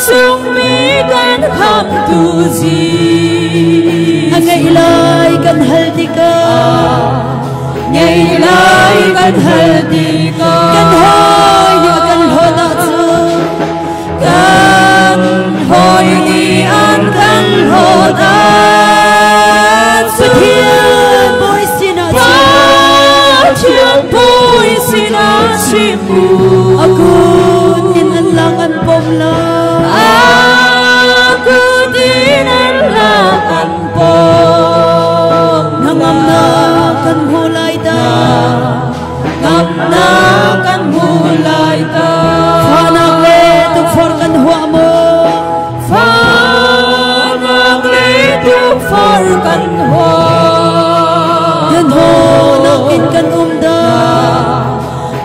S3: sungmi kan khamhtu Jesuh.
S2: A ngeih lai kan hal tikah.
S3: Ngeih lai kan hal tikah.
S2: Kan hawi nih a kan hlawt ahcun.
S3: Kan hawi nih an kan hlawt ahcun.
S2: Pathian bawi sinah chim.
S3: Pathian bawi sinah chim u.
S2: A kut in an lak an pom lai.
S3: A kut in an lak an pom.
S2: Hnangamnak kan hmu lai ta.
S3: Ngamnak kan hmu lai ta.
S2: Fahnak le tukforh kan huah maw?
S3: Fahnak le tukforh kan huah.
S2: Hnawhnak in kan um dah.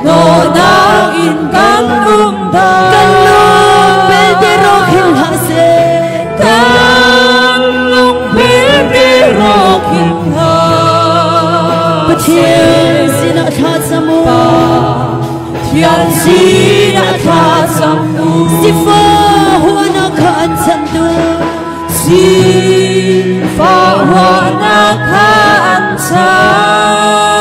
S3: Hnawhnak in kan um dah.
S2: Kan lung belte rawk hin hlah seh.
S3: Kan lung belte rawk hin hlah.
S2: Pathian sinah thla cam u.
S3: Pathian sinah thla cam u.
S2: Sifah huahnak kha an chantu.
S3: Sifah huahnak kha an chantu.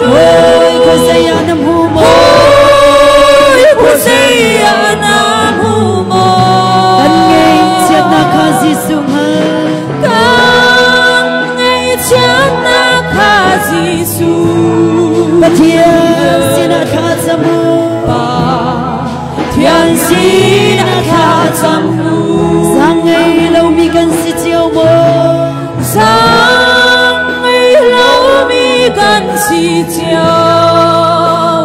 S2: Hawi khuazei ah na hmu maw?
S3: Hawi khuazei ah na hmu maw?
S2: Kan ngaihchiatnak kha Jesuh hngal.
S3: Kan ngaihchiatnak kha Jesuh.
S2: Pathian sinah thla cam u.
S3: Pathian sinah thla cam u.
S2: Zaang ngei lomi kan si cio maw?
S3: Zaang ngei lomi kan si cio.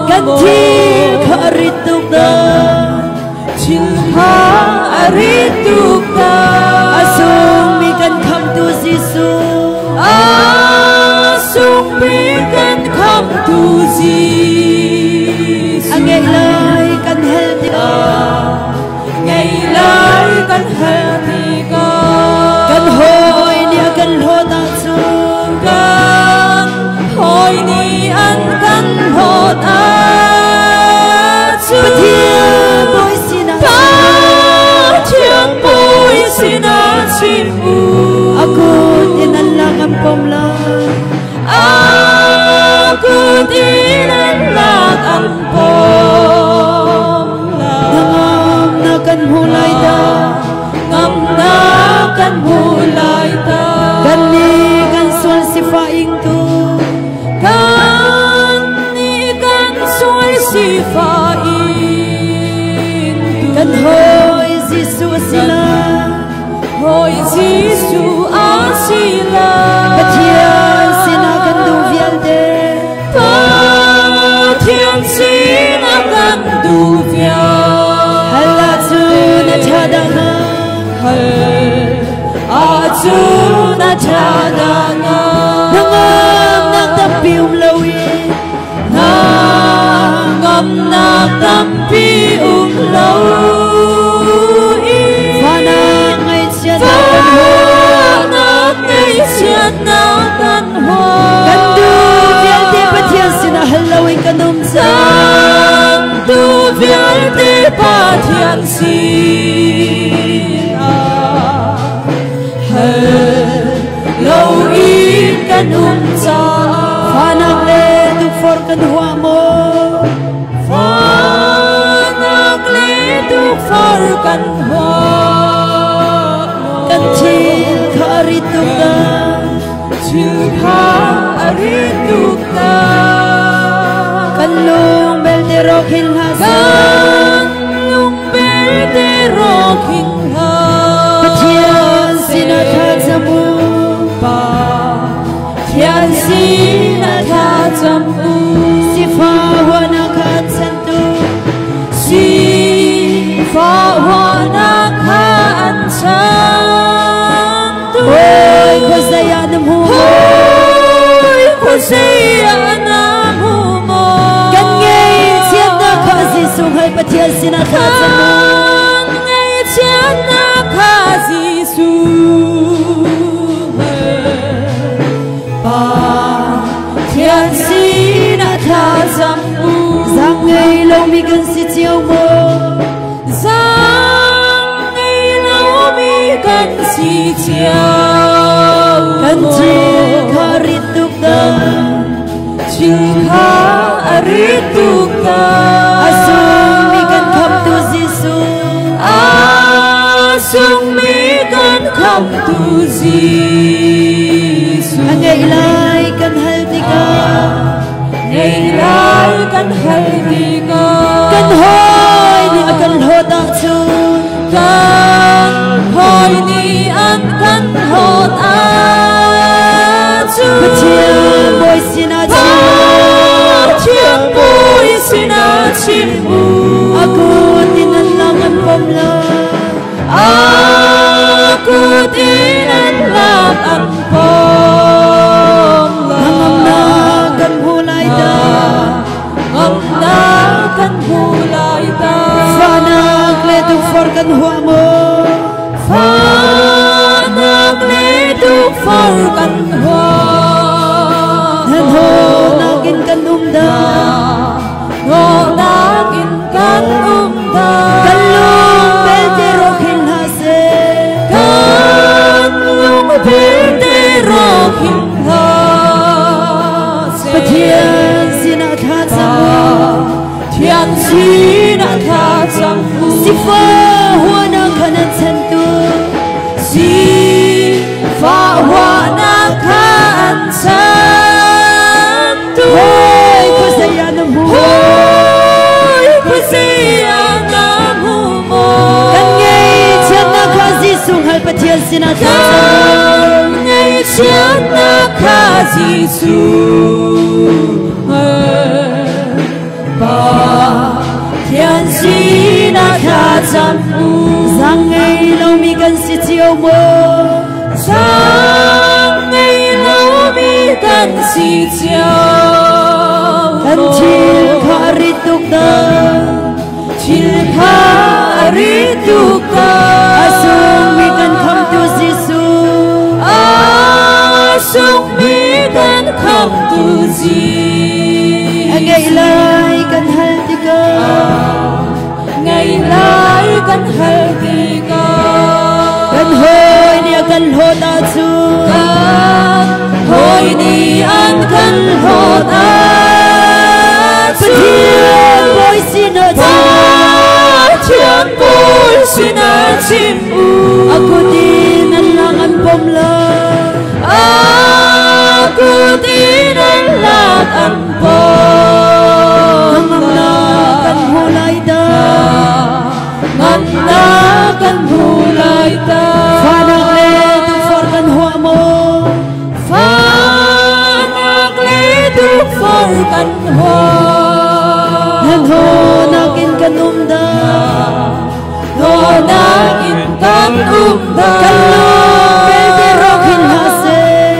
S2: Kan thil kha a rit tuk dah.
S3: Thil kha a rit tuk dah.
S2: A sungmi kan khamhtu Jesuh.
S3: A sungmi kan khamhtu Jesuh.
S2: A ngeih lai kan hal tikah.
S3: Ngeih lai kan hal tikah.
S2: Kan hawi nih a kan hlawt ahcun.
S3: Kan hawi nih an kan hlawt ahcun.
S2: Pathian bawi sinah
S3: Pathian bawi sinah chim u.
S2: A kut in an lak an pom lai.
S3: A kut in an lak an pom lai.
S2: Hnangamnak kan hmu lai dah.
S3: Ngamnak kan hmu lai dah.
S2: Kannih kan sual sifah ingtu.
S3: Kannih kan sual sifah ingtu.
S2: Kan hawi Jesuh a si lai.
S3: Hawi Jesuh a si lai.
S2: Pathian sinah kan duh vialte.
S3: Pathian sinah kan duh vialte.
S2: Hal ahcun a ṭha dah hnga.
S3: Hal ahcun a ṭha dah hnga.
S2: Hnangamnak tampi um loin.
S3: Hnangamnak tampi um loin.
S2: Fahnak ngaihchiatnak kan huah.
S3: Fahnak ngaihchiatnak kan huah.
S2: Kan duh vialte Pathian sinah hal loin kan um cang.
S3: Kan duh vialte Pathian sinah hal loin kan um cang.
S2: Fahnak le tukforh kan huah maw?
S3: Fahnak le tukforh kan huah maw?
S2: Kan thil kha a rit tuk dah.
S3: Thil kha a rit tuk dah.
S2: Kan lung belte rawk hin hlah seh.
S3: Kan lung belte rawk hin hlah
S2: Pathian sinah thla cam u.
S3: Pathian sinah thla cam u.
S2: Sifah huahnak kha an chantu.
S3: Sifah Fa na kha an chan tu.
S2: Oi khosaya na mu
S3: Hoi khosaya na mu mo.
S2: Kan ngei chiat na kha Jesu hal Pathian sinah thla cam mu.
S3: Kan ngei chiat na kha Jesu Pathian sinah thla cam u.
S2: Zang ngei lo mi kan si cio mo.
S3: Zang ngei lo mi kan si cio.
S2: Kan thil kha rit tuk da.
S3: Thil kha a rit tuk da.
S2: Asung mi kan khamtu Jesu.
S3: Asung mi kan khamtu Jesu.
S2: A ngei lai kan hal tikah.
S3: Ngei lai kan hal tikah.
S2: Kan hawi nih a kan hlawt ahcun.
S3: Kan hawi nih an kan hlawt ahcun.
S2: Pathian Bawi sinah chim u.
S3: Pathian Bawi sinah chim u.
S2: A kut in an lak an pom lai.
S3: A kut in an lak an pom lai.
S2: Hnangamnak kan hmu lai dah.
S3: Ngamnak kan hmu lai dah.
S2: Fahnak le tukforh kan huah maw?
S3: Fahnak le tukforh kan huah.
S2: Hnahnawhnak in kan um dah.
S3: Hnawhnak in kan um dah.
S2: Kan lung belte rawk hin hlah seh.
S3: Kan lung belte rawk hin hlah seh.
S2: Pathian sinah thla cam u.
S3: Pathian sinah thla cam u.
S2: Sifah huahnak kha nan chantu.
S3: Sifah huahnak kha an chantu.
S2: Hoi khuazei ah na hmu?
S3: Hoi khuazei ah na hmu maw?
S2: Kan ngaihchiatnak kha Jesuh hngal Pathian sinah thla cam.
S3: Kan ngaihchiatnak kha Jesuh hngal Pathian sinah thla cam u.
S2: Zang ngei lomi kan si cio maw?
S3: Zang ngei lomi kan si cio.
S2: Kan thil kha a rit tuk dah.
S3: Thil kha a rit tuk dah.
S2: A sungmi kan khamtu Jesuh.
S3: A sungmi kan khamtu Jesuh.
S2: A ngeih lai kan hal tikah.
S3: Ngeih lai kan hal tikah.
S2: Kan hawi nih a kan hlawt ahcun.
S3: Kan hawi nih an kan hlawt ahcun.
S2: Pathian Bawi sinah chim u.
S3: Pathian Bawi sinah chim u.
S2: A kut in an lang an pom lai.
S3: A kut in an lak an pom
S2: Hnangamnak kan hmu lai dah.
S3: Ngamnak kan hmu lai dah.
S2: Fahnak le tukforh kan huah maw?
S3: Fahnak le tukforh kan huah.
S2: Hnahnawhnak in kan um dah.
S3: Hnahnawhnak in kan um dah.
S2: Kan lung belte rawk hin hlah seh.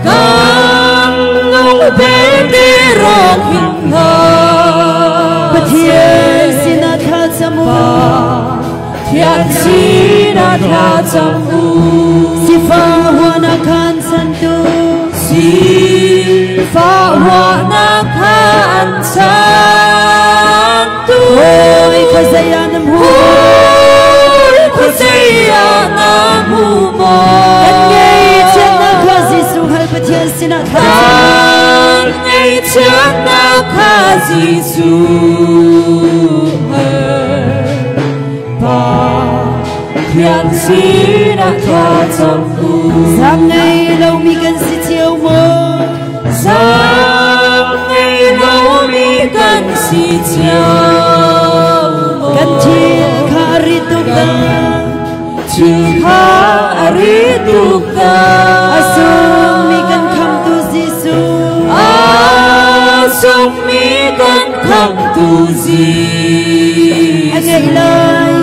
S3: Kan lung belte rawk hin hlah
S2: Pathian sinah thla cam u.
S3: Pathian sinah thla cam u.
S2: Sifah huahnak khan santu.
S3: Sifah huahnak khan santu.
S2: Hawi khuazei ah na hmu?
S3: Hawi khuazei ah na hmu maw?
S2: Kan ngaihchiatnak kha Jesuh hngal Pathian sinah thla cam u.
S3: Kan ngaihchiatnak kha Jesuh hngal Pathian sinah thla cam u.
S2: Zaang ngei lomi kan si cio maw?
S3: Zaang ngei lomi kan si cio maw?
S2: Kan thil kha a rit tuk dah.
S3: Thil kha a rit tuk dah.
S2: A sungmi kan khamtu Jesuh.
S3: A sungmi kan khamtu Jesuh.
S2: A ngeih lai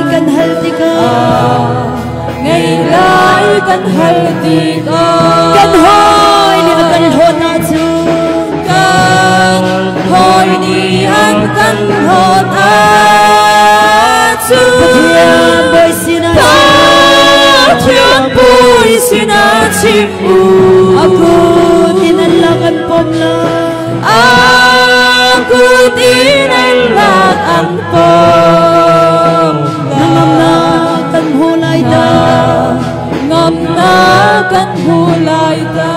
S3: Kan hal tikah
S2: Kan hawi nih a kan hlawt ahcun
S3: Kan hawi nih an kan hlawt ahcun
S2: Pathian Bawi sinah
S3: Pathian Bawi sinah chim u
S2: A kut in an lak an pom lai
S3: A kut in an lak an pom
S2: Na ngamnak kan hmu lai ta
S3: Ngamnak kan hmu lai ta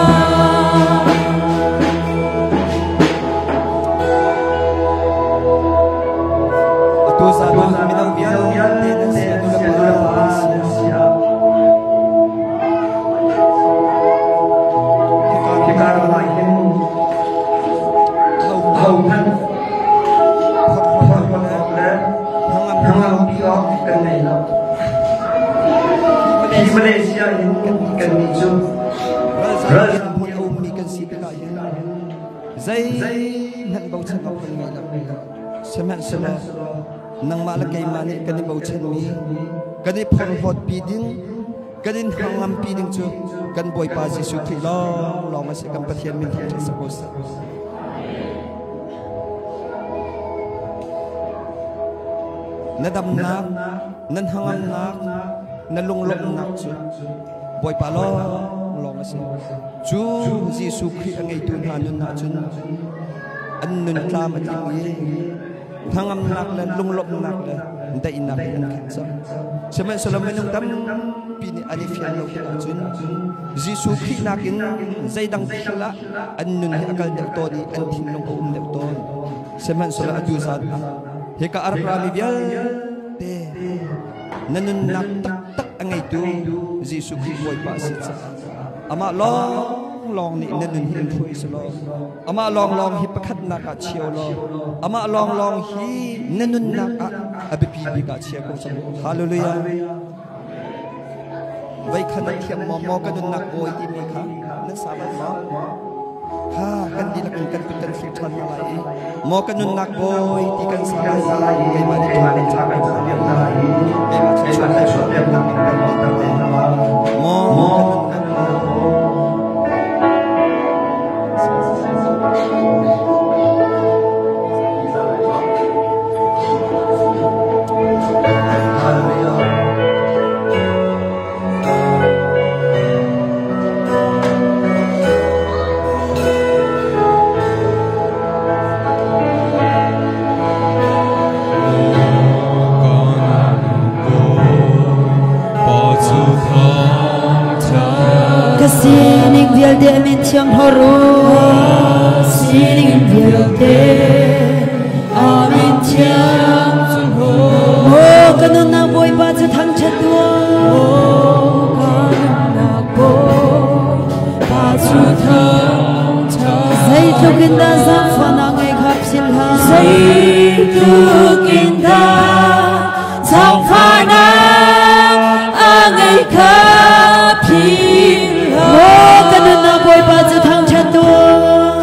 S7: Atu zan ah mino vialte nan si a nulepa nan si ah hika ram ah hin ahohmanh phorhlawt awk le hnangampi awk kan ngei lo. Hi Malaysia in kannih cu ralzam hmun a ummi kan si tikah hin zeihmanh bochan awk kan ngei lo. Sihmanhsehlaw nangmah le keimah nih kan i bochanmi, kan i phorhlawtpi ding, kan in hnangampi ding cu kan Bawipa Jesuh Khrih lawnglawng a si. Kan Pathian min thangṭhat si ko seh. Na damnak, na hnangamnak, na lunglawmhnak cu Bawipa lawnglawng a si. Cu Jesuh Khrih a ngeitu hna nun ahcun an nun tlam a tling i hnangamnak le lunglawmhnak le daihnak in an khat cang. Sihmanhsehlaw minung tampi nih an i fian lo tik ahcun Jesuh Khrih nakin zeidang thil ah an nun hi a kal deuh tawn i an thinlung a um deuh tawn. Sihmanhsehlaw atu zan ah hika a rak rami vialte na nunnak taktak a ngeitu Jesuh Khrih Bawipa a si caah amah lawnglawng nih na nun hi in hruai selaw amah lawnglawng hi pakhatnak ah chia law amah lawnglawng hi na nunnak ah a biapi bik ah chia ko cang. Hallelujah. Voi khan na thiam maw maw ka nunnak bawi timi kha nan sa bal maw? Kha kan dihlak in kan kut kan thlir ṭhan hna lai i maw ka nunnak bawi ti kan sa lai i keimah nih ṭha kan ca kan piak hna lai i keimah thluachuah peknak in kan lawmhter te hna lai. Maw ka nunnak bawi.
S2: Ka sining vialte min thiang horu sining vialte amin thiang Oh ka nunnak Bawipa cu thangṭhat tuah Zeitluk in dah zaangfahnak ngei kha philh hlah
S3: Zeitluk in dah zaangfahnak a ngei kha philh hlah
S2: Oh ka nunnak Bawipa cu thangṭhat tuah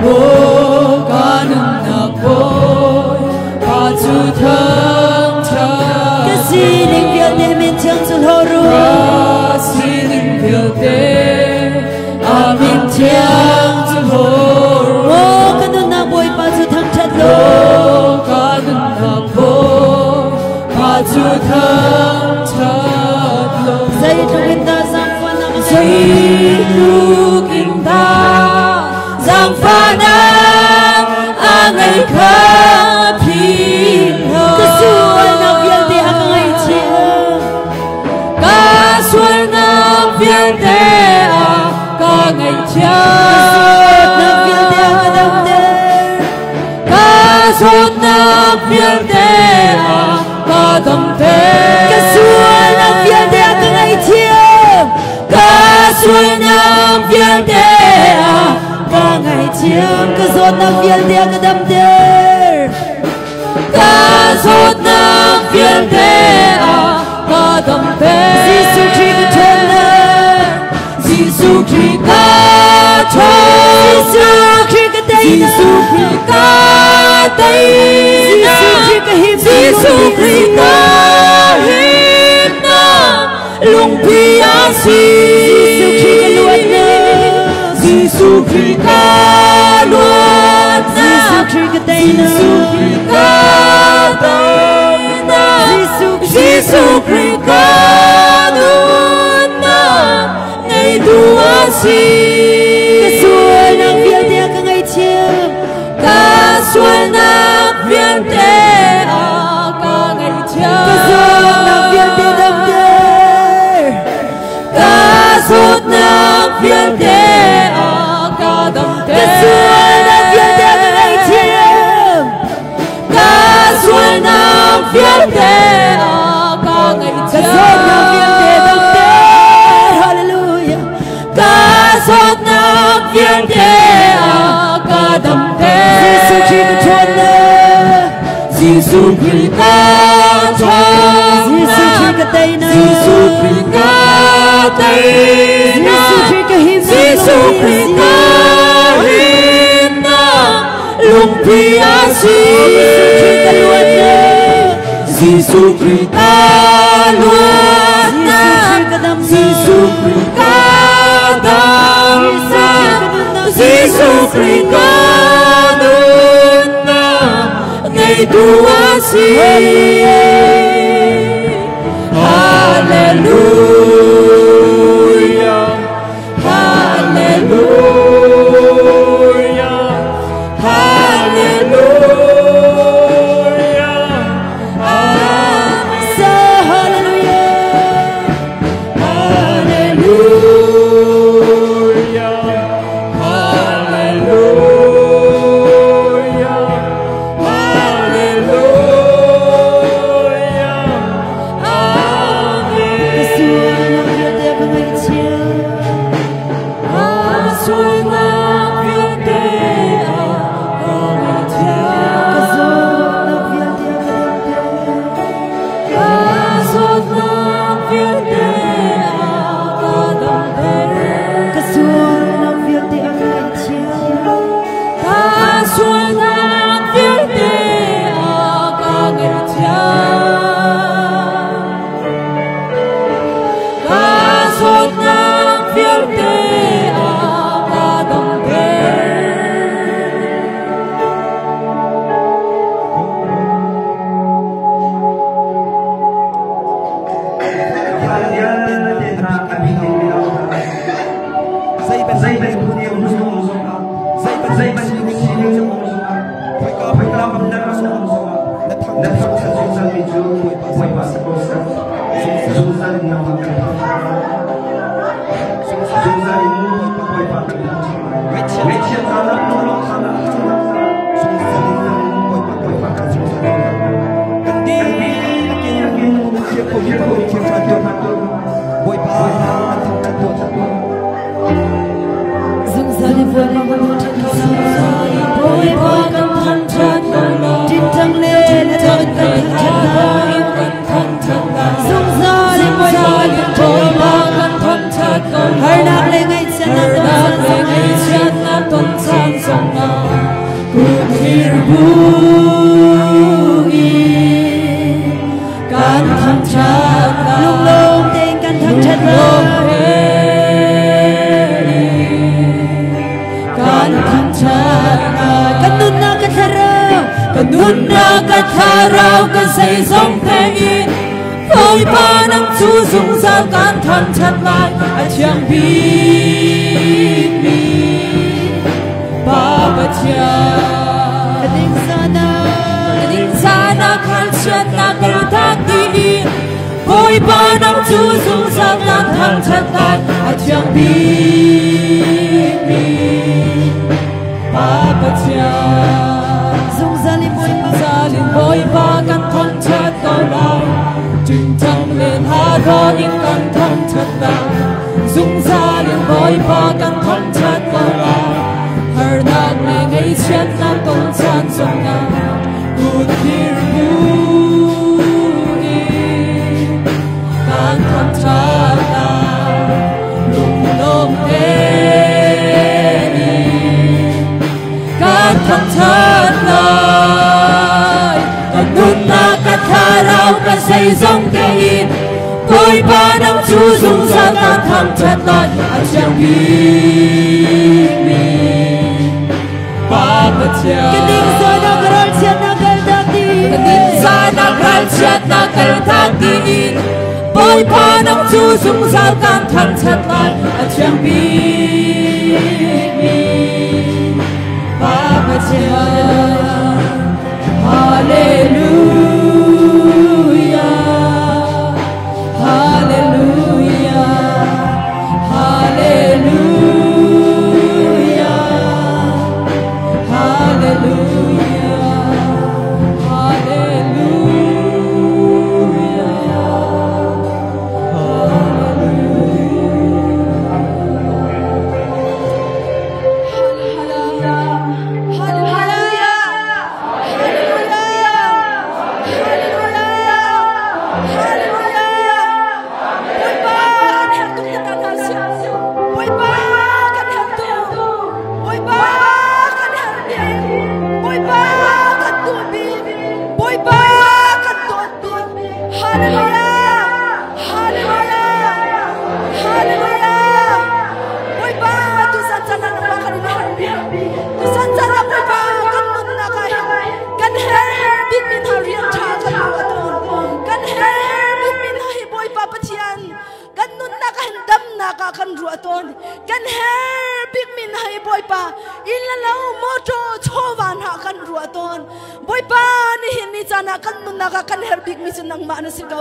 S3: Oh ka nunnak Bawipa cu thangṭhat
S2: Ka sining vialte min thiang cu hlawr u
S3: Ka sining vialte a min thiang cu hlawr u
S2: Oh ka nunnak Bawipa cu thangṭhat law
S3: Oh ka nunnak Bawipa cu thangṭhat law
S2: Zeitluk in dah zaangfahnak a ngei
S3: Zeitluk in dah zaangfahnak a ngei kha philh hlah.
S2: Ka sualnak vialte a ka ngaihchih
S3: Ka sualnak vialte a ka ngaihchiat.
S2: Zawtnak vialte a ka damter.
S3: Ka zawtnak vialte a ka damter.
S2: Ka sualnak vialte a ka ngaihthiam.
S3: Ka sualnak vialte a
S2: ka ngaihthiam. Ka zawtnak vialte a ka damter.
S3: Ka zawtnak vialte a ka damter.
S2: Jesuh Khrih ka ṭhawnnak.
S3: Jesuh Khrih ka ṭhawnnak.
S2: Jesuh Khrih ka teinak.
S3: Jesuh Khrih ka teinak.
S2: Jesuh Khrih ka himnak.
S3: Jesuh Khrih ka himnak. Lungpi a si. Jesuh Khrih ka luatnak
S2: Jesuh Khrih ka teinak
S3: Jesuh Khrih ka teinak
S2: Jesuh
S3: Jesuh Khrih ka nunnak ngeitu a si
S2: Ka sualnak vialte a ka ngaihthiam
S3: Ka sualnak vialte a ka ngaihthiam
S2: Ka zawtnak vialte damter
S3: Ka zawtnak vialte a ka damter
S2: Ka sualnak vialte a ka ngaihthiam
S3: Ka sualnak vialte a ka ngaihthiam
S2: Ka zawtnak vialte damter Hallelujah
S3: Ka zawtnak vialte a ka damter
S2: Jesuh Khrih ka ṭhawnnak
S3: Jesuh Khrih ka ṭhawnnak
S2: Jesuh Khrih ka teinak
S3: Jesuh Khrih ka teinak
S2: Jesuh Khrih ka himnak
S3: Jesuh Khrih ka himnak lungpi a si
S2: Jesuh Khrih ka luatnak
S3: Jesuh Khrih ka luatnak
S2: Jesuh Khrih ka damnak
S3: Jesuh Khrih ka damnak Jesuh Khrih ka nunnak ngeitu a si Hallelujah Hallelujah Hallelujah Amen
S2: Say hallelujah
S3: Hallelujah Hallelujah Hallelujah Amen
S2: Ka sualnak vialte a ka ngaihthiam
S3: Ka sualnak vialte a ka ngaihthiam
S2: Ka zawtnak vialte a ka damter
S3: Ka zawtnak vialte a ka damter
S2: Ka sualnak vialte a ka ngaihthiam
S3: Ka sualnak vialte a ka ngaihthiam Ka zawtnak vialte a ka damter
S2: Zungzal in Bawipa kan thangṭhat ko lai.
S3: Bawipa kan thangṭhat ko lai.
S2: Ṭinṭang le hla in kan thangṭhat lai. Zungzal in Bawipa kan thangṭhat ko lai. Harnak le ngaihchiatnak ton caan zongah.
S3: Kan thangṭhat lai.
S2: Lunglawm tein kan thangṭhat lai.
S3: Kan thangṭhat lai.
S2: Kan nunnak ka thlarau.
S3: Kan nunnak ka thlarau kan zeizong tein Bawipa nang cu zungzal kan thangṭhat lai a thiang bikmi Pa Pathian.
S2: Ka dingsanak.
S3: Ka dingsanak khalchiatnak ka tak dih Bawipa nang cu zungzal kan thangṭhat lai a thiang bikmi Pa Pathian.
S2: Zungzal in Bawipa.
S3: Zungzal in Bawipa kan thangṭhat ko lai Ṭingṭang le hla in kan thangṭhat lai Zungzal in Bawipa kan thangṭhat ko lai Harnak le ngaihchiatnak ton caan zongah kut thir buin kan thangṭhat lai Lunglawm tein kan thangṭhat lai Kan nunnak ka thlarau ka zeizong tein Bawipa nang cu zungzal kan thangṭhat lai a thiang bikmi Pa Pathian.
S2: Ka ningzahnak ralchiatnak kaltak dih.
S3: Ka ningzahnak ralchiatnak kaltak dih. Bawipa nang cu zungzal kan thangṭhat lai a thiang bikmi Pa Pathian. Hallelujah. Hallelujah. Hallelujah. Hallelujah.
S6: Hallelujah! Hallelujah! Hallelujah! Hallelujah! Bawipa kan herh tuk na ta si. Bawipa kan herh tuk. Bawipa kan herh bik. Bawipa kan duh bik. Bawipa kan dawt bik. Hallelujah! Hallelujah! Hallelujah! Bawipa tu zan caan ah nangmah kan in herh bik. Tu zan caan ah Bawipa kan nunnak ah hin kan herh bikmi hna rian ṭha kan tuah tawn. Kan herh bikmi hna hi Bawipa Pathian kan nunnak ah hin damnak ah kan ruah tawn. Kan herh bikmi hna hi Bawipa inn le lo motor chawva hna kan ruah tawn. Bawipa nihin ni caan ah kan nunnak ah kan herh bikmi cu nangmah na si ko.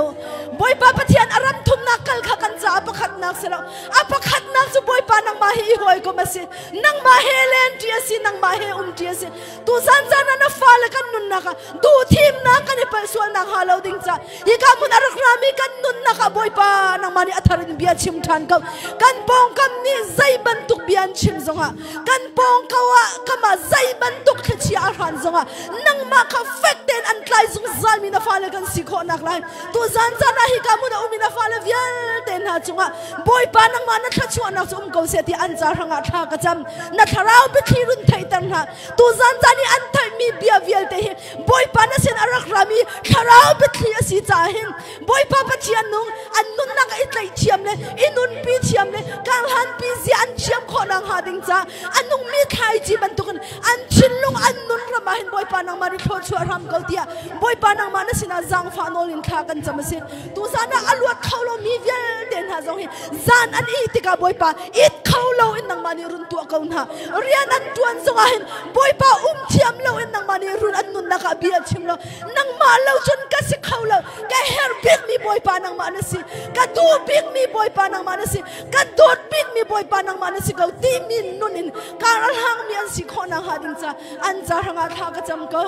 S6: Bawipa Pathian a ram thumnak kal kha kan caah pakhatnak si lo. A pakhatnak cu Bawipa nangmah hi i hawikom a si. Nangmah he len ṭi a si, nangmah he um ṭi a si. Tu zan zan ah na fale kan nunnak ah duhthimnak kan i palh sualnak hnga lo ding ca hika hmun a rak rami kan nunnak ah Bawipa nangmah nih a thar in bia chim ṭhan ko. Kan pawngkam nih zei bantuk bia an chim zongah kan pawngko ah kamah zei bantuk thlichia a hran zongah nangmah kha fek tein an tlai zungzalmi na fale kan si khawhnak lai tu zan zan ah hika hmun a umi na fale vialte hna cungah Bawipa nangmah na thluachuahnak cu um ko seh ti an ca hrangah thla ka cam na thlarau biathli run theihter hna tu zan zan i an theihmi bia vialte hi Bawipa na sin a rak rami thlarau biathli a si caah hin Bawipa Pathian nung an nunnak i tlaih thiam le i nunpi thiam le karhlanpi zia an thiam khawh nak hnga ding ca a nungmi thlaici bantukin an thinlung an nun ram ah hin Bawipa nangmah nih thluachuah hram ko tiah Bawipa nangmah na sinah zaangfah nawl in thla kan cam a si tuzan ah a luat kho lomi vialte hna zong hi zan an ih tikah Bawipa it kho lo in nangmah nih run tuah ko hna rian an tuan zongah hin Bawipa um thiam lo in nangmah nih run an nunnak ah bia chim lo nangmah lo cun ka si kho lo ka herh bikmi Bawipa nangmah na si ka duh bikmi Bawipa nangmah na si ka dawt bikmi Bawipa nangmah na si ko timi nun in karhangmi an si khawh nak hnga ding ca an ca hrangah thla ka cam ko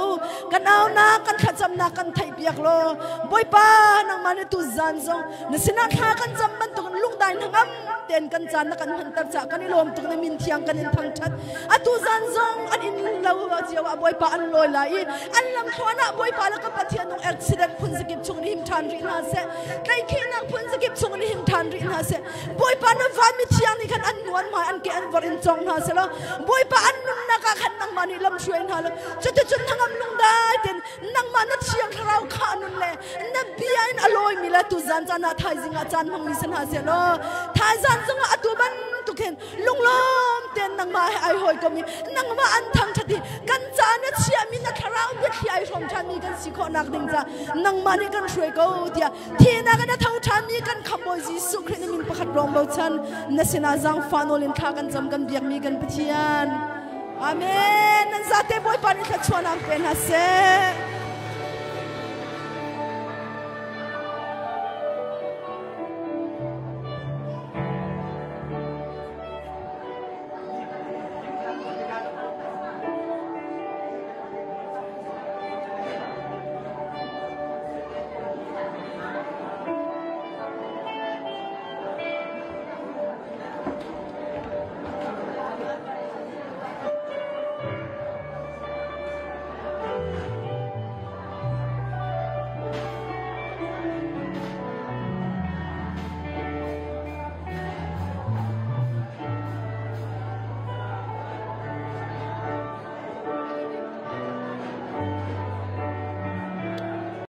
S6: kan aunak kan thlacamnak kan theih piak law Bawipa nangmah nih tu zan zong na sinah thla kan cam bantuk lungdai hnangam ten kan caan na kan hmanter ca kan i lawm tuk na min thiang kan in thangthat atu zan zong an in lo cio ah Bawipa an lawi lai i an lam thluan ah Bawipa le ka Pathian nung accident phun zakip chung ni him ṭhan rih hna seh tlaihkhihnak phun zakip chung ni him ṭhan rih hna seh Bawipa na vanmi thiang nih khan an nuan hmai an ke an vor in cong hna seh law Bawipa an nunnak ah khan nangmah nih lam hruai hna law cuticun hnangam lungdai ten nangmah na thiang thlarau kha nun le na bia in a lawimi le tu zan caan ah thaizing ah caan hmangmi si hna seh law thaizan zongah atu bantuk hin lunglawm tein nangmah he ai hawikom i nangmah an thangṭhat i kan ca na chiahmi na thlarau biathli ai hrawm ṭhanmi kan si khawhnak ding ca nangmah nih kan hruai ko tiah thihnak in a tho ṭhanmi kan khambawi Jesuh Khrih na min pakhat lawng bochan na sinah zaangfah nawl in thla kan cam kan biakmi kan Pathian. Amen. Nan zate Bawipa nih thluachuahnak pe hna seh.